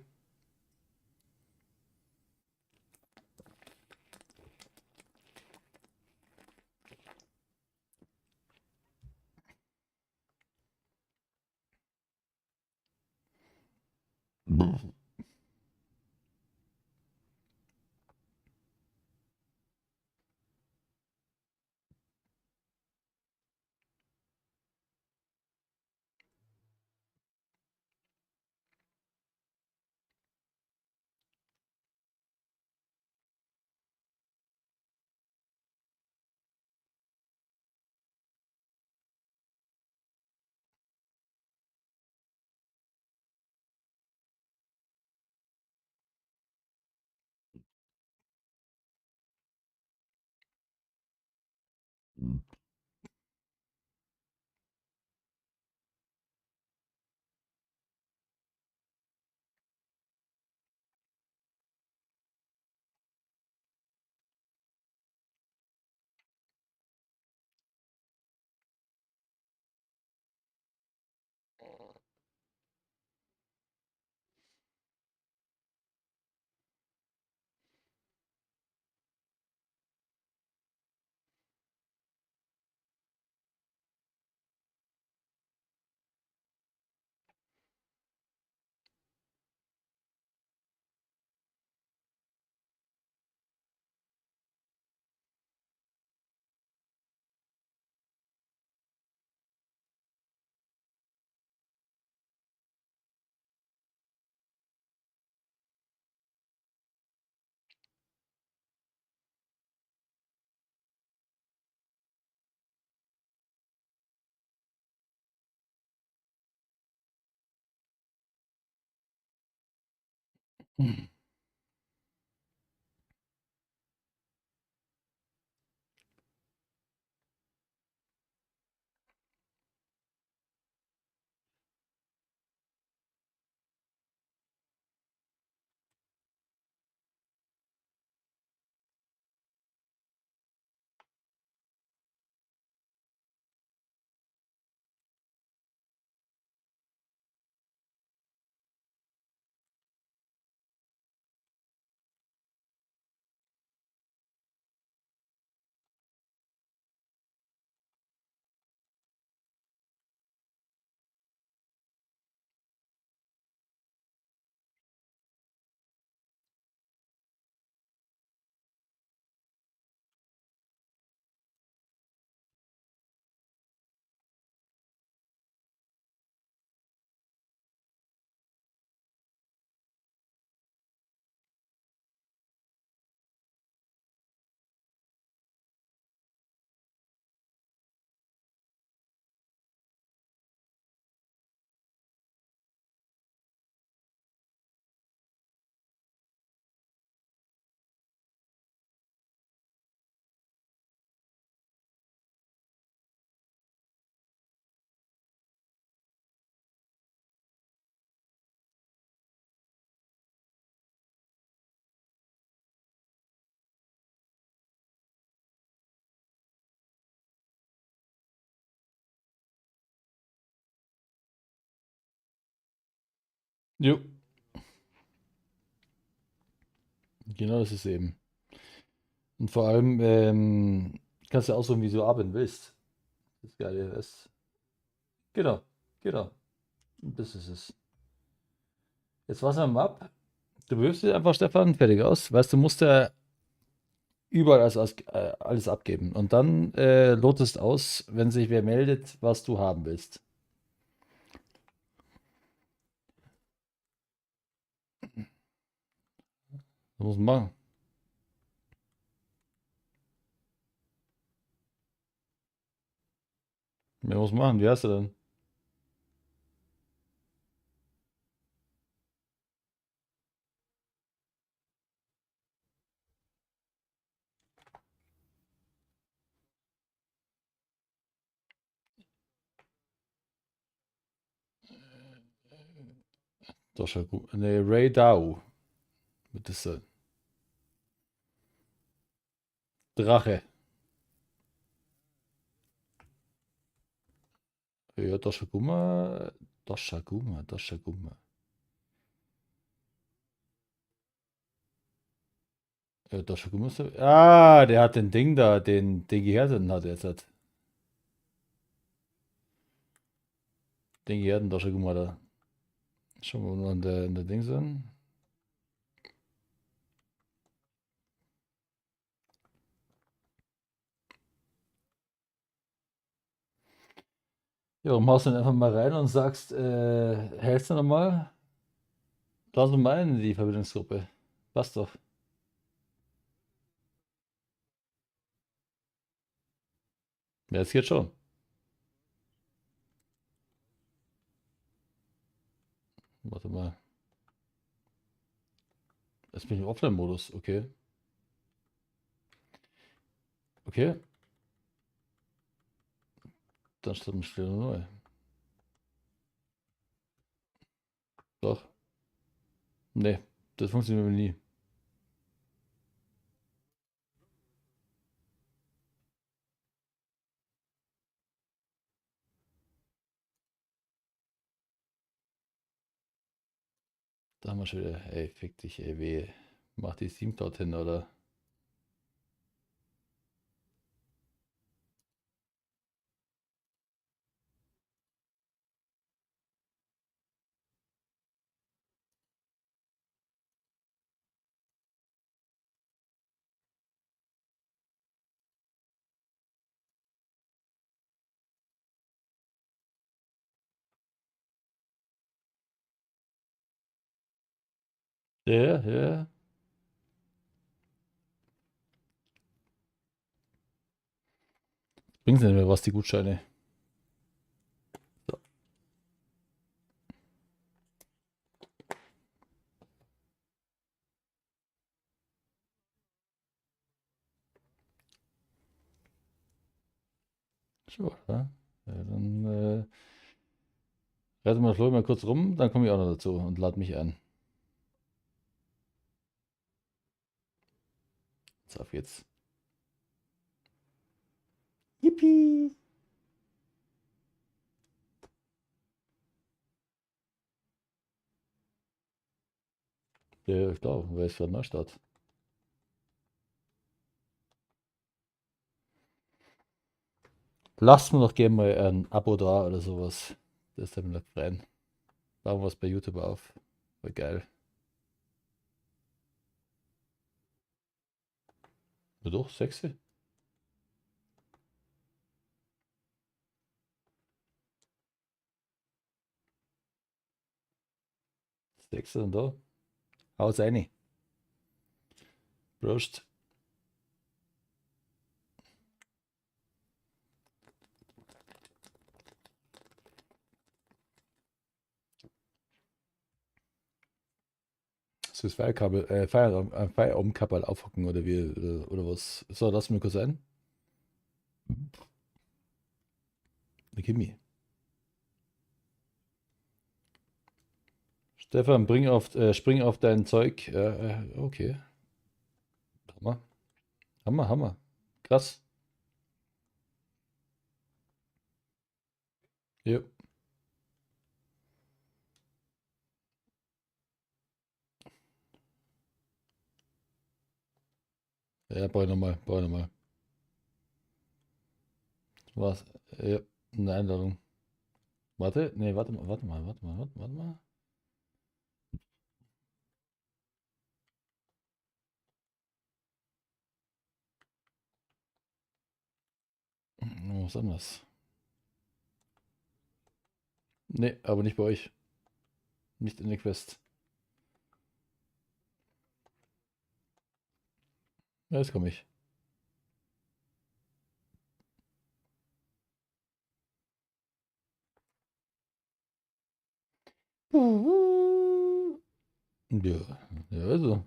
Jo. Genau das ist eben. Und vor allem kannst du aussuchen, wie du arbeiten willst. Das Geile ist. Genau, genau. Das ist es. Jetzt warten wir mal ab. Du bewirbst dich einfach, Stefan, fertig aus. Weißt du, musst ja überall alles abgeben. Und dann lotest aus, wenn sich wer meldet, was du haben willst. Das muss man machen. Wer muss machen? Wie heißt du denn? Nee, Ray Dow. Wird das sein. Drache. Ja, Doshaguma. Doshaguma, Doshaguma. Ja, Doshaguma ist. Ah, der hat den Ding da, den Gehirten hat er jetzt. Hat. Den Gehirten Doshaguma da. Schauen wir mal in der Ding sind. Ja, warum haust du denn einfach mal rein und sagst, hältst du nochmal? Lass uns mal in die Verbindungsgruppe. Passt doch. Ja, es geht schon. Warte mal. Jetzt bin ich im Offline-Modus, okay. Okay. Dann starten wir schnell neu. Doch. Nee, das funktioniert nie. Da haben wir schon wieder, ey, fick dich, ey, weh. Mach die Steam Cloud hin, oder? Ja, ja. Bringen sie denn mehr was, die Gutscheine? So. Schon, oder? Ja, dann reiten wir Flo mal kurz rum, dann komme ich auch noch dazu und lade mich ein. So, auf geht's. Yippie! Ja, klar, weil es für Neustart. Lasst mir doch gerne mal ein Abo da oder sowas. Das ist mir noch rein. Bauen wir was bei YouTube auf. Voll geil. Ja doch, 6. 6 und da. Haus rein. Prost. So das Feierabendkabel aufhocken oder wie, oder was. So, lass mich kurz ein. Der Kimi. Stefan, spring auf dein Zeug. Okay. Hammer. Hammer, Hammer. Krass. Jo. Ja, brauch ich nochmal, brauch ich nochmal. Was? Ja, eine Einladung. Warte, nee, warte mal, warte mal, warte mal, warte, warte mal. Was anderes. Nee, aber nicht bei euch. Nicht in der Quest. Ja, jetzt komme ich. Ja, ja, also.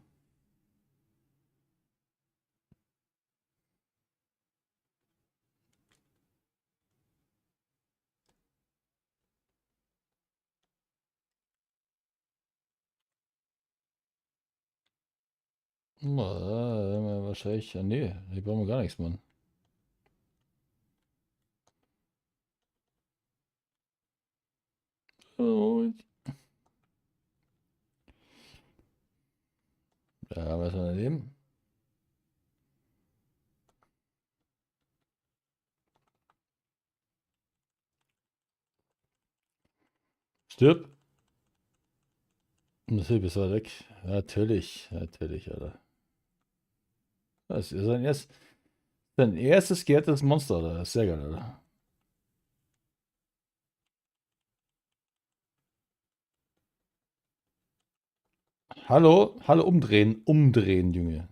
Na, wahrscheinlich, ja, nee, hier brauchen wir gar nichts, Mann. Und ja, was soll daneben? Stirb. Natürlich bist du weg. Natürlich, natürlich, Alter. Das ist sein erstes geehrtes Monster, Alter. Das ist sehr geil, Alter. Hallo, hallo, umdrehen, umdrehen, Junge.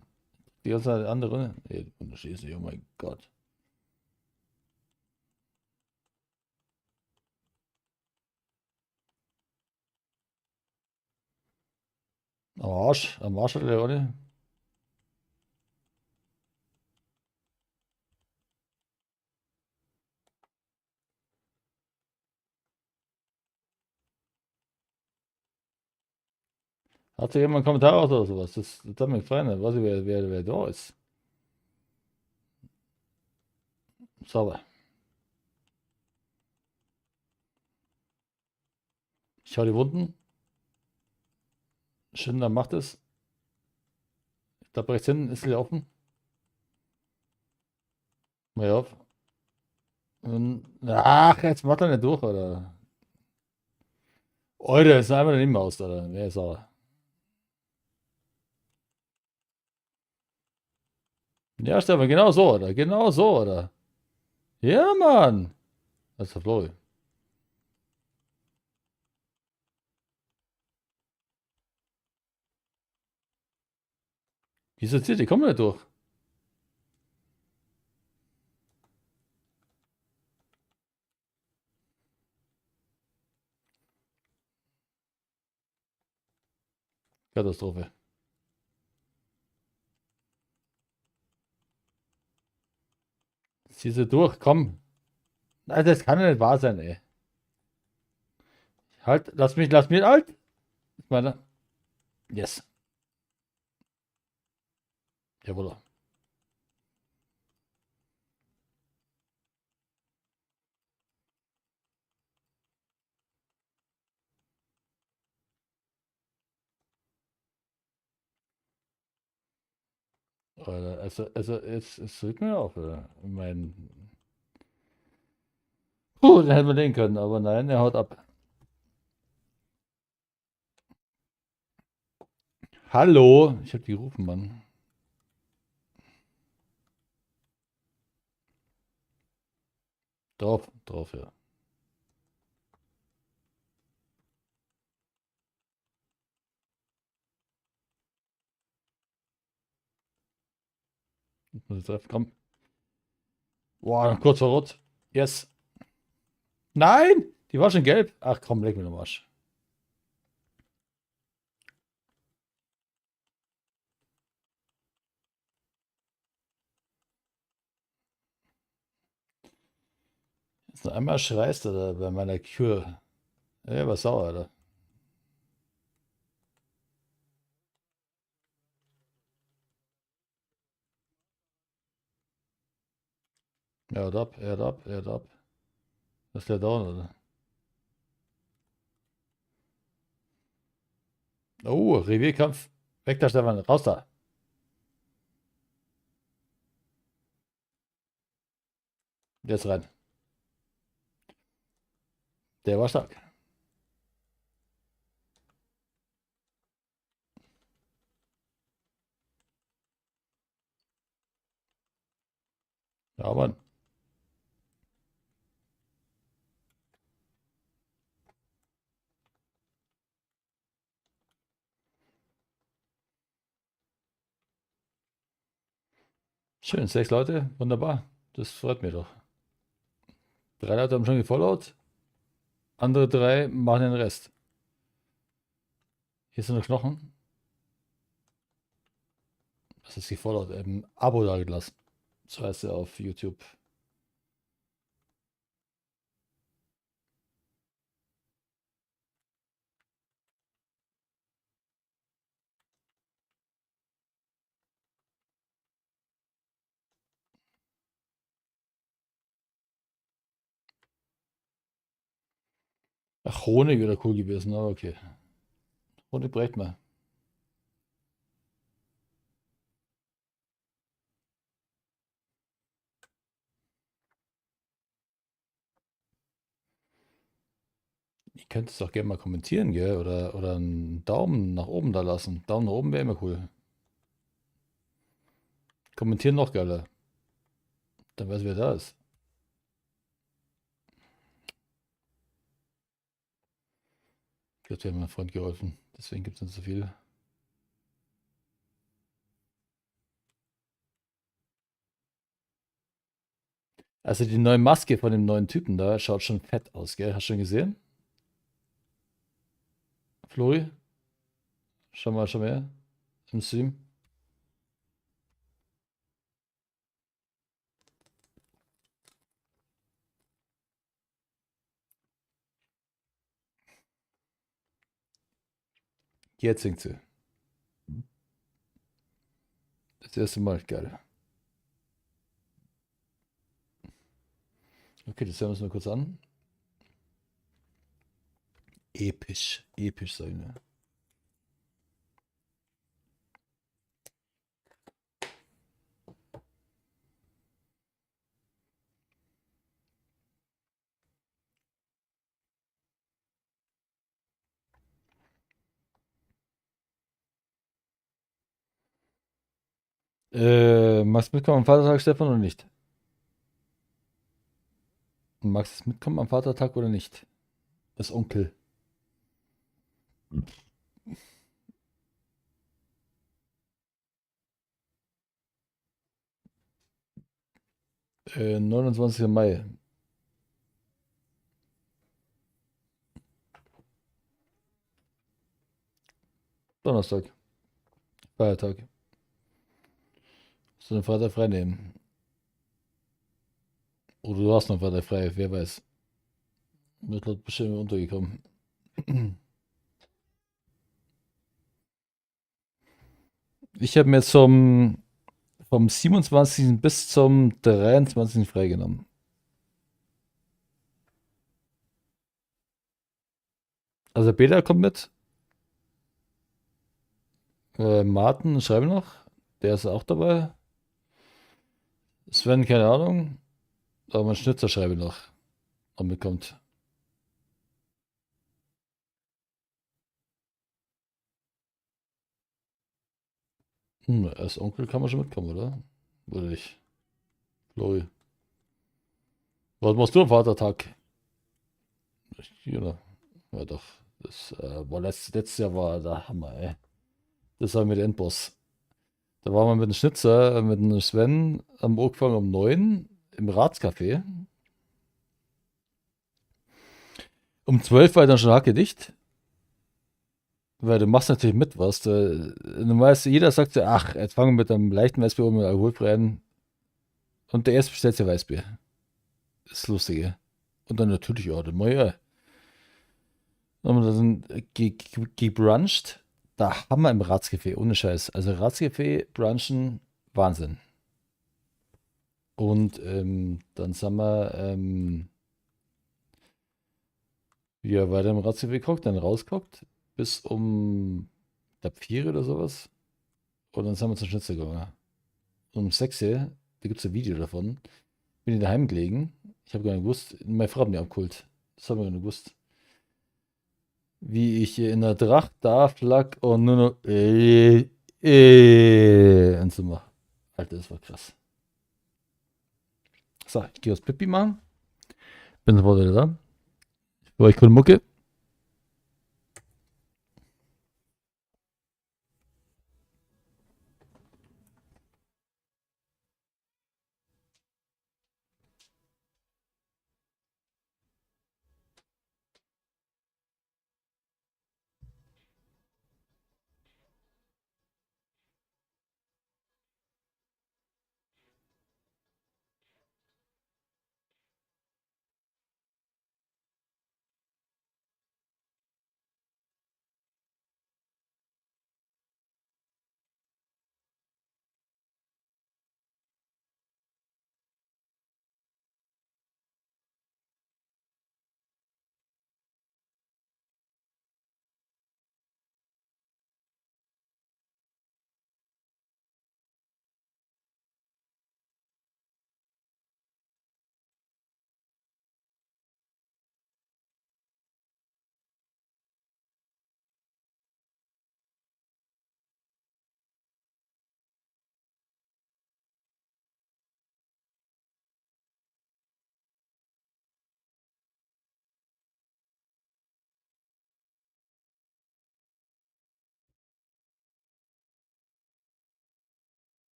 Die ganze Zeit andere. Nee, unterschießt nicht, oh mein Gott. Am Arsch, oder? Oder? Hat hier jemand einen Kommentar oder sowas? Das hat mir gefallen. Ich weiß nicht, wer da ist. Sauber. Ich schau die Wunden. Schindler macht es. Ich glaube, rechts hinten ist sie offen. Mal auf. Und, ach, jetzt macht er nicht durch, oder? Alter, ist einfach daneben aus, oder? Wer ist sauer? Ja, Stefan, genau so, oder? Genau so, oder? Ja, Mann! Das ist der Flo. Wieso zieht die? Kommen nicht durch. Katastrophe. Zieh sie durch, komm. Nein, das kann ja nicht wahr sein, ey. Halt, lass mich, halt. Ich meine, yes. Jawohl. Alter, also jetzt regt mir auf, oder? Ich mein, puh, den hätten wir legen können, aber nein, er haut ab. Hallo, ich hab die gerufen, Mann. Drauf, drauf, ja. Muss ich treffen, komm. Boah, kurz vor Rot. Yes. Nein! Die war schon gelb. Ach komm, leck mir den Arsch. Jetzt noch einmal schreist du da bei meiner Kür. Ja, war sauer, Alter. Er hat ab, er hat ab, er hat ab. Das ist der down, oder? Oh, Revierkampf. Weg da, Stefan. Raus da. Jetzt rein. Der war stark. Ja, Mann. Schön, 6 Leute, wunderbar. Das freut mich doch. 3 Leute haben schon gefollowt. Andere 3 machen den Rest. Hier sind noch Knochen. Was ist gefollowt? Abo da gelassen. So heißt er auf YouTube. Ach, Honig wäre cool gewesen, aber okay. Honig bräuchte man. Ihr könnt es auch gerne mal kommentieren, gell? Oder einen Daumen nach oben da lassen. Daumen nach oben wäre immer cool. Kommentieren noch geiler. Dann weiß ich, wer da ist. Ich glaube, wir haben meinem Freund geholfen. Deswegen gibt's nicht so viel. Also die neue Maske von dem neuen Typen da schaut schon fett aus, gell? Hast du schon gesehen? Flori? Schau mal, schau mal her. Im Stream. Jetzt singt sie. Das erste Mal, geil. Okay, das hören wir uns mal kurz an. Episch, episch, sag ich mir. Magst du mitkommen am Vatertag, Stefan, oder nicht? Magst du mitkommen am Vatertag oder nicht? Als Onkel. 29. Mai. Donnerstag. Feiertag. Musst du den Freitag frei nehmen. Oder du hast noch Freitag frei, wer weiß. Wird dort bestimmt untergekommen. Ich habe mir vom 27. bis zum 23. freigenommen. Also Beda kommt mit. Martin schreibe noch. Der ist auch dabei. Sven, keine Ahnung. Aber mein Schnitzer schreibe noch. Ob mitkommt. Als Onkel kann man schon mitkommen, oder? Oder nicht? Flori. Was machst du am Vatertag? Genau. Ja doch. Das war letztes Jahr war der Hammer, ey. Das war mit Endboss. Da waren wir mit dem Schnitzer, mit dem Sven am angefangen um 9 im Ratscafé. Um 12 war dann schon hacke dicht. Weil du machst natürlich mit was. Du weißt, jeder sagt so, ach, jetzt fangen wir mit einem leichten Weißbier an, mit alkoholfreien. Und der erste bestellt sich Weißbier. Das ist lustig, Und dann natürlich, ja, dann mach ich auch. Dann haben wir dann gebruncht. Da haben wir im Ratscafé, ohne Scheiß. Also Ratscafé, Brunchen, Wahnsinn. Und dann sind wir ja, weiter im Ratscafé geguckt, dann rausgeguckt, bis um, ich glaub, 4 oder sowas. Und dann sind wir zum Schnitzel gegangen. Und um 6 Uhr, da gibt's ein Video davon, Bin ich daheim gelegen. Ich habe gar nicht gewusst. Meine Frau hat mich abgeholt. Das haben wir gar nicht gewusst. Wie ich in der Tracht da lag und nur noch und so mach. Alter, das war krass. So, ich gehe aus Pipi machen. Bin sofort wieder da. Ich brauche coole Mucke.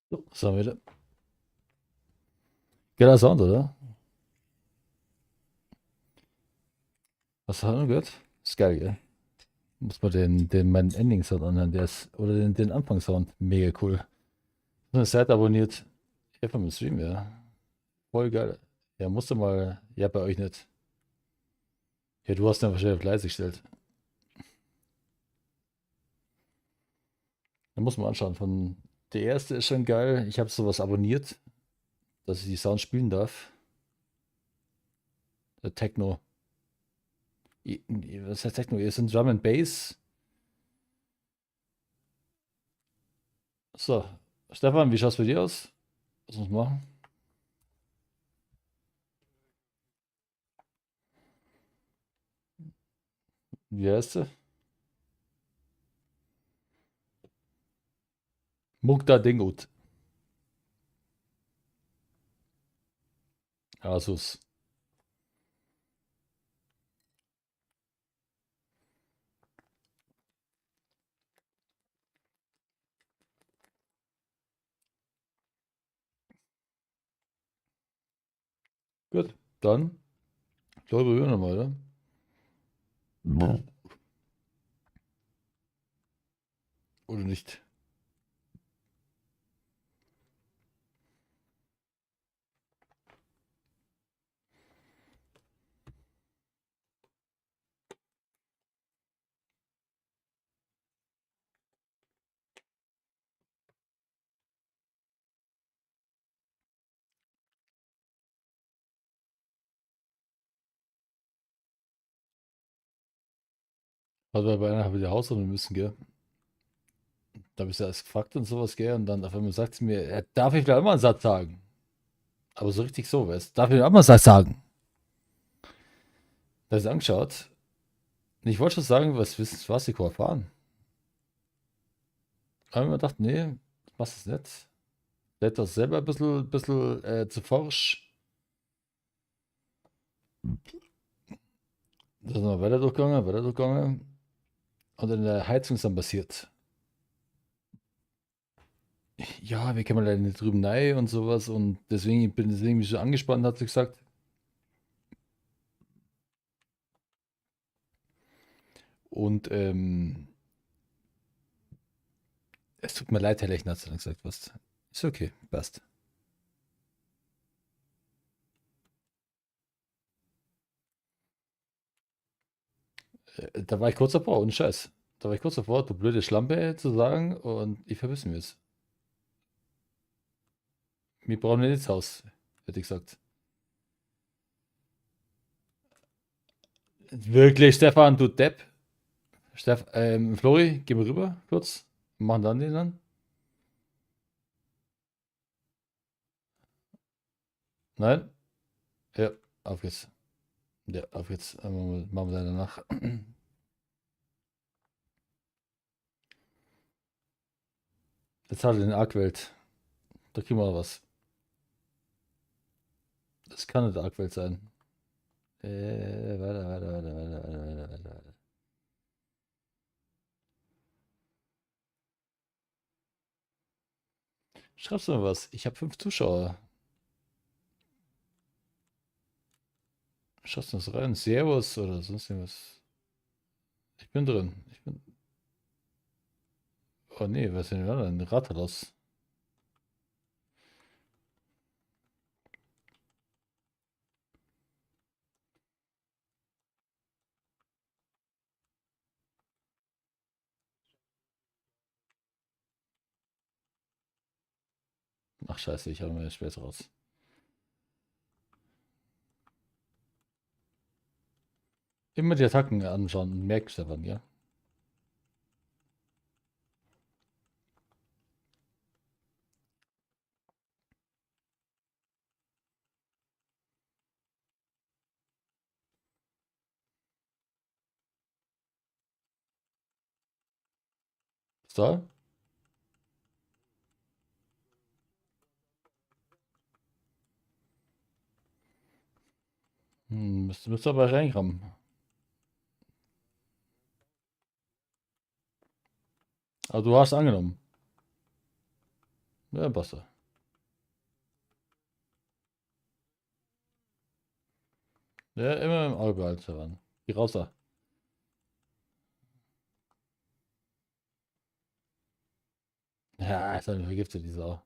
So, was haben wir da? Geiler Sound, oder? Was haben wir gehört? Ist geil, gell? Muss man den meinen Ending-Sound anhören, der ist, oder den Anfangssound, mega cool. Eine Seite abonniert. Ja, vom Stream, ja. Voll geil. Ja, musst du mal, ja, bei euch nicht. Ja, du hast ihn wahrscheinlich auf leise gestellt. Da muss man anschauen. Von der erste ist schon geil. Ich habe sowas abonniert, dass ich die Sound spielen darf. Der Techno. Was heißt Techno? Hier sind Drum and Bass. So, Stefan, wie schaut's bei dir aus? Was muss man machen? Wie heißt sie? Mugda Dingut. Asus. Gut, dann glaube ich, wir nochmal, oder? Oder nicht? Also bei einer habe ich die Hausordnung müssen, gell? Da bist du erst gefragt und sowas, gell? Und dann auf einmal sagt sie mir, ja, darf ich vielleicht auch mal einen Satz sagen? Aber so richtig so, weißt du? Darf ich auch mal einen Satz sagen? Da ist sie angeschaut. Und ich wollte schon sagen, was wissen, was ich erfahren. Aber ich mir gedacht, nee, machst du es nicht. Vielleicht auch selber ein bisschen zu forsch. Da sind wir weiter durchgegangen, weiter durchgegangen. Und in der Heizung ist dann passiert. Ja, wir können leider nicht drüben rein und sowas. Und deswegen bin ich irgendwie so angespannt, hat sie gesagt. Und es tut mir leid, Herr Lechner, hat sie dann gesagt, was. Ist okay, passt. Da war ich kurz davor, ohne Scheiß. Da war ich kurz davor, du blöde Schlampe zu sagen und ich verpiss mich jetzt. Wir brauchen nicht ins Haus, hätte ich gesagt. Wirklich, Stefan, du Depp. Flori, geh mal rüber kurz. Machen dann den dann. Nein? Ja, auf geht's. Ja, auf geht's. Machen wir danach. Jetzt hat er den Arkwelt. Da kriegen wir noch was. Das kann nicht Arkwelt sein. Weiter, weiter, weiter, weiter, weiter, weiter, weiter, weiter. Schreibst du mal was? Ich habe 5 Zuschauer. Schreibst du was rein? Servus oder sonst irgendwas. Ich bin drin. Ich bin. Oh nee, was ist denn da? Ein Rathalos. Ach scheiße, ich hau mir später raus. Immer die Attacken anschauen und merkst Stefan, ja? Ist da? Müsste aber reinkommen. Aber du hast angenommen. Ja, passt. Ja, immer im Auge behalten, Stefan. Geh raus da. Ja, ist eine vergiftet, die Sau.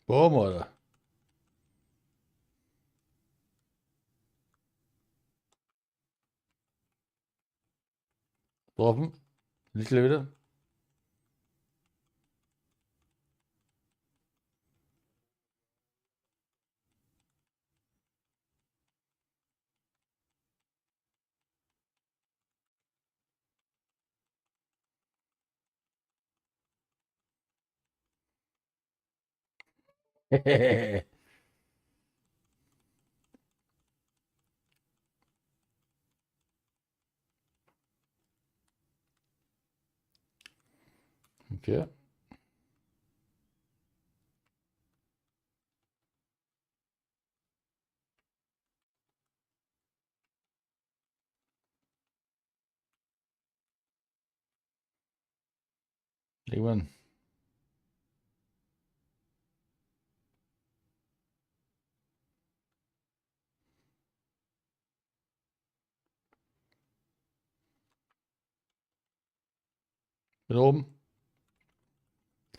Boom, oder? Getroffen. Little wieder. Okay. Irgendwann. Bin oben.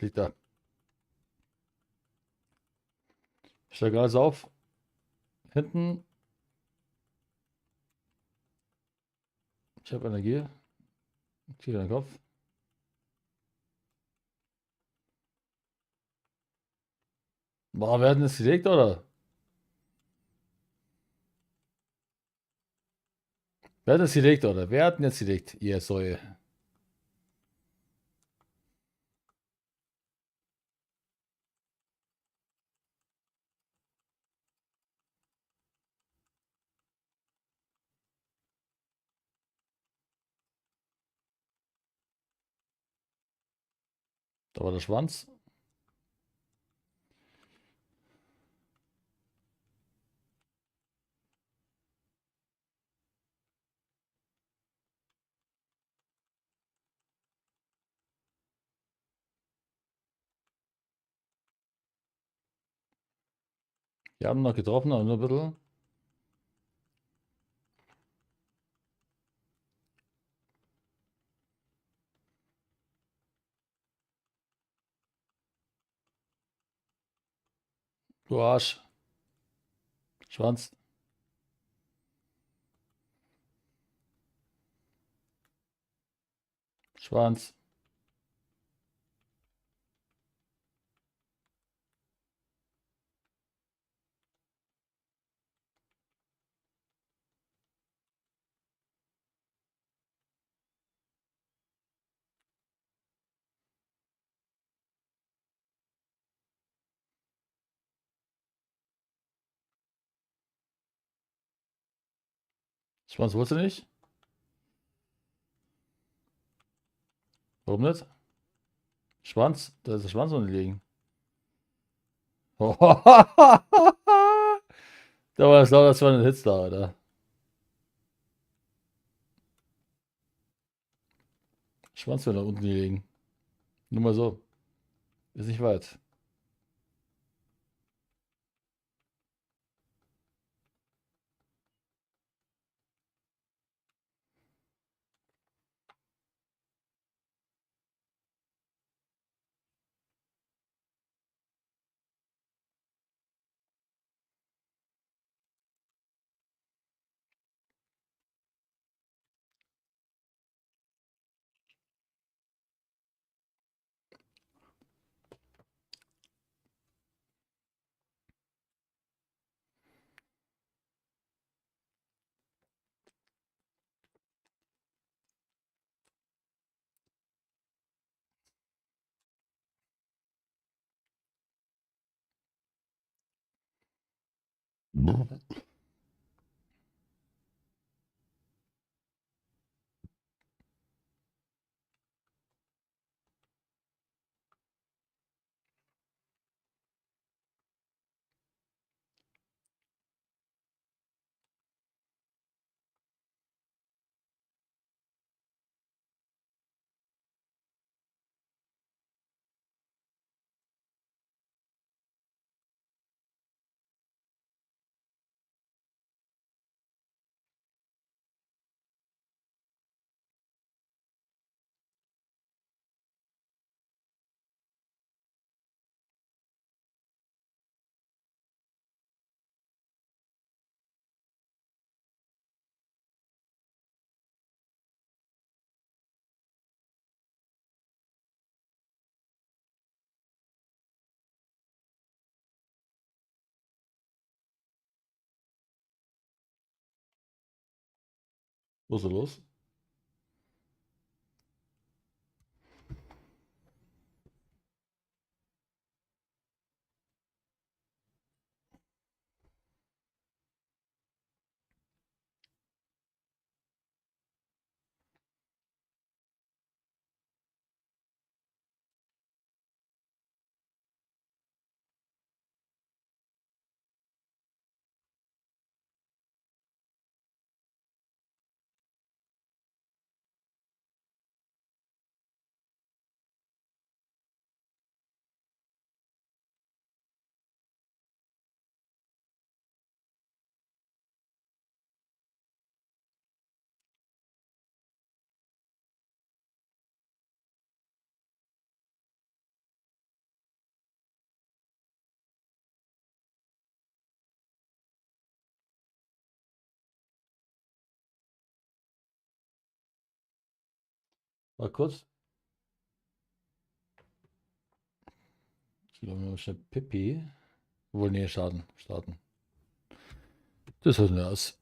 Liegt da. Ich steige alles auf. Hinten. Ich habe Energie. Kriege den Kopf. Boah, wer hat denn das gelegt, oder? Wer hat das gelegt, oder? Wer hat denn jetzt gelegt, ihr Säue? Da war der Schwanz. Wir haben noch getroffen, aber nur ein bisschen. Du Arsch. Schwanz. Schwanz. Schwanz wolltest du nicht? Warum nicht? Schwanz? Da ist der Schwanz unten liegen. Da war das lauter 200 Hits da, Alter. Schwanz wird da unten liegen. Nur mal so. Ist nicht weit. Was ist los? Mal kurz. Ich glaube, wir schnell Pipi. Obwohl, nee, starten. Starten. Das holen wir aus.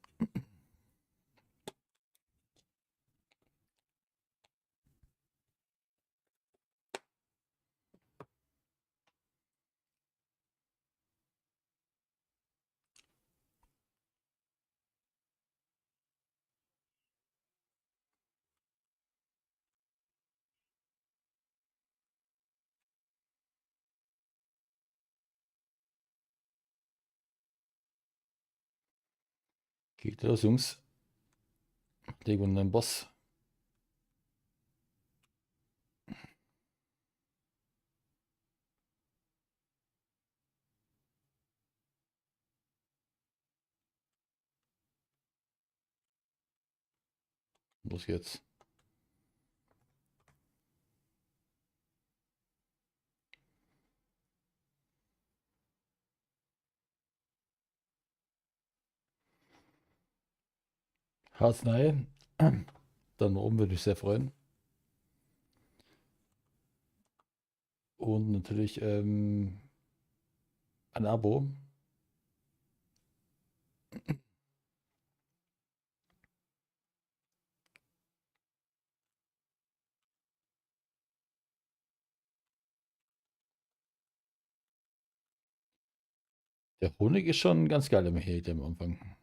Geht los, Jungs. Legen wir einen Boss. Los geht's. Hartz-Nein. Dann oben würde ich sehr freuen. Und natürlich ein Abo. Der Honig ist schon ganz geil im hier am Anfang.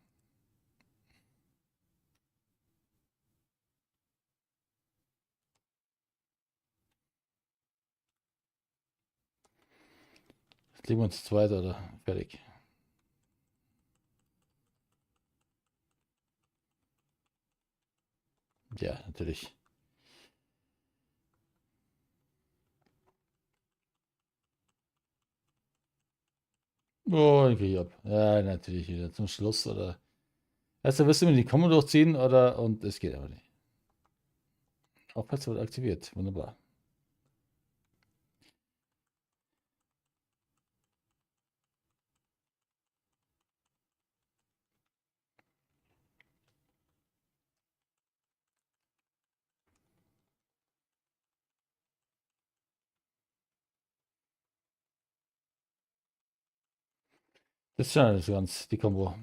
Jetzt legen wir uns zu zweit, oder? Fertig. Ja, natürlich. Oh, den krieg ich ab. Ja, natürlich wieder zum Schluss, oder? Also wirst du mir die Kombo durchziehen, oder? Und es geht aber nicht. Aufpassen wird aktiviert. Wunderbar. Das ist schon alles ganz, die Kombo.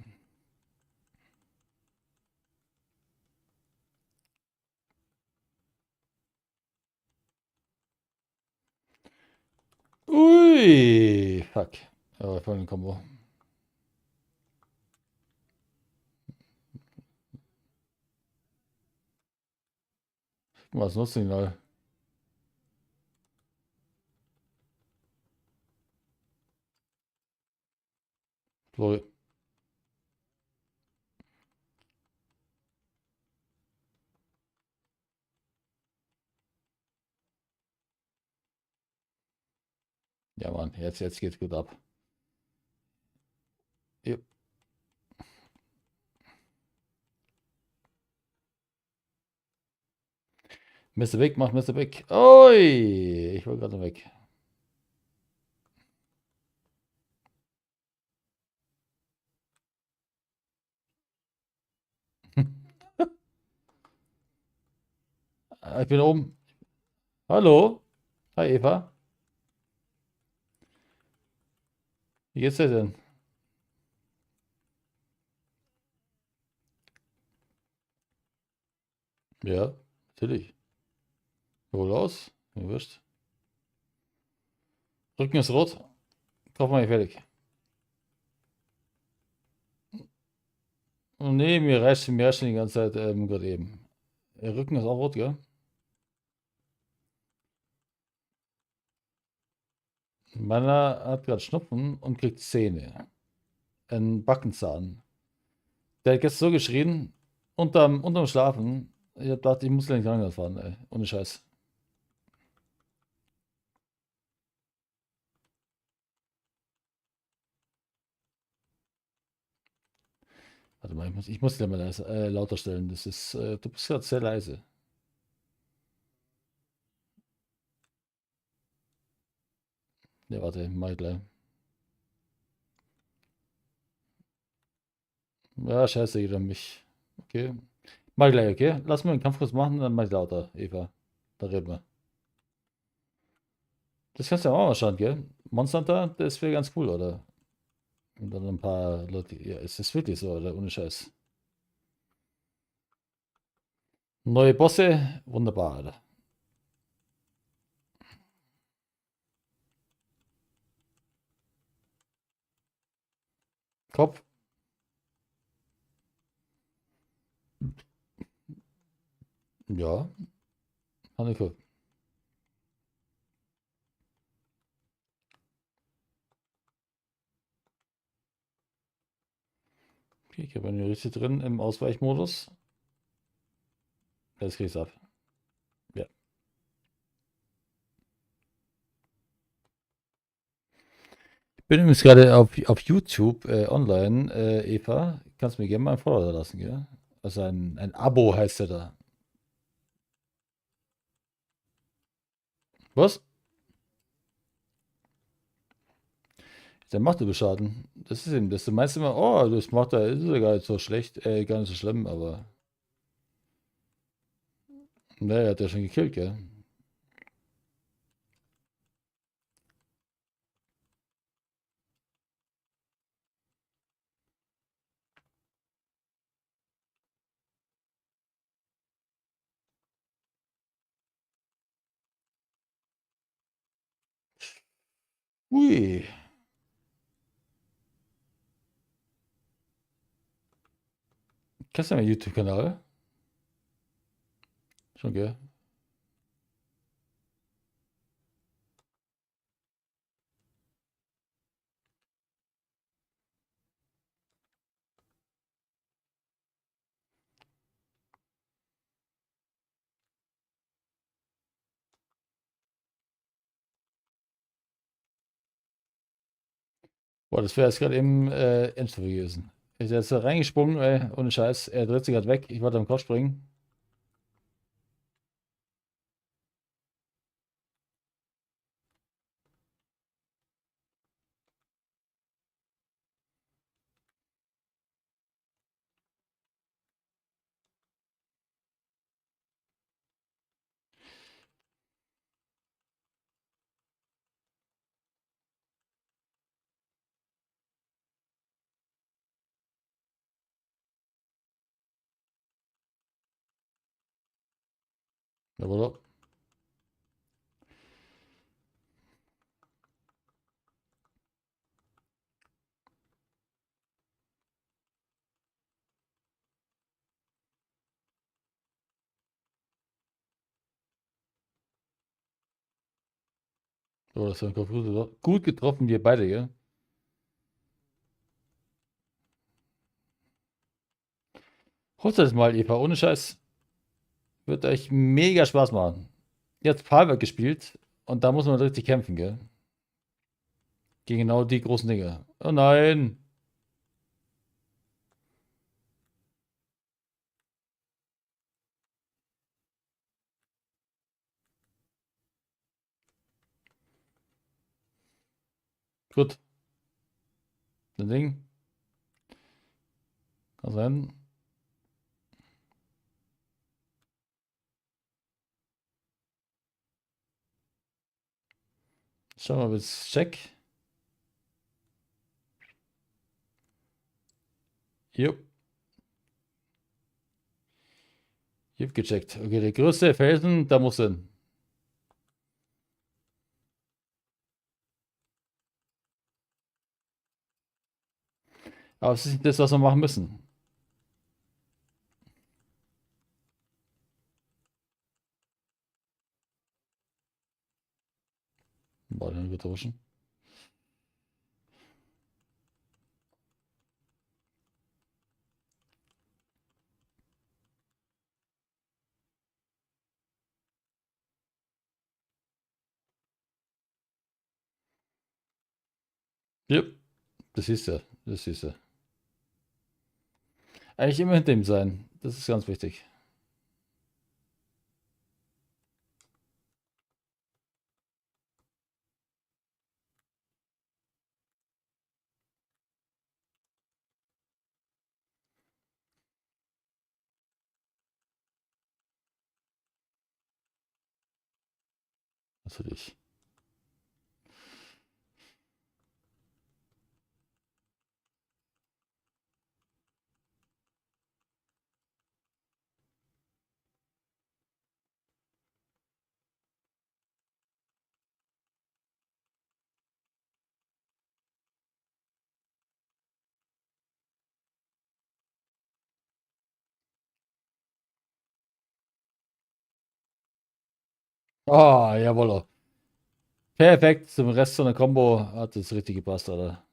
Ui, fuck. Ja, voll eine Kombo. Was nutzt den Leute? Lol. Ja, Mann, jetzt geht's gut ab. Jupp. Mister Big, macht Mister Big. Ui, ich wollte gerade noch weg. Ich bin oben. Hallo. Hi Eva. Wie geht's dir denn? Ja, natürlich. Hol aus. Mir wurscht. Rücken ist rot. Kopf mal fertig. Oh, nee, mir reicht schon die ganze Zeit gerade eben. Der Rücken ist auch rot, gell? Meiner hat gerade Schnupfen und kriegt Zähne. Ein Backenzahn. Der hat gestern so geschrien, unterm Schlafen. Ich hab gedacht, ich muss gleich Krankenhaus fahren, ey. Ohne Scheiß. Warte mal, ich muss gleich mal lauter stellen. Du bist gerade sehr leise. Ja, warte, mach ich gleich. Ja, scheiße, geht um mich. Okay. Mach ich gleich, okay? Lass mal den Kampf kurz machen, dann mach ich lauter, Eva. Da reden wir. Das kannst du ja auch mal schauen, gell? Monster Hunter, das wäre ganz cool, oder? Und dann ein paar Leute. Ja, es ist wirklich so, oder? Ohne Scheiß. Neue Bosse, wunderbar, oder? Kopf. Ja. Haneke. Okay, ich habe eine richtig drin im Ausweichmodus. Jetzt krieg ich's ab. Ja. Ich bin übrigens gerade auf YouTube online, Eva. Kannst du mir gerne mal ein Follow da lassen, gell? Also ein Abo heißt der da. Was? Der macht über Schaden. Das ist eben das. Du meinst immer, oh, das macht er, ist ja gar nicht so schlecht, gar nicht so schlimm, aber. Ne, er hat ja schon gekillt, gell? Ui. Kennst du meinen YouTube-Kanal? Schon, gell? Boah, das wäre jetzt gerade eben Endstufe gewesen. Ist jetzt da reingesprungen, ey, ohne Scheiß. Er dreht sich gerade weg. Ich wollte am Kopf springen. Jawohl. So, das war gut getroffen, wir beide, gell? Holt das mal, Eva, ohne Scheiß. Wird euch mega Spaß machen. Jetzt Palworld gespielt und da muss man richtig kämpfen, gell? Gegen genau die großen Dinge. Oh nein! Gut. Das Ding. Kann sein. Schauen wir mal, bis check. Jupp. Jupp, gecheckt. Okay, der größte Felsen, da muss hin. Aber es ist nicht das, was wir machen müssen. Boah, den getroffen. Jupp, das ist er. Das ist er. Eigentlich immer hinter ihm sein. Das ist ganz wichtig. Natürlich. Ah, jawohl. Perfekt, zum Rest so einer Combo hat es richtig gepasst, Alter.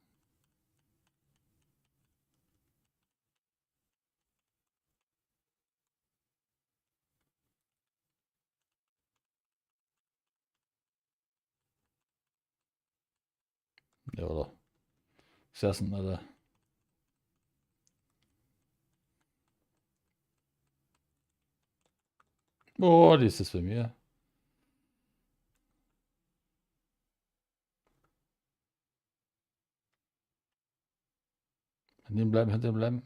Jawohl. Sassen, Alter. Oh, die ist das bei mir. Hinter ihm bleiben, hinter ihm bleiben.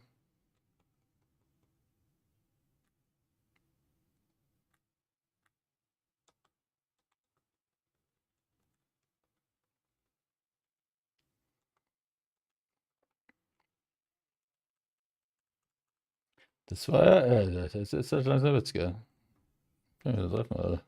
Das war ja, das ist ja langsam Witz, gell? Ja, das treffen wir alle.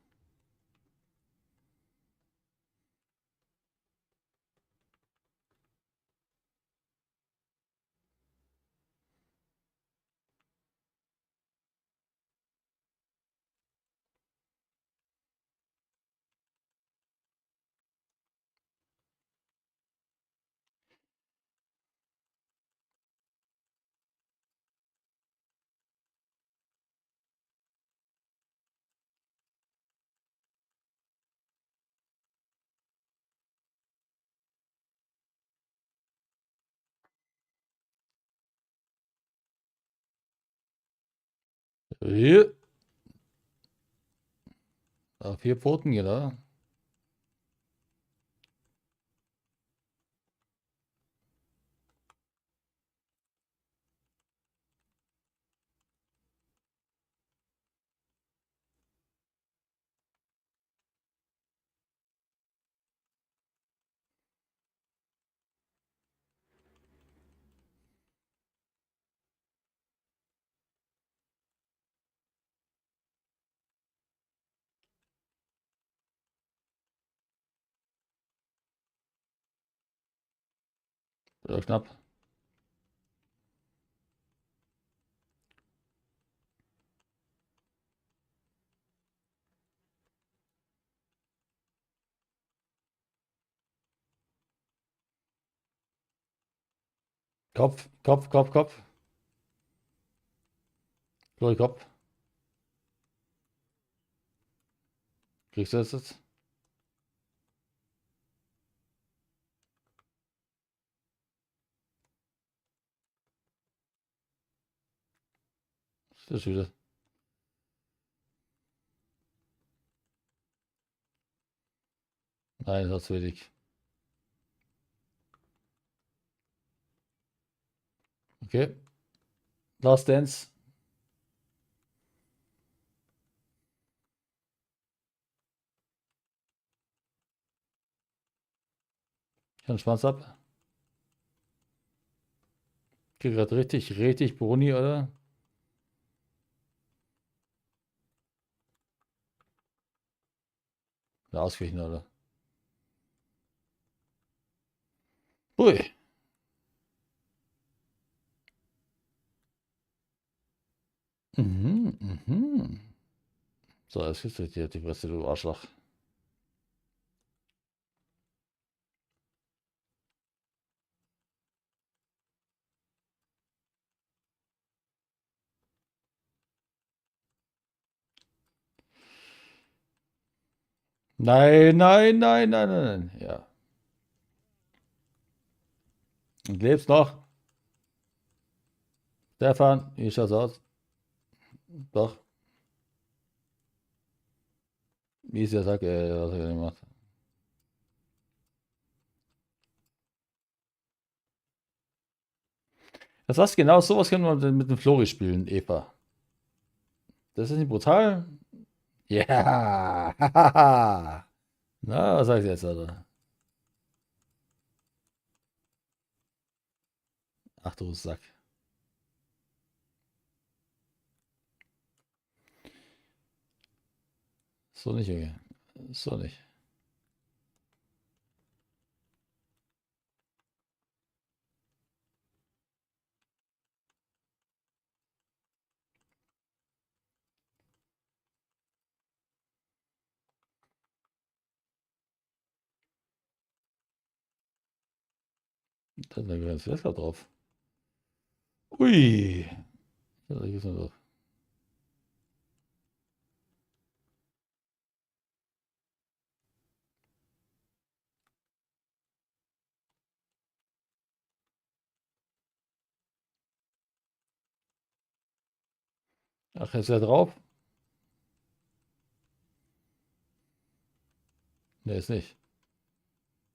Hier. Auf 4 Pfoten, genau. Ja, knapp. Kopf, Kopf, Kopf, Kopf. Flori, Kopf. Kriegst du das jetzt? Das ist wieder. Nein, das ist wenig. Okay. Last Dance. Ich kann Schwanz ab. Krieg grad richtig, richtig Bruni, oder? Ja, ausgewichen, oder? Ui. So, jetzt kriegst du die Fresse, du Arschloch. Nein, nein, nein, nein, nein, nein. Ja. Und lebst noch? Stefan, wie schaut's aus? Doch. Wie ist der Sack, was er gemacht? Das heißt, genau sowas können wir mit dem Flori spielen, Eva. Das ist nicht brutal? Ja! Na, was sag ich jetzt, Alter? Ach du Sack. So nicht, Junge. So nicht. Da ist eine ganze Wesker drauf. Ui. Da ist noch drauf. Ach, ist er drauf? Ne, ist nicht.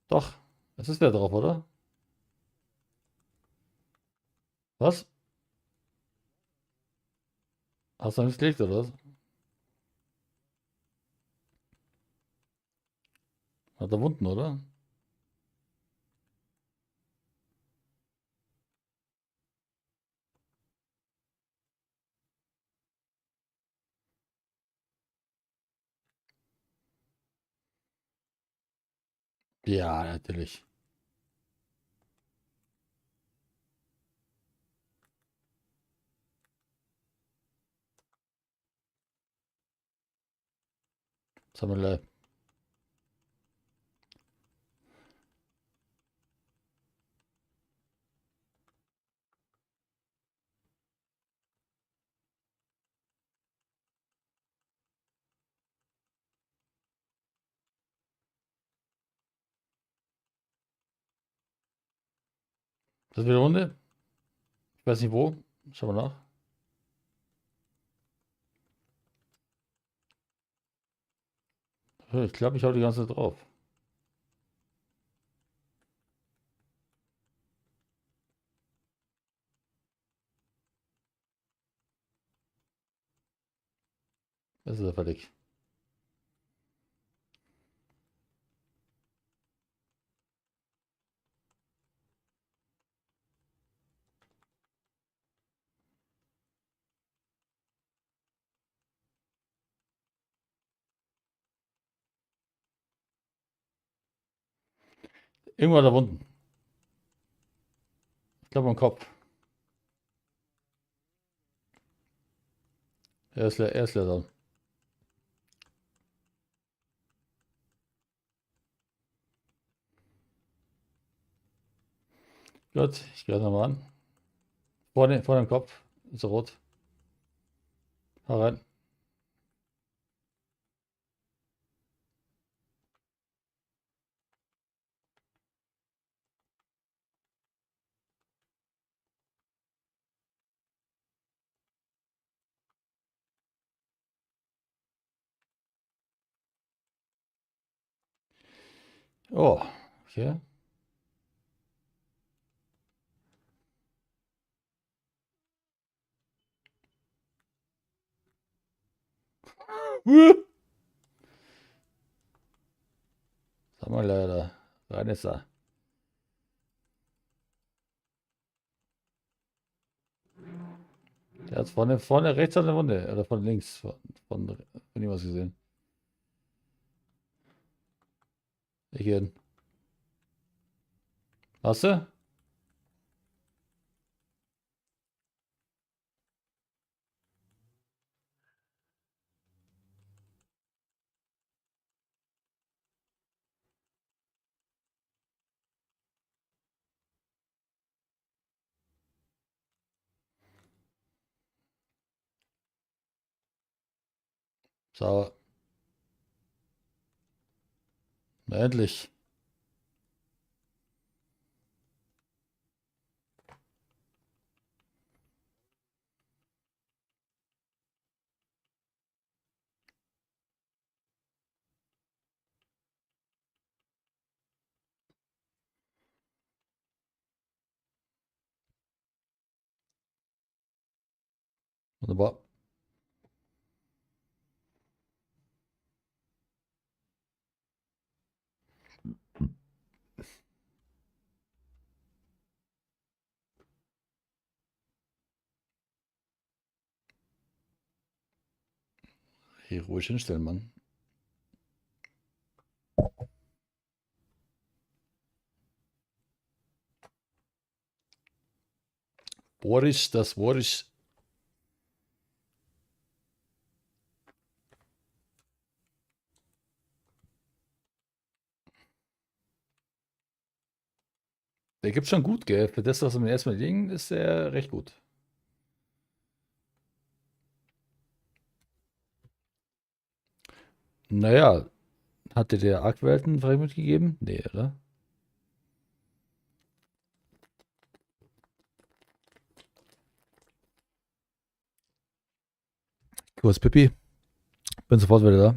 Doch, es ist der drauf, oder? Was? Hast du noch nicht gelegt, oder was? Hat er Wunden, oder? Ja, natürlich. Was haben wir gleich? Das ist wieder Runde. Ich weiß nicht wo. Schauen wir nach. Ich glaube, ich hau die ganze Zeit drauf. Das ist ja fertig. Irgendwo da unten. Ich glaube am Kopf. Er ist leer da. Gut, ich greife nochmal an. Vor dem Kopf ist er rot. Hau rein. Oh, okay. Sag mal leider, rein ist er. Der hat vorne rechts an der Wunde, oder von links, von ihm was gesehen. Ich geh. Hast du? So. Na, endlich. Wunderbar. Heroisch hinstellen, Mann. Boris, das Boris. Der gibt schon gut, gell? Für das, was wir erstmal liegen, ist er recht gut. Naja, hat dir der Arc-Welten Fragment gegeben? Nee, oder? Kurz Pipi. Bin sofort wieder da.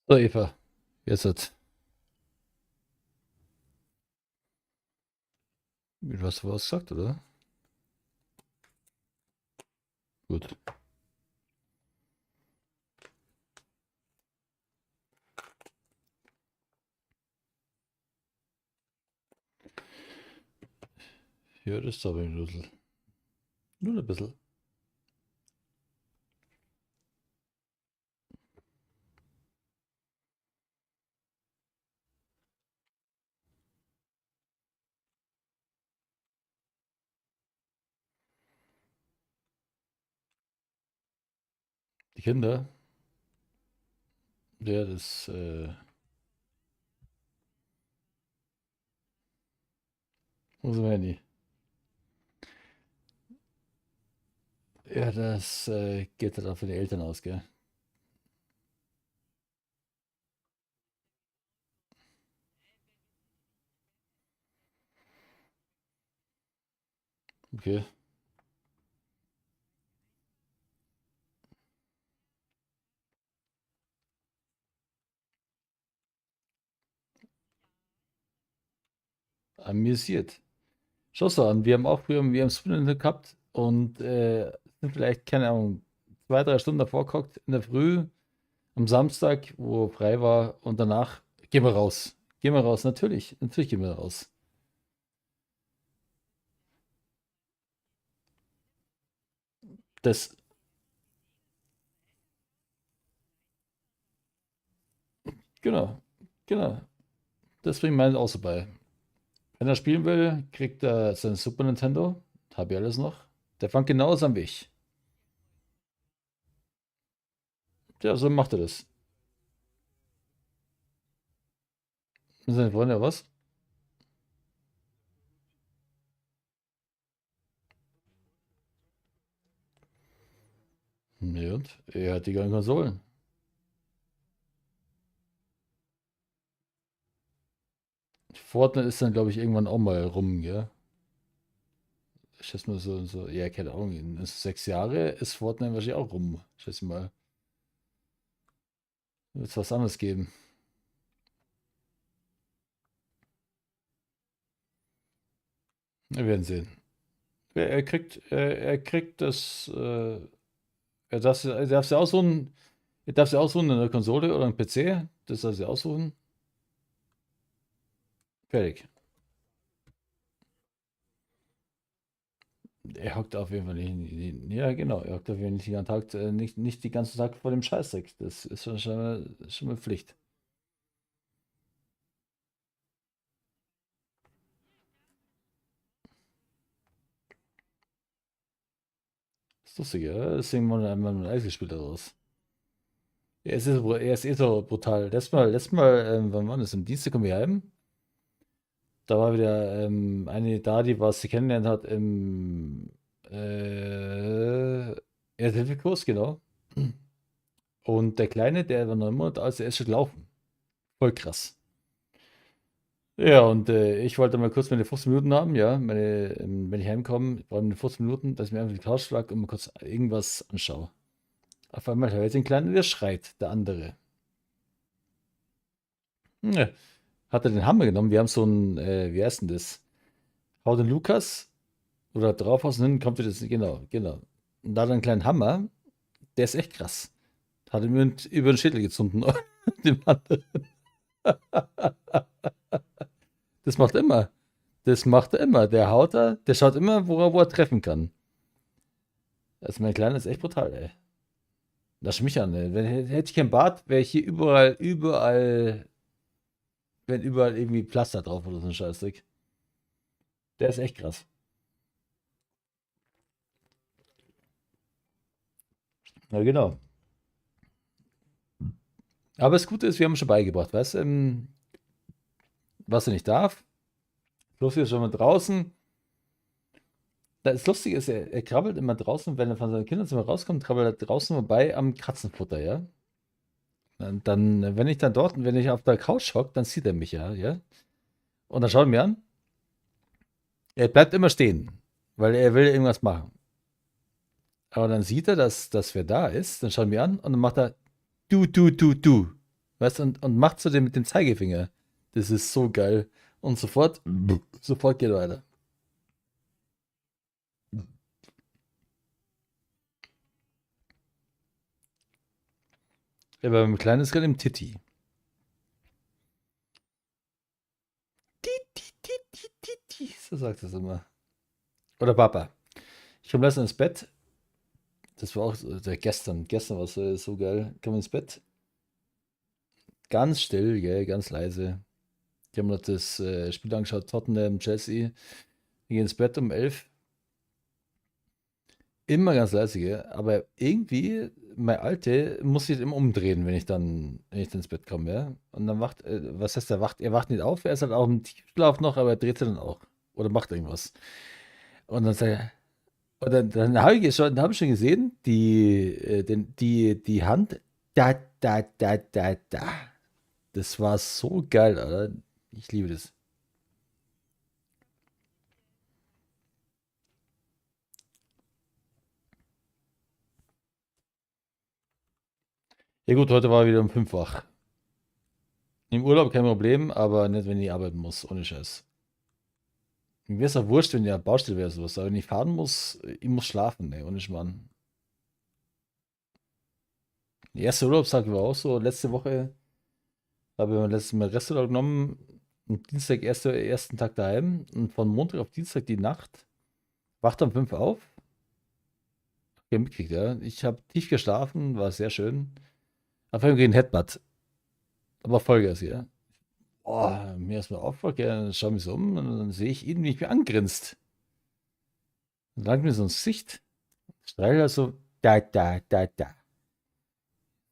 So, Eva. Jetzt hat. Du hast was gesagt, oder? Gut. Ja, das ist aber ein bisschen. Nur ein bisschen. Die Kinder. Ja, das. Wo sind wir Handy? Ja, das geht halt auch für die Eltern aus, gell? Okay. Amüsiert. Schau's dir an, wir haben auch früher, wir haben Super Nintendo gehabt und sind vielleicht, keine Ahnung, 2, 3 Stunden davor gehockt in der Früh, am Samstag, wo frei war, und danach gehen wir raus. Gehen wir raus, natürlich, natürlich gehen wir raus. Das, genau, genau. Das bringt meinen auch so bei. Wenn er spielen will, kriegt er sein Super Nintendo. Habe ich alles noch. Der fängt genauso an wie ich. Ja, so macht er das. Mit seinen Freunden, was? Nee, und? Er hat die geilen Konsolen. Fortnite ist dann, glaube ich, irgendwann auch mal rum, gell? Ich schätze mal so, so, ja, keine Ahnung, in 6 Jahre ist Fortnite wahrscheinlich auch rum. Schätze mal. Wird es was anderes geben. Wir werden sehen. Er kriegt das, er darf sich aussuchen, er darf sich aussuchen, eine Konsole oder ein PC. Das darf sich aussuchen. Fertig. Er hockt auf jeden Fall nicht, ja genau, er hockt auf jeden Fall nicht den ganzen Tag, nicht den ganzen Tag vor dem Scheißdreck. Das ist schon mal Pflicht. Das ist lustig, ja? Deswegen machen wir einmal ein Eisspiel daraus. Er ist eh so brutal. Letztes Mal, wann war das? Am Dienstag komme ich heim. Da war wieder eine da, die was sie kennengelernt hat im Erste-Hilfe-Kurs, genau. Und der Kleine, der war 9 Monate alt, der ist schon gelaufen. Voll krass. Ja, und ich wollte mal kurz meine 15 Minuten haben, ja. Wenn ich heimkomme, ich brauche meine 15 Minuten, dass ich mir einfach die Couch schlag und mal kurz irgendwas anschaue. Auf einmal höre ich den Kleinen, der schreit, der andere. Ja. Hat er den Hammer genommen? Wir haben so einen, wie heißt denn das? Hau den Lukas oder drauf aus und hinten kommt wieder das, genau, genau. Und da hat er einen kleinen Hammer, der ist echt krass. Hat ihm über den Schädel gezündet, dem anderen. Das macht er immer. Das macht er immer. Der haut da, der schaut immer, wo er treffen kann. Also mein Kleiner ist echt brutal, ey. Lass mich an, ey. Hätte ich keinen Bart, wäre ich hier überall, überall, wenn überall irgendwie Pflaster drauf oder so ein Scheißdreck. Der ist echt krass. Ja, genau. Aber das Gute ist, wir haben schon beigebracht, weißt du, was er nicht darf. Lustig ist schon mal draußen. Das Lustige ist, er krabbelt immer draußen, wenn er von seinem Kinderzimmer rauskommt, krabbelt er draußen vorbei am Katzenfutter, ja. Und dann, wenn ich dann dort, wenn ich auf der Couch hocke, dann sieht er mich ja, ja. Und dann schaut er mir an. Er bleibt immer stehen, weil er will irgendwas machen. Aber dann sieht er, dass wer da ist, dann schaut er mir an und dann macht er du, du, du, du. Weißt du, und macht so den mit dem Zeigefinger. Das ist so geil. Und sofort, sofort geht er weiter. Ja, beim Kleinen ist gerade im Titi. Titi, Titi, Titi. So sagt es immer. Oder Papa. Ich komme letztens ins Bett. Das war auch so, gestern. Gestern war es so, so geil. Ich komme ins Bett. Ganz still, gell, ganz leise. Die haben noch das Spiel angeschaut, Tottenham, Chelsea. Ich gehe ins Bett um 11. Immer ganz leise, gell? Aber irgendwie, meine Alte muss sich immer umdrehen, wenn ich dann ins Bett komme, ja. Und dann wacht, was heißt, er wacht? Er wacht nicht auf, er ist halt auch im Tiefschlaf noch, aber er dreht sich dann auch. Oder macht irgendwas. Und dann sagt er, und dann habe ich schon, dann hab ich schon gesehen, die Hand, da, da, da, da, da. Das war so geil, Alter. Ich liebe das. Ja gut, heute war wieder um 5 wach. Im Urlaub kein Problem, aber nicht, wenn ich arbeiten muss, ohne Scheiß. Mir ist auch wurscht, wenn ich an der Baustelle wäre oder sowas, aber wenn ich fahren muss, ich muss schlafen, ne, ohne Schmarrn. Der erste Urlaubstag war auch so, letzte Woche habe ich mir letztes Mal Resturlaub genommen, am Dienstag ersten Tag daheim und von Montag auf Dienstag die Nacht, wacht um 5 auf. Okay, mitgekriegt, ja. Ich habe tief geschlafen, war sehr schön. Auf einmal gegen Headbutt. Aber Vollgas, ja. Oh, mir erstmal aufwacht, ja, dann schau mich so um und dann sehe ich ihn, wie ich mir angrinst. Dann langt mir so ins Gesicht. Streichelt er so, da, da, da, da.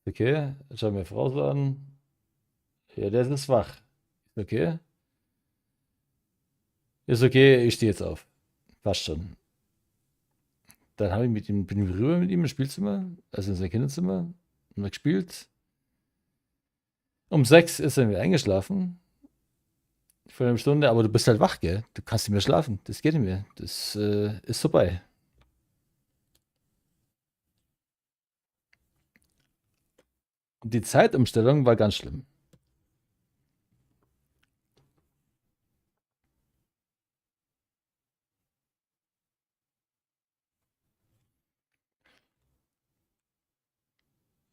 Okay, schau mir Frau so an. Ja, der ist wach. Ist okay. Ist okay, ich stehe jetzt auf. Passt schon. Dann hab ich mit ihm, bin ich rüber mit ihm ins Spielzimmer, also in sein Kinderzimmer, und wir gespielt. Um 6 ist er wieder eingeschlafen. Vor einer Stunde, aber du bist halt wach, gell? Du kannst nicht mehr schlafen. Das geht nicht mehr. Das ist vorbei. Und die Zeitumstellung war ganz schlimm.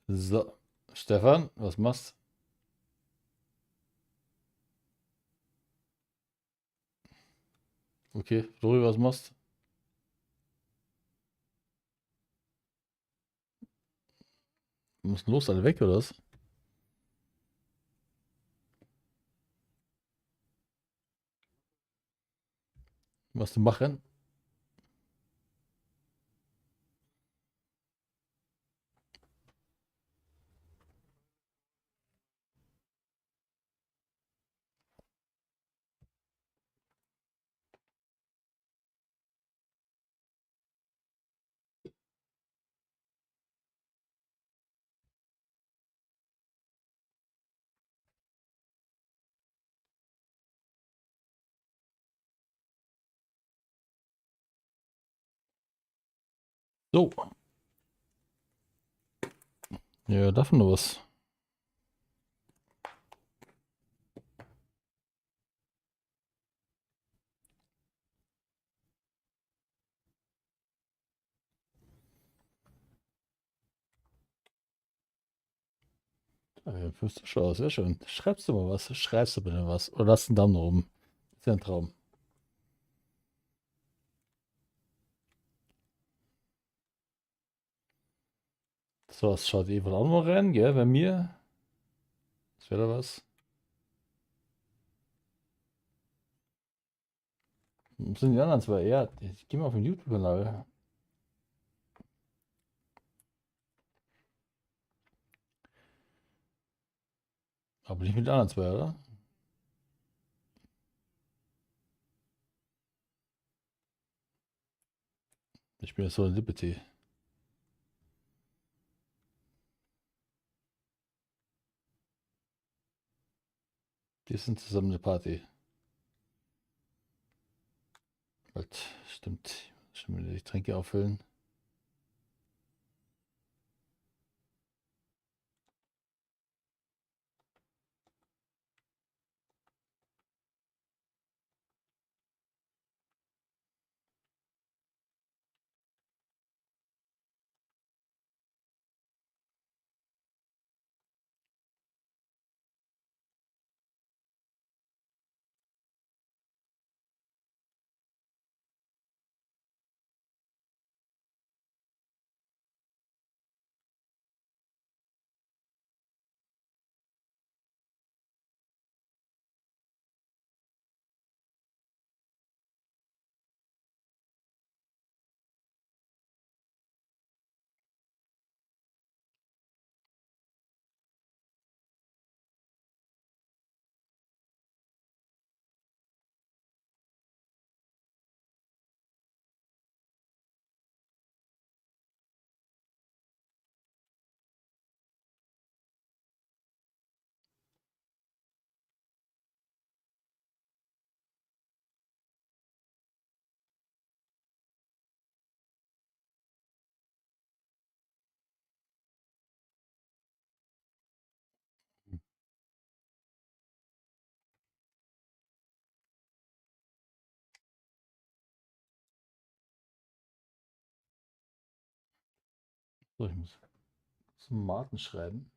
So, Stefan, was machst du? Okay, Flori, was machst du? Was ist denn los? Alle weg, oder was? Was zu machen? So. Ja, davon noch was. Ah, ja, 5 Zuschauer, sehr schön. Schreibst du mal was? Schreibst du bitte was? Oder lass einen Daumen nach oben. Das ist ja ein Traum. So, es schaut eh wohl auch noch rein, gell, bei mir. Das wäre da was. Wo sind die anderen zwei? Ja, ich geh mal auf den YouTube-Kanal. Aber nicht mit den anderen zwei, oder? Ich bin ja so in Liberty. Die sind zusammen eine Party. Halt, stimmt. Schon wieder die Tränke auffüllen. So, ich muss zum Martin schreiben.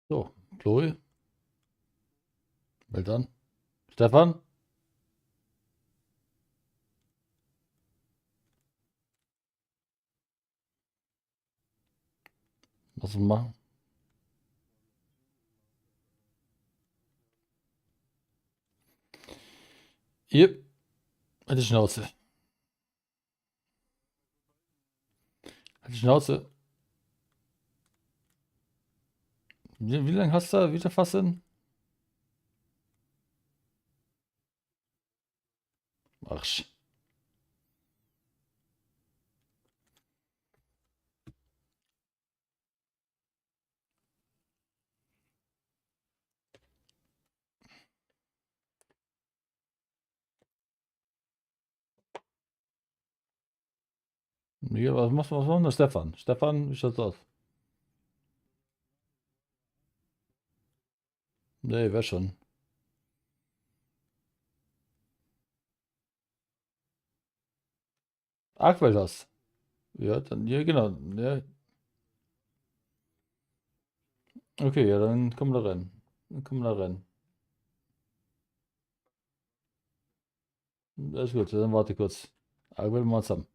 So, Chloe. Well dann. Stefan? Was machen? Yep. Halt die Schnauze. Halt die Schnauze. Wie lange hast du wieder fassen? Ach. Ja, was macht denn Stefan? Stefan, wie schaut's aus? Nee, wär schon. Arkwelt hast. Ja, dann, ja, genau. Ja. Okay, ja, dann kommen wir da rein. Dann kommen wir da rein. Alles gut, dann warte kurz. Arkwelt mal zusammen.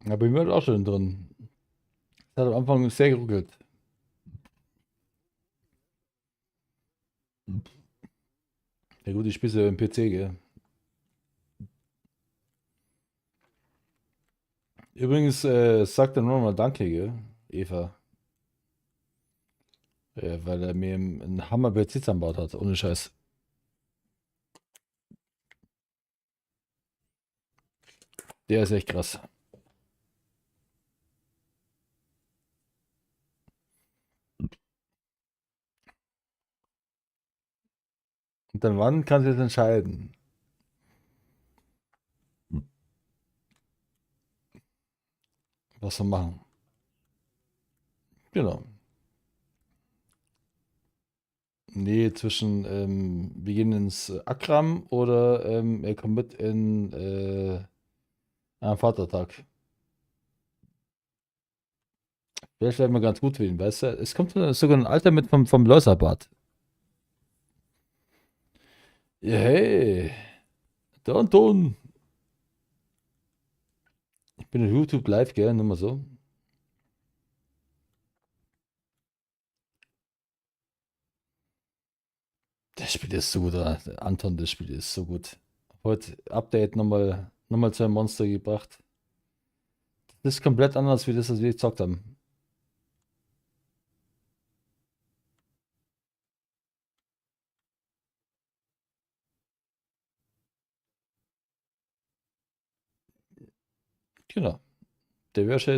Ja, bei mir auch schon drin. Das hat am Anfang sehr geruckelt. Ja gut, ich spiele ja im PC, gell? Übrigens, sagt dann nochmal Danke, gell? Eva. Ja, weil er mir einen Hammer PC zusammengebaut hat, ohne Scheiß. Der ist echt krass. Und dann wann kannst du jetzt entscheiden? Was wir machen. Genau. Nee, zwischen wir gehen ins Akram oder er kommt mit in am Vatertag. Vielleicht werden wir ganz gut für ihn, weißt du? Es kommt sogar ein Alter mit vom Läuserbad. Ja, hey, der Anton. Ich bin auf YouTube live, gell? Nur mal so. Das Spiel ist so gut, oder? Anton, das Spiel ist so gut. Heute Update nochmal zwei Monster gebracht. Das ist komplett anders, wie das, was wir gezockt haben. Genau. Der wäre schon,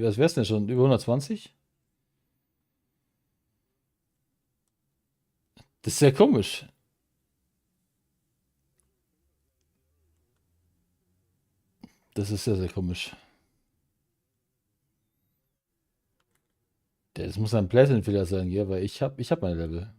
was wär's denn schon? Über 120? Das ist sehr komisch. Das ist sehr, sehr komisch. Das muss ein Pleasant-Fehler sein, gell? Weil ich hab meine Level.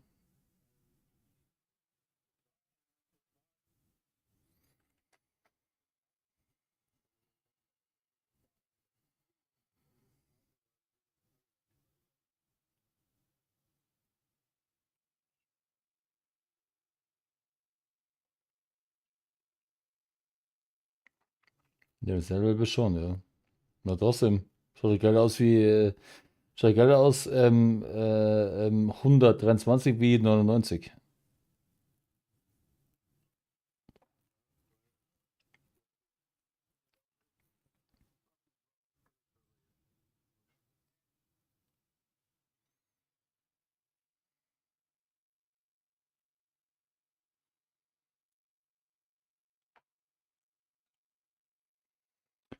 Ja, das Level bist schon, ja. Na trotzdem. Schaut geil aus wie, schaut geil aus, 123 wie 99.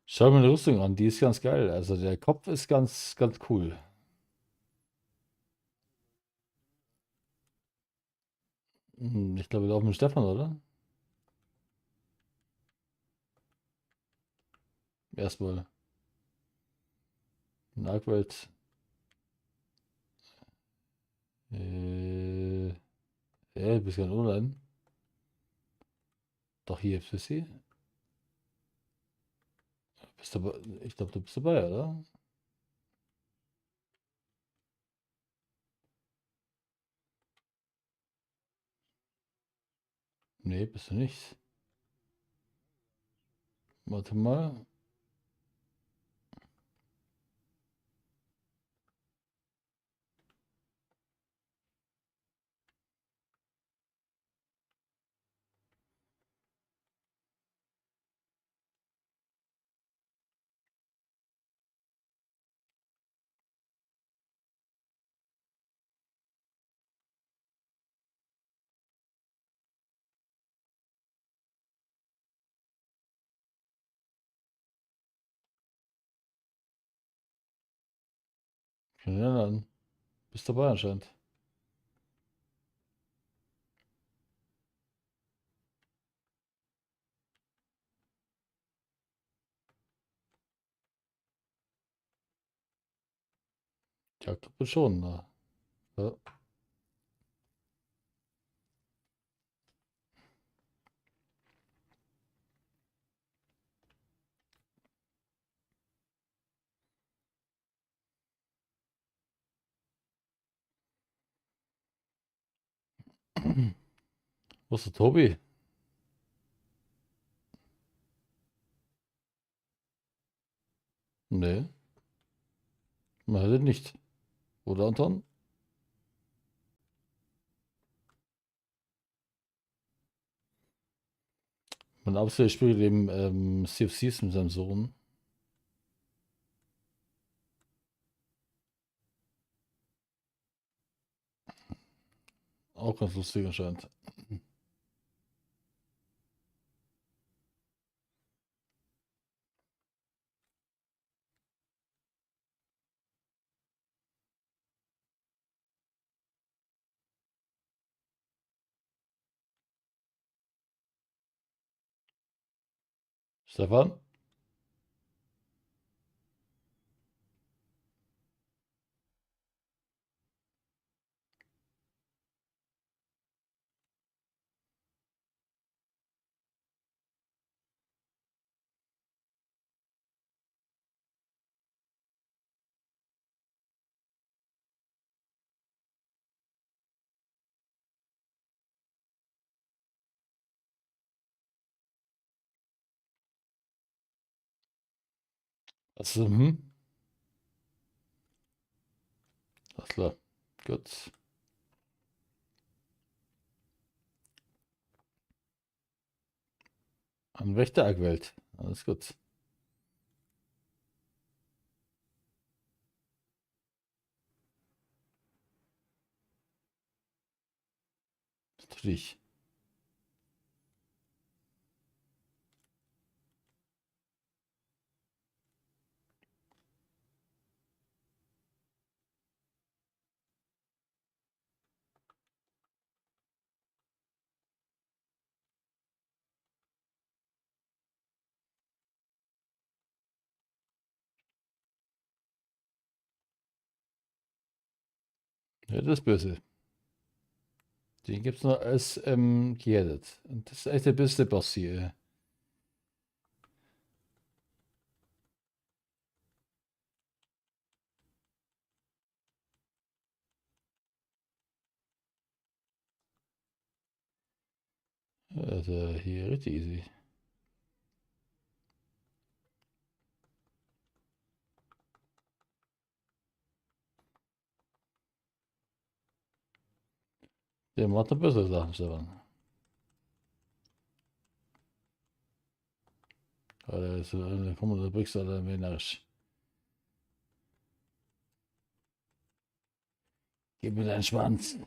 Schau mir die Rüstung an, die ist ganz geil. Also der Kopf ist ganz, ganz cool. Ich glaube, wir laufen mit Stefan, oder? Erstmal. In Arkwelt. Ja, du bist gar nicht online. Doch, hier, für sie. Bist du, ich glaube, du bist dabei, oder? Nee, bist du nicht. Warte mal. Ja, dann bist du dabei anscheinend. Ja, glaube schon. Ne? Ja. Wo ist der Tobi? Nee. Man hört ihn nicht. Oder Anton? Mein absoluter spielt eben Sea of Thieves mit seinem Sohn. Auch ganz lustig anscheinend. Stefan? Also, Alles klar. Gut. Ein Wächter Arkwelt. Alles gut. Natürlich. Ja, das ist böse. Den gibt es nur als geerdet. Und das ist echt der beste Boss hier. Also hier richtig easy. Der macht doch bessere Sachen, Stefan. Alter, ist so eine kommende Brüchse, Alter, wie narrisch. Gib mir deinen Schwanz.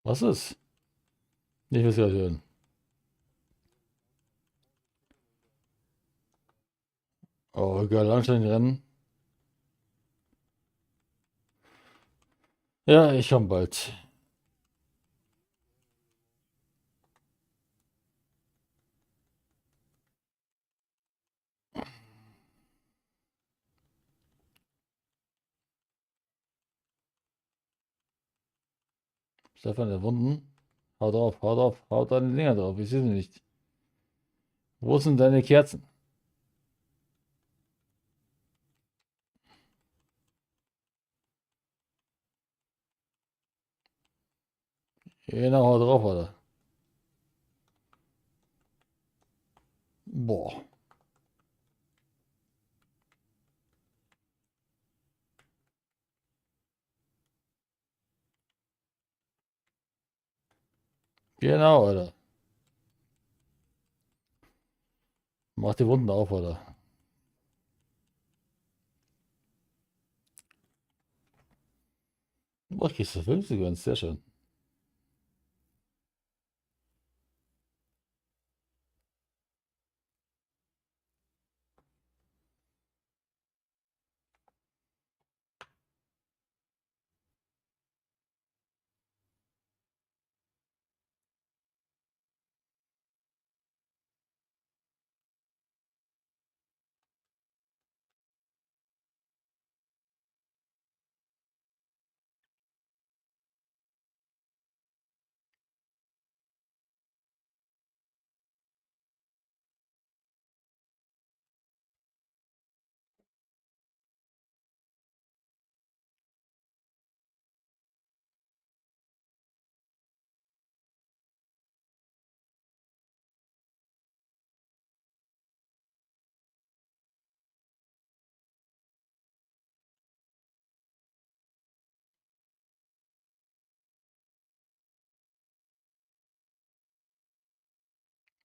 Was ist? Ich will es gleich hören. Oh geil, anstrengend rennen. Ja, ich komm bald. Stefan, der Wunden. Haut drauf, haut drauf, haut deine Dinger drauf. Ich sehe sie nicht. Wo sind deine Kerzen? Genau, hau drauf, Alter. Boah. Genau, Alter. Mach die Wunden auf, Alter. Boah, kriegst du 5 Sekunden, sehr schön.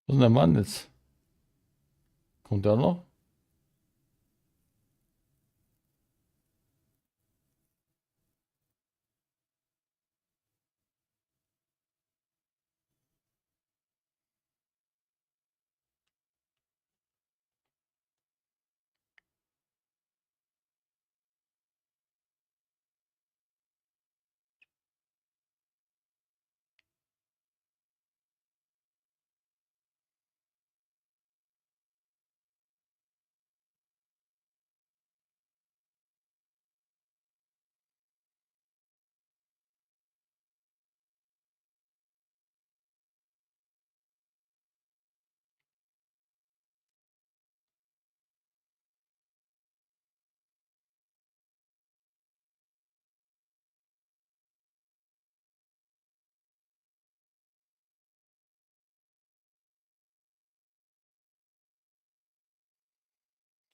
Wo ist denn der Mann jetzt? Kommt der noch?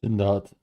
In der Tat.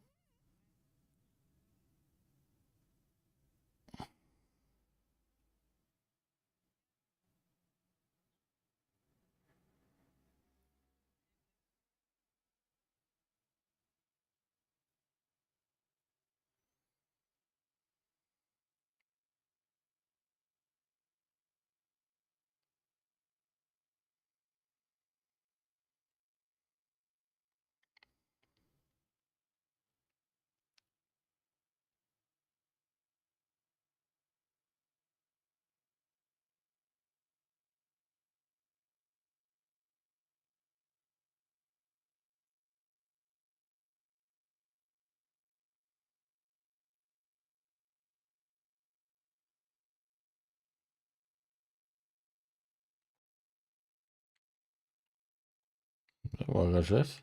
War gar schlecht.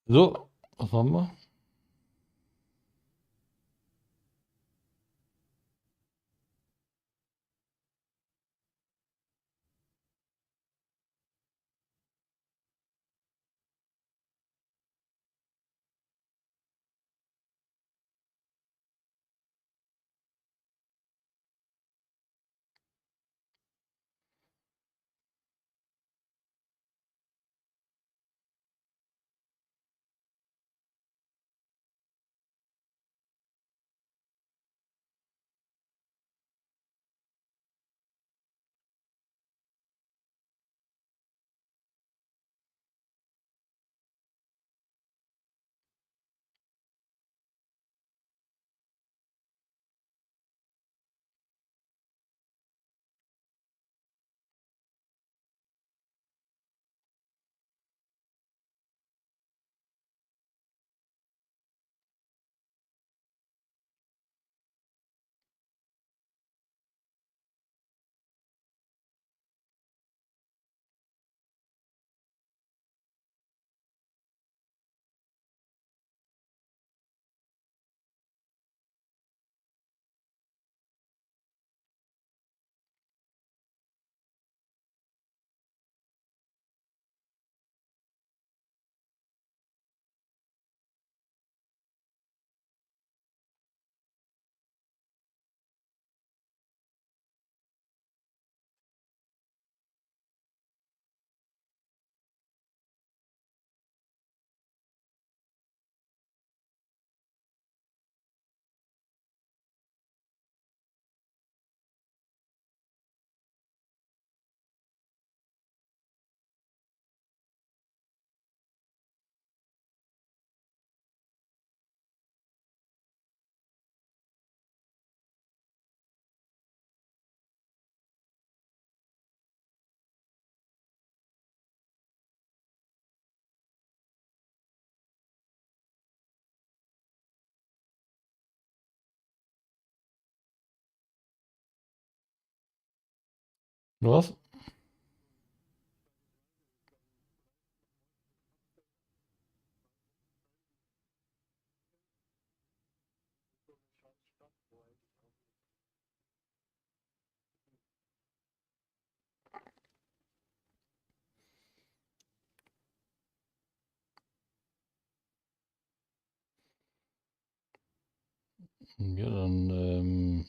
So, was haben wir? Was? Ja, dann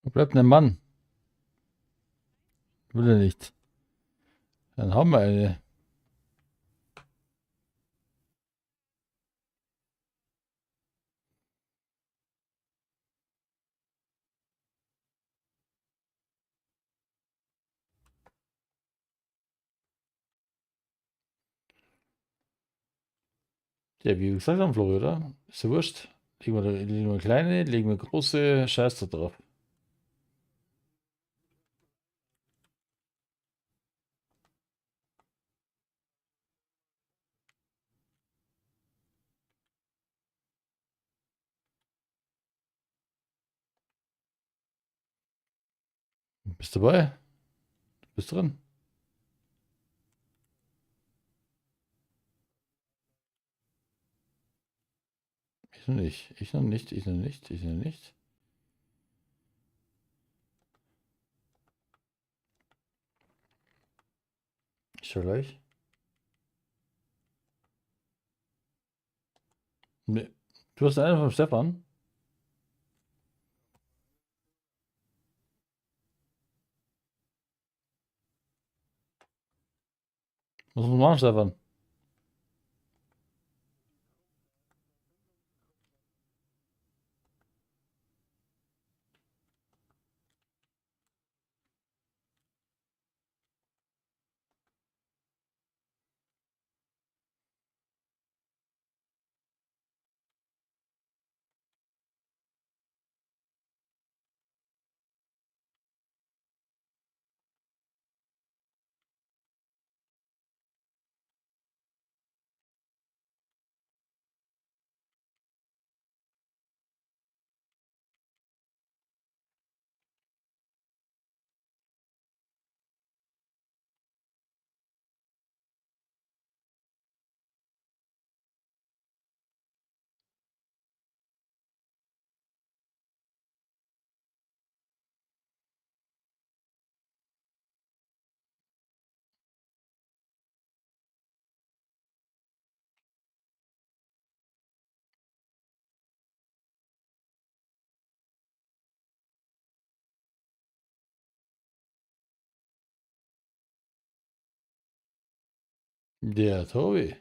wo bleibt denn der Mann? Will er nicht. Dann haben wir eine. Ja, wie gesagt haben, Flori, oder? Ist ja wurscht. Legen wir kleine, legen wir große, Scheiß da drauf. Bist dabei? Bist drin? Ich noch nicht. Ich noch nicht. Ich noch nicht. Ich noch nicht. Ich schau gleich. Nee. Du hast einen vom Stefan. Was muss man machen, Stefan? Der Tobi.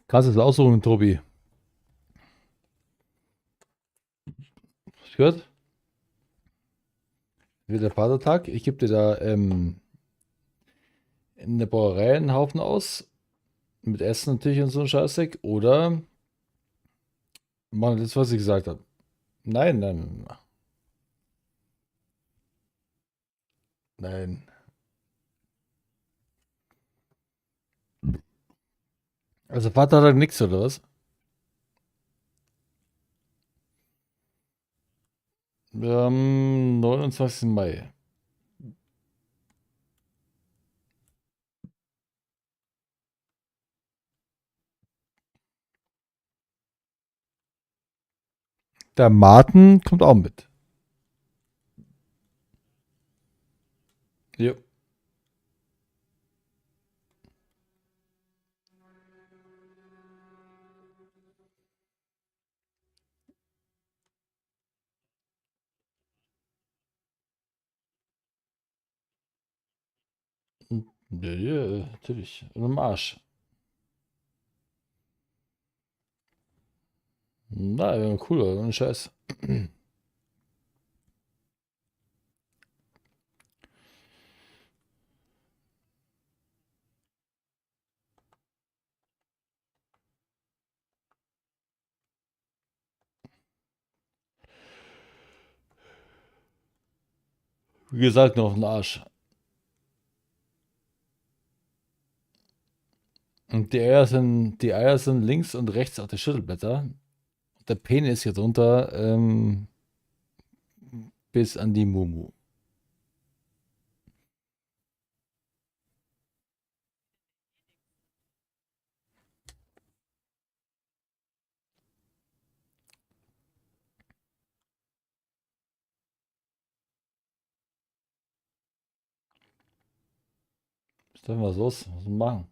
Krasses Aussuchen, Tobi. Hast du gehört? Wird der Vatertag. Ich gebe dir da in der Brauerei einen Haufen aus. Mit Essen natürlich und so ein Scheißdreck. Oder machen das, was ich gesagt habe. Nein, nein, nein. Nein. Also Vatertag nix, oder was? Am 29. Mai. Der Martin kommt auch mit. Jo. Ja, ja, natürlich. Und am Arsch. Na, ja, cool, ohne Scheiß. Wie gesagt, noch ein Arsch. Und die Eier sind links und rechts auf der Schüttelblätter. Und der Penis hier drunter bis an die Mumu. Ist denn was los? Was machen?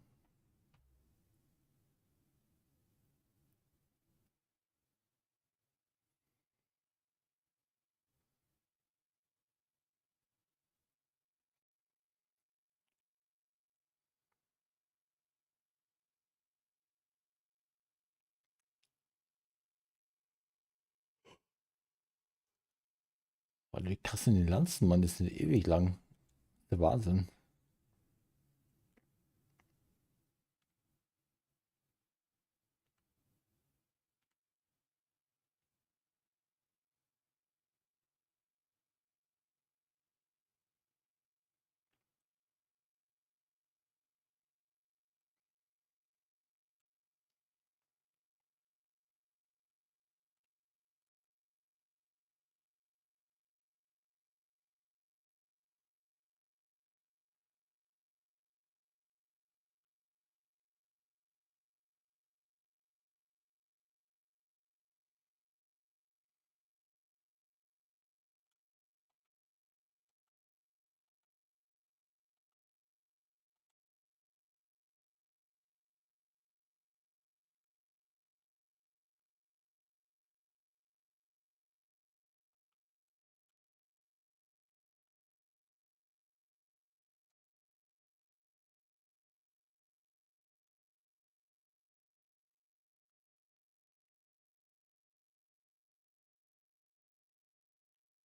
Alter, wie krass sind die Lanzen, Mann, die sind ewig lang. Der Wahnsinn.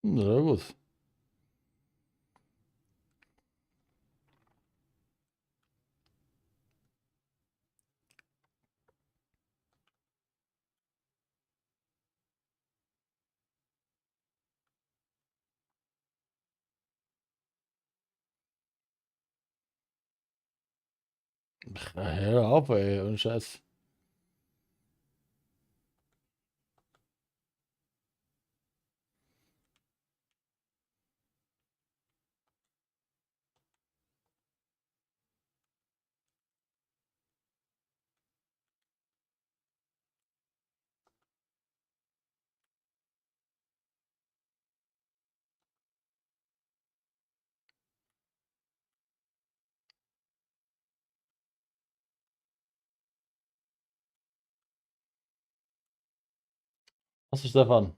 Na gut. Ach, hör auf, ey, und Scheiß. Was ist Stefan?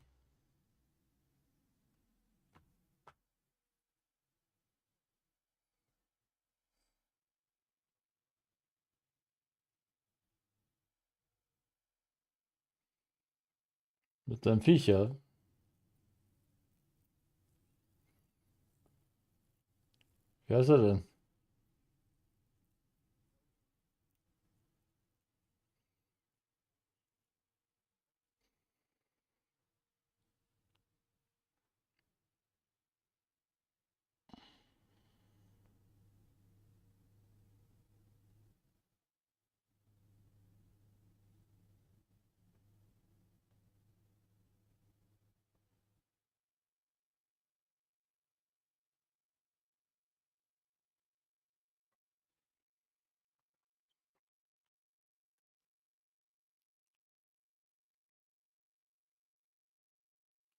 Mit deinem Viecher? Wer ist er denn?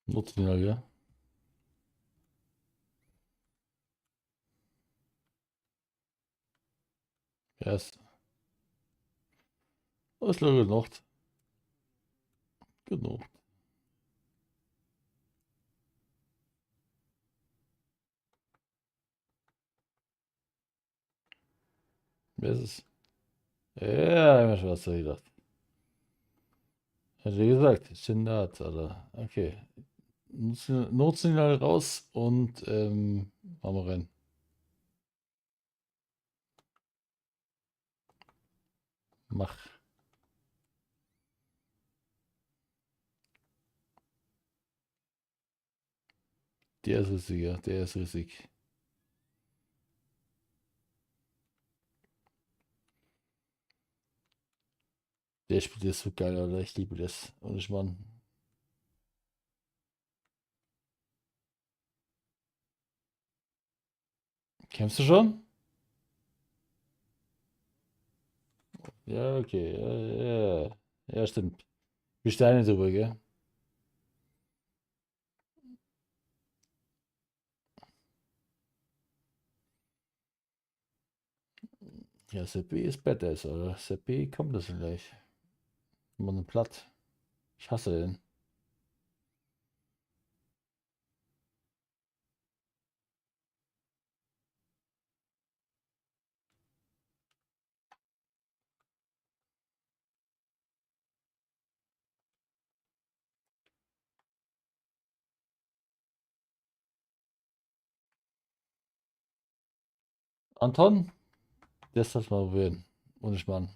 Nutzen ja? Erst. Was ist genug? Genug. Wer ist es? Ja, immer schon was gedacht. Hätte gesagt, Shindat, Alter. Okay. Notsignal raus und machen wir rein. Mach. Der ist riesig, ja, der ist riesig. Der spielt das so geil, Alter. Ich liebe das. Und ich meine. Kämpfst du schon? Ja, okay. Ja, ja. Ja, stimmt. Die Steine drüber, gell? Ja, Seppi ist badass, oder? Seppi kommt das gleich. Mann, platt. Ich hasse den. Anton, das sollst du mal probieren. Ohne Schmarrn.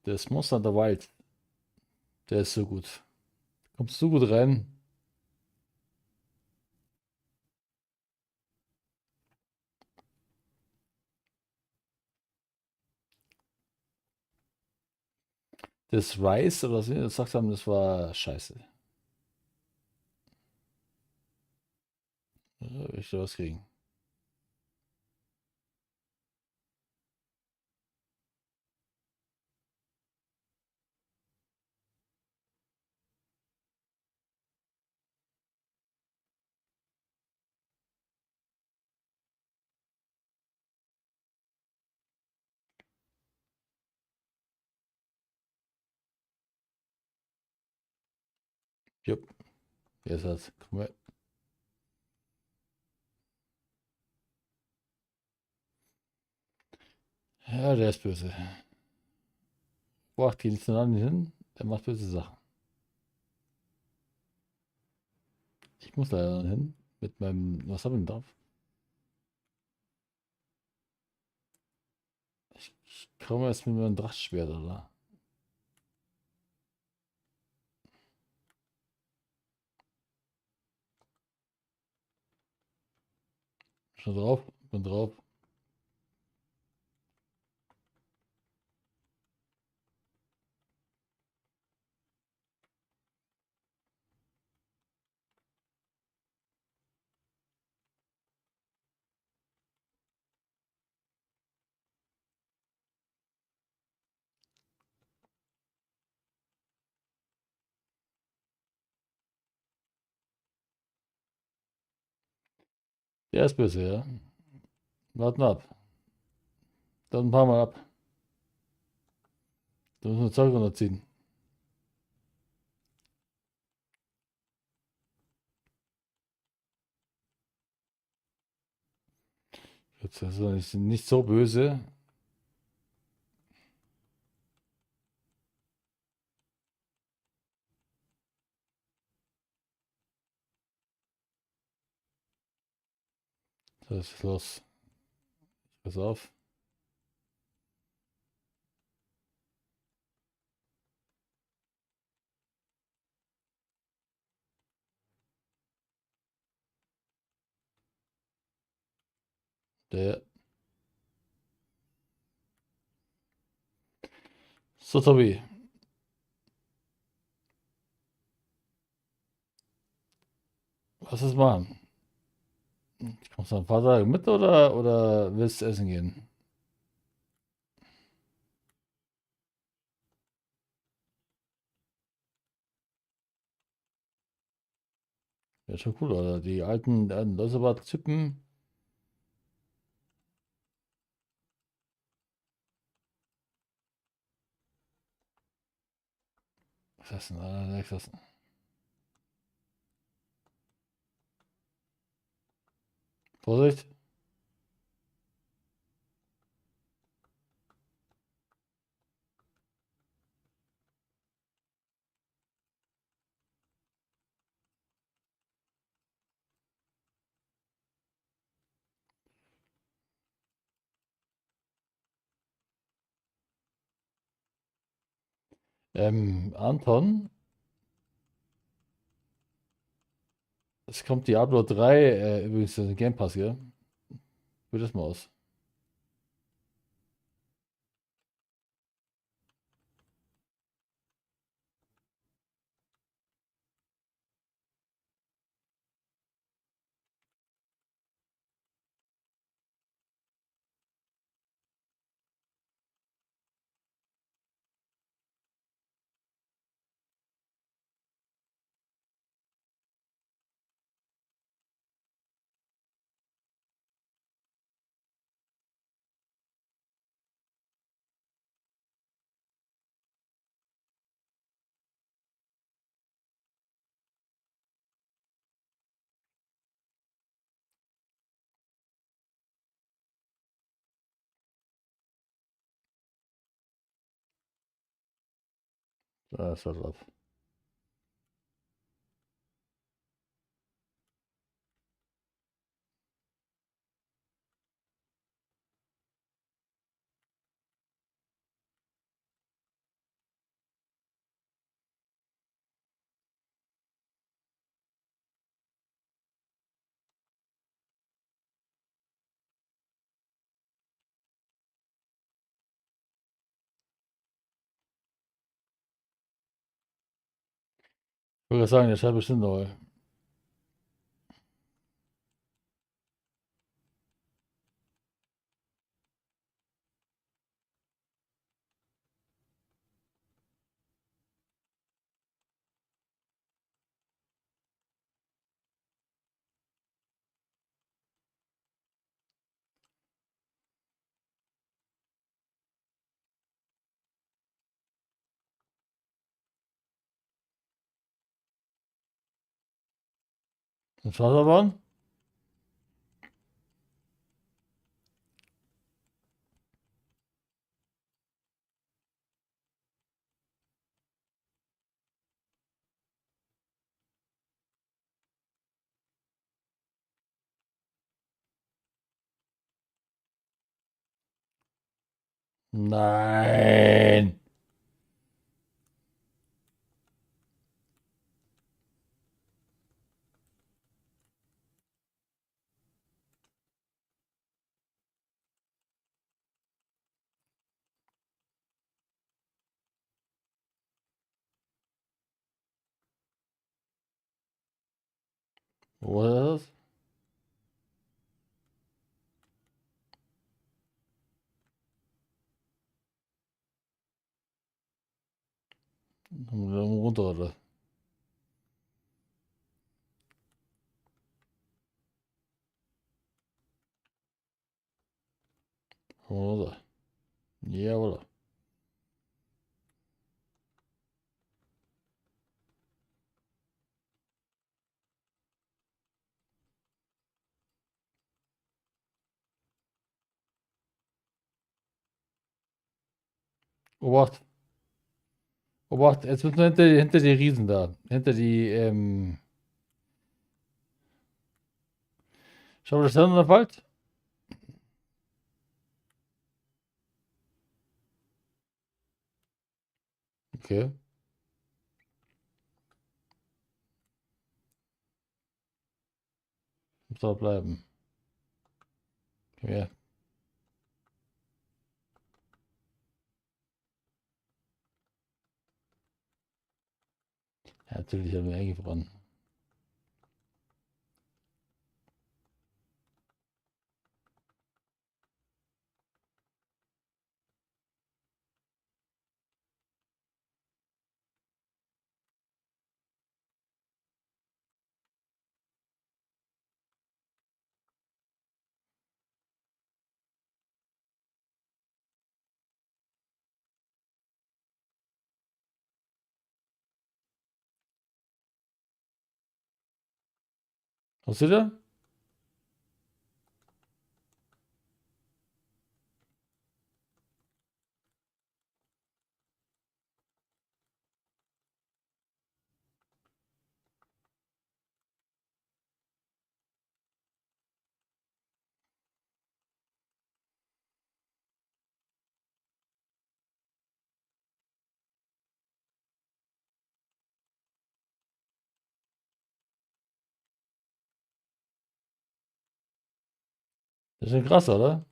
Das Monster Hunter Wild. Der ist so gut. Kommst du gut rein? Das Rise oder was wir gesagt haben, das war scheiße. Ja, will ich da was kriegen. Jupp. Jetzt hat's. Komm her. Ja, der ist böse. Boah, die liegt noch nicht hin. Der macht böse Sachen. Ich muss leider noch hin. Mit meinem. Was hab ich denn drauf? Ich komme erst mit meinem Drachenschwert, oder? Schon drauf? Bin drauf. Der ist böse, ja. Warten ab. Dann ein paar Mal ab. Da müssen wir Zeug runterziehen. Jetzt ist er nicht so böse. So, was ist los? Pass auf. Der. So, Tobi. Was ist machen? Kommst du ein paar Tage mit oder willst du essen gehen? Ja, schon cool, oder? Die alten Läuserbart-Typen. Was ist denn da? Was ist denn? Vorsicht. Anton? Es kommt Diablo 3 übrigens in den Game Pass, gell? Probier das mal aus. Ah, das war drauf. Wollte gerade sagen, der schreibt bestimmt neu. Und Wasserbahn? Nein. Wo ist das? Runter, oder? Runter. Jawohl. Obacht. Obacht, jetzt müssen wir hinter die Riesen da. Hinter die. Schauen wir das an, der Wald? Okay. Muss da bleiben. Komm her. Ja, natürlich haben wir eingefroren. Was ist da? Das ist schon krass, oder?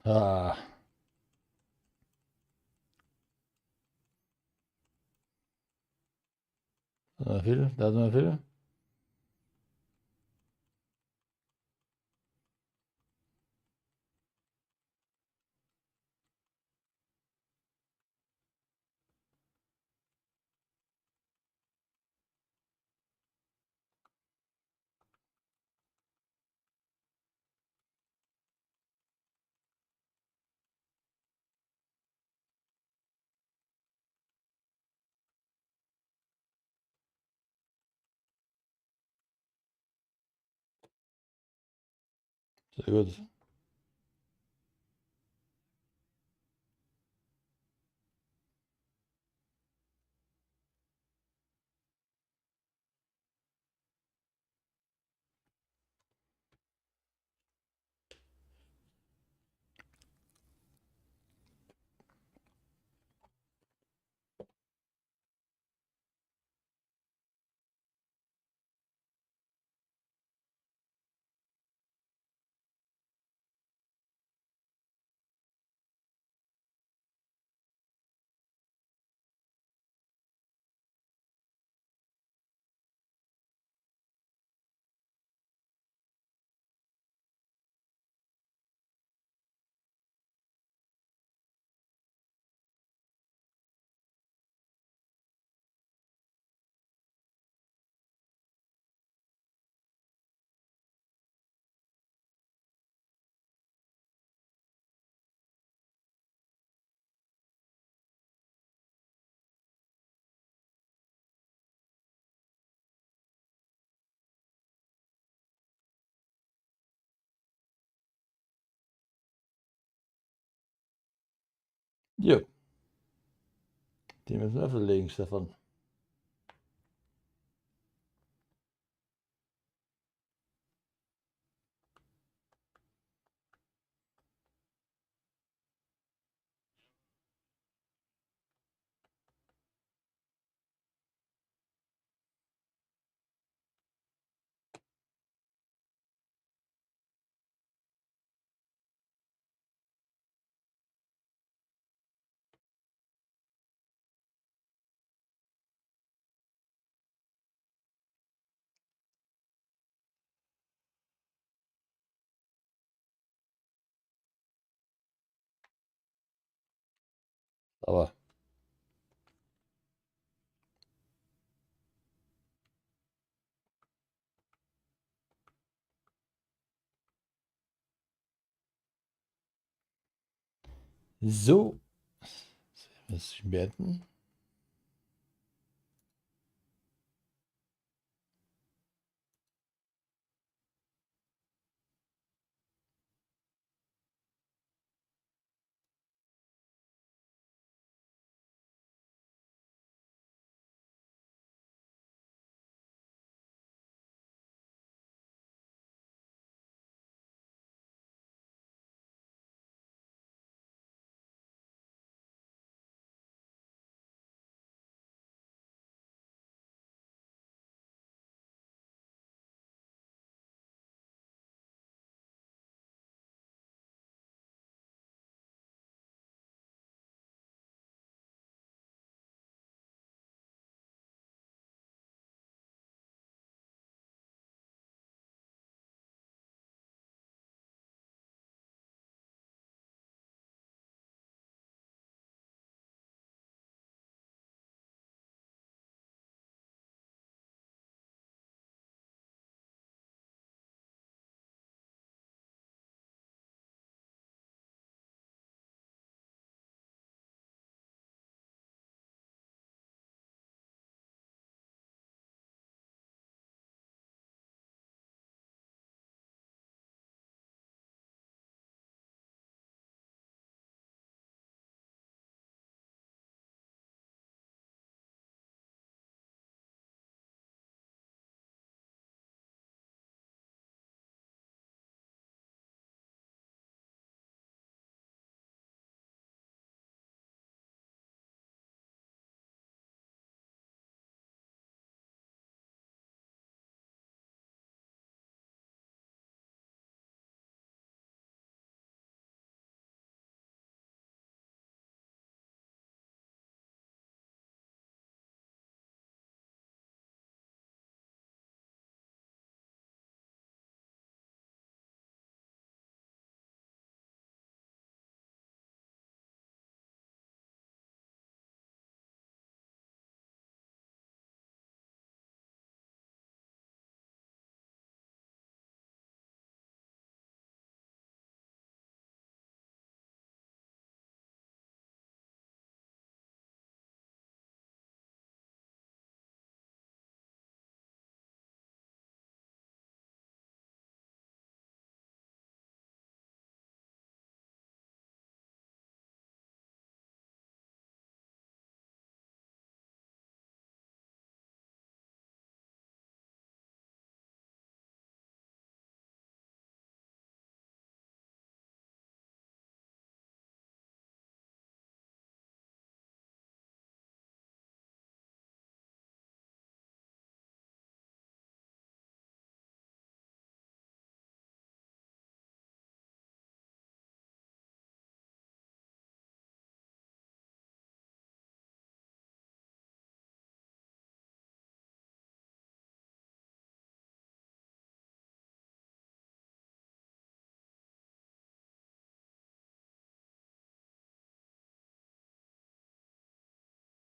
Ah. Da viel, da sind wir viel. Sehr gut. Jo. Die müssen wir verlegen, Stefan. Aber so, was beenden.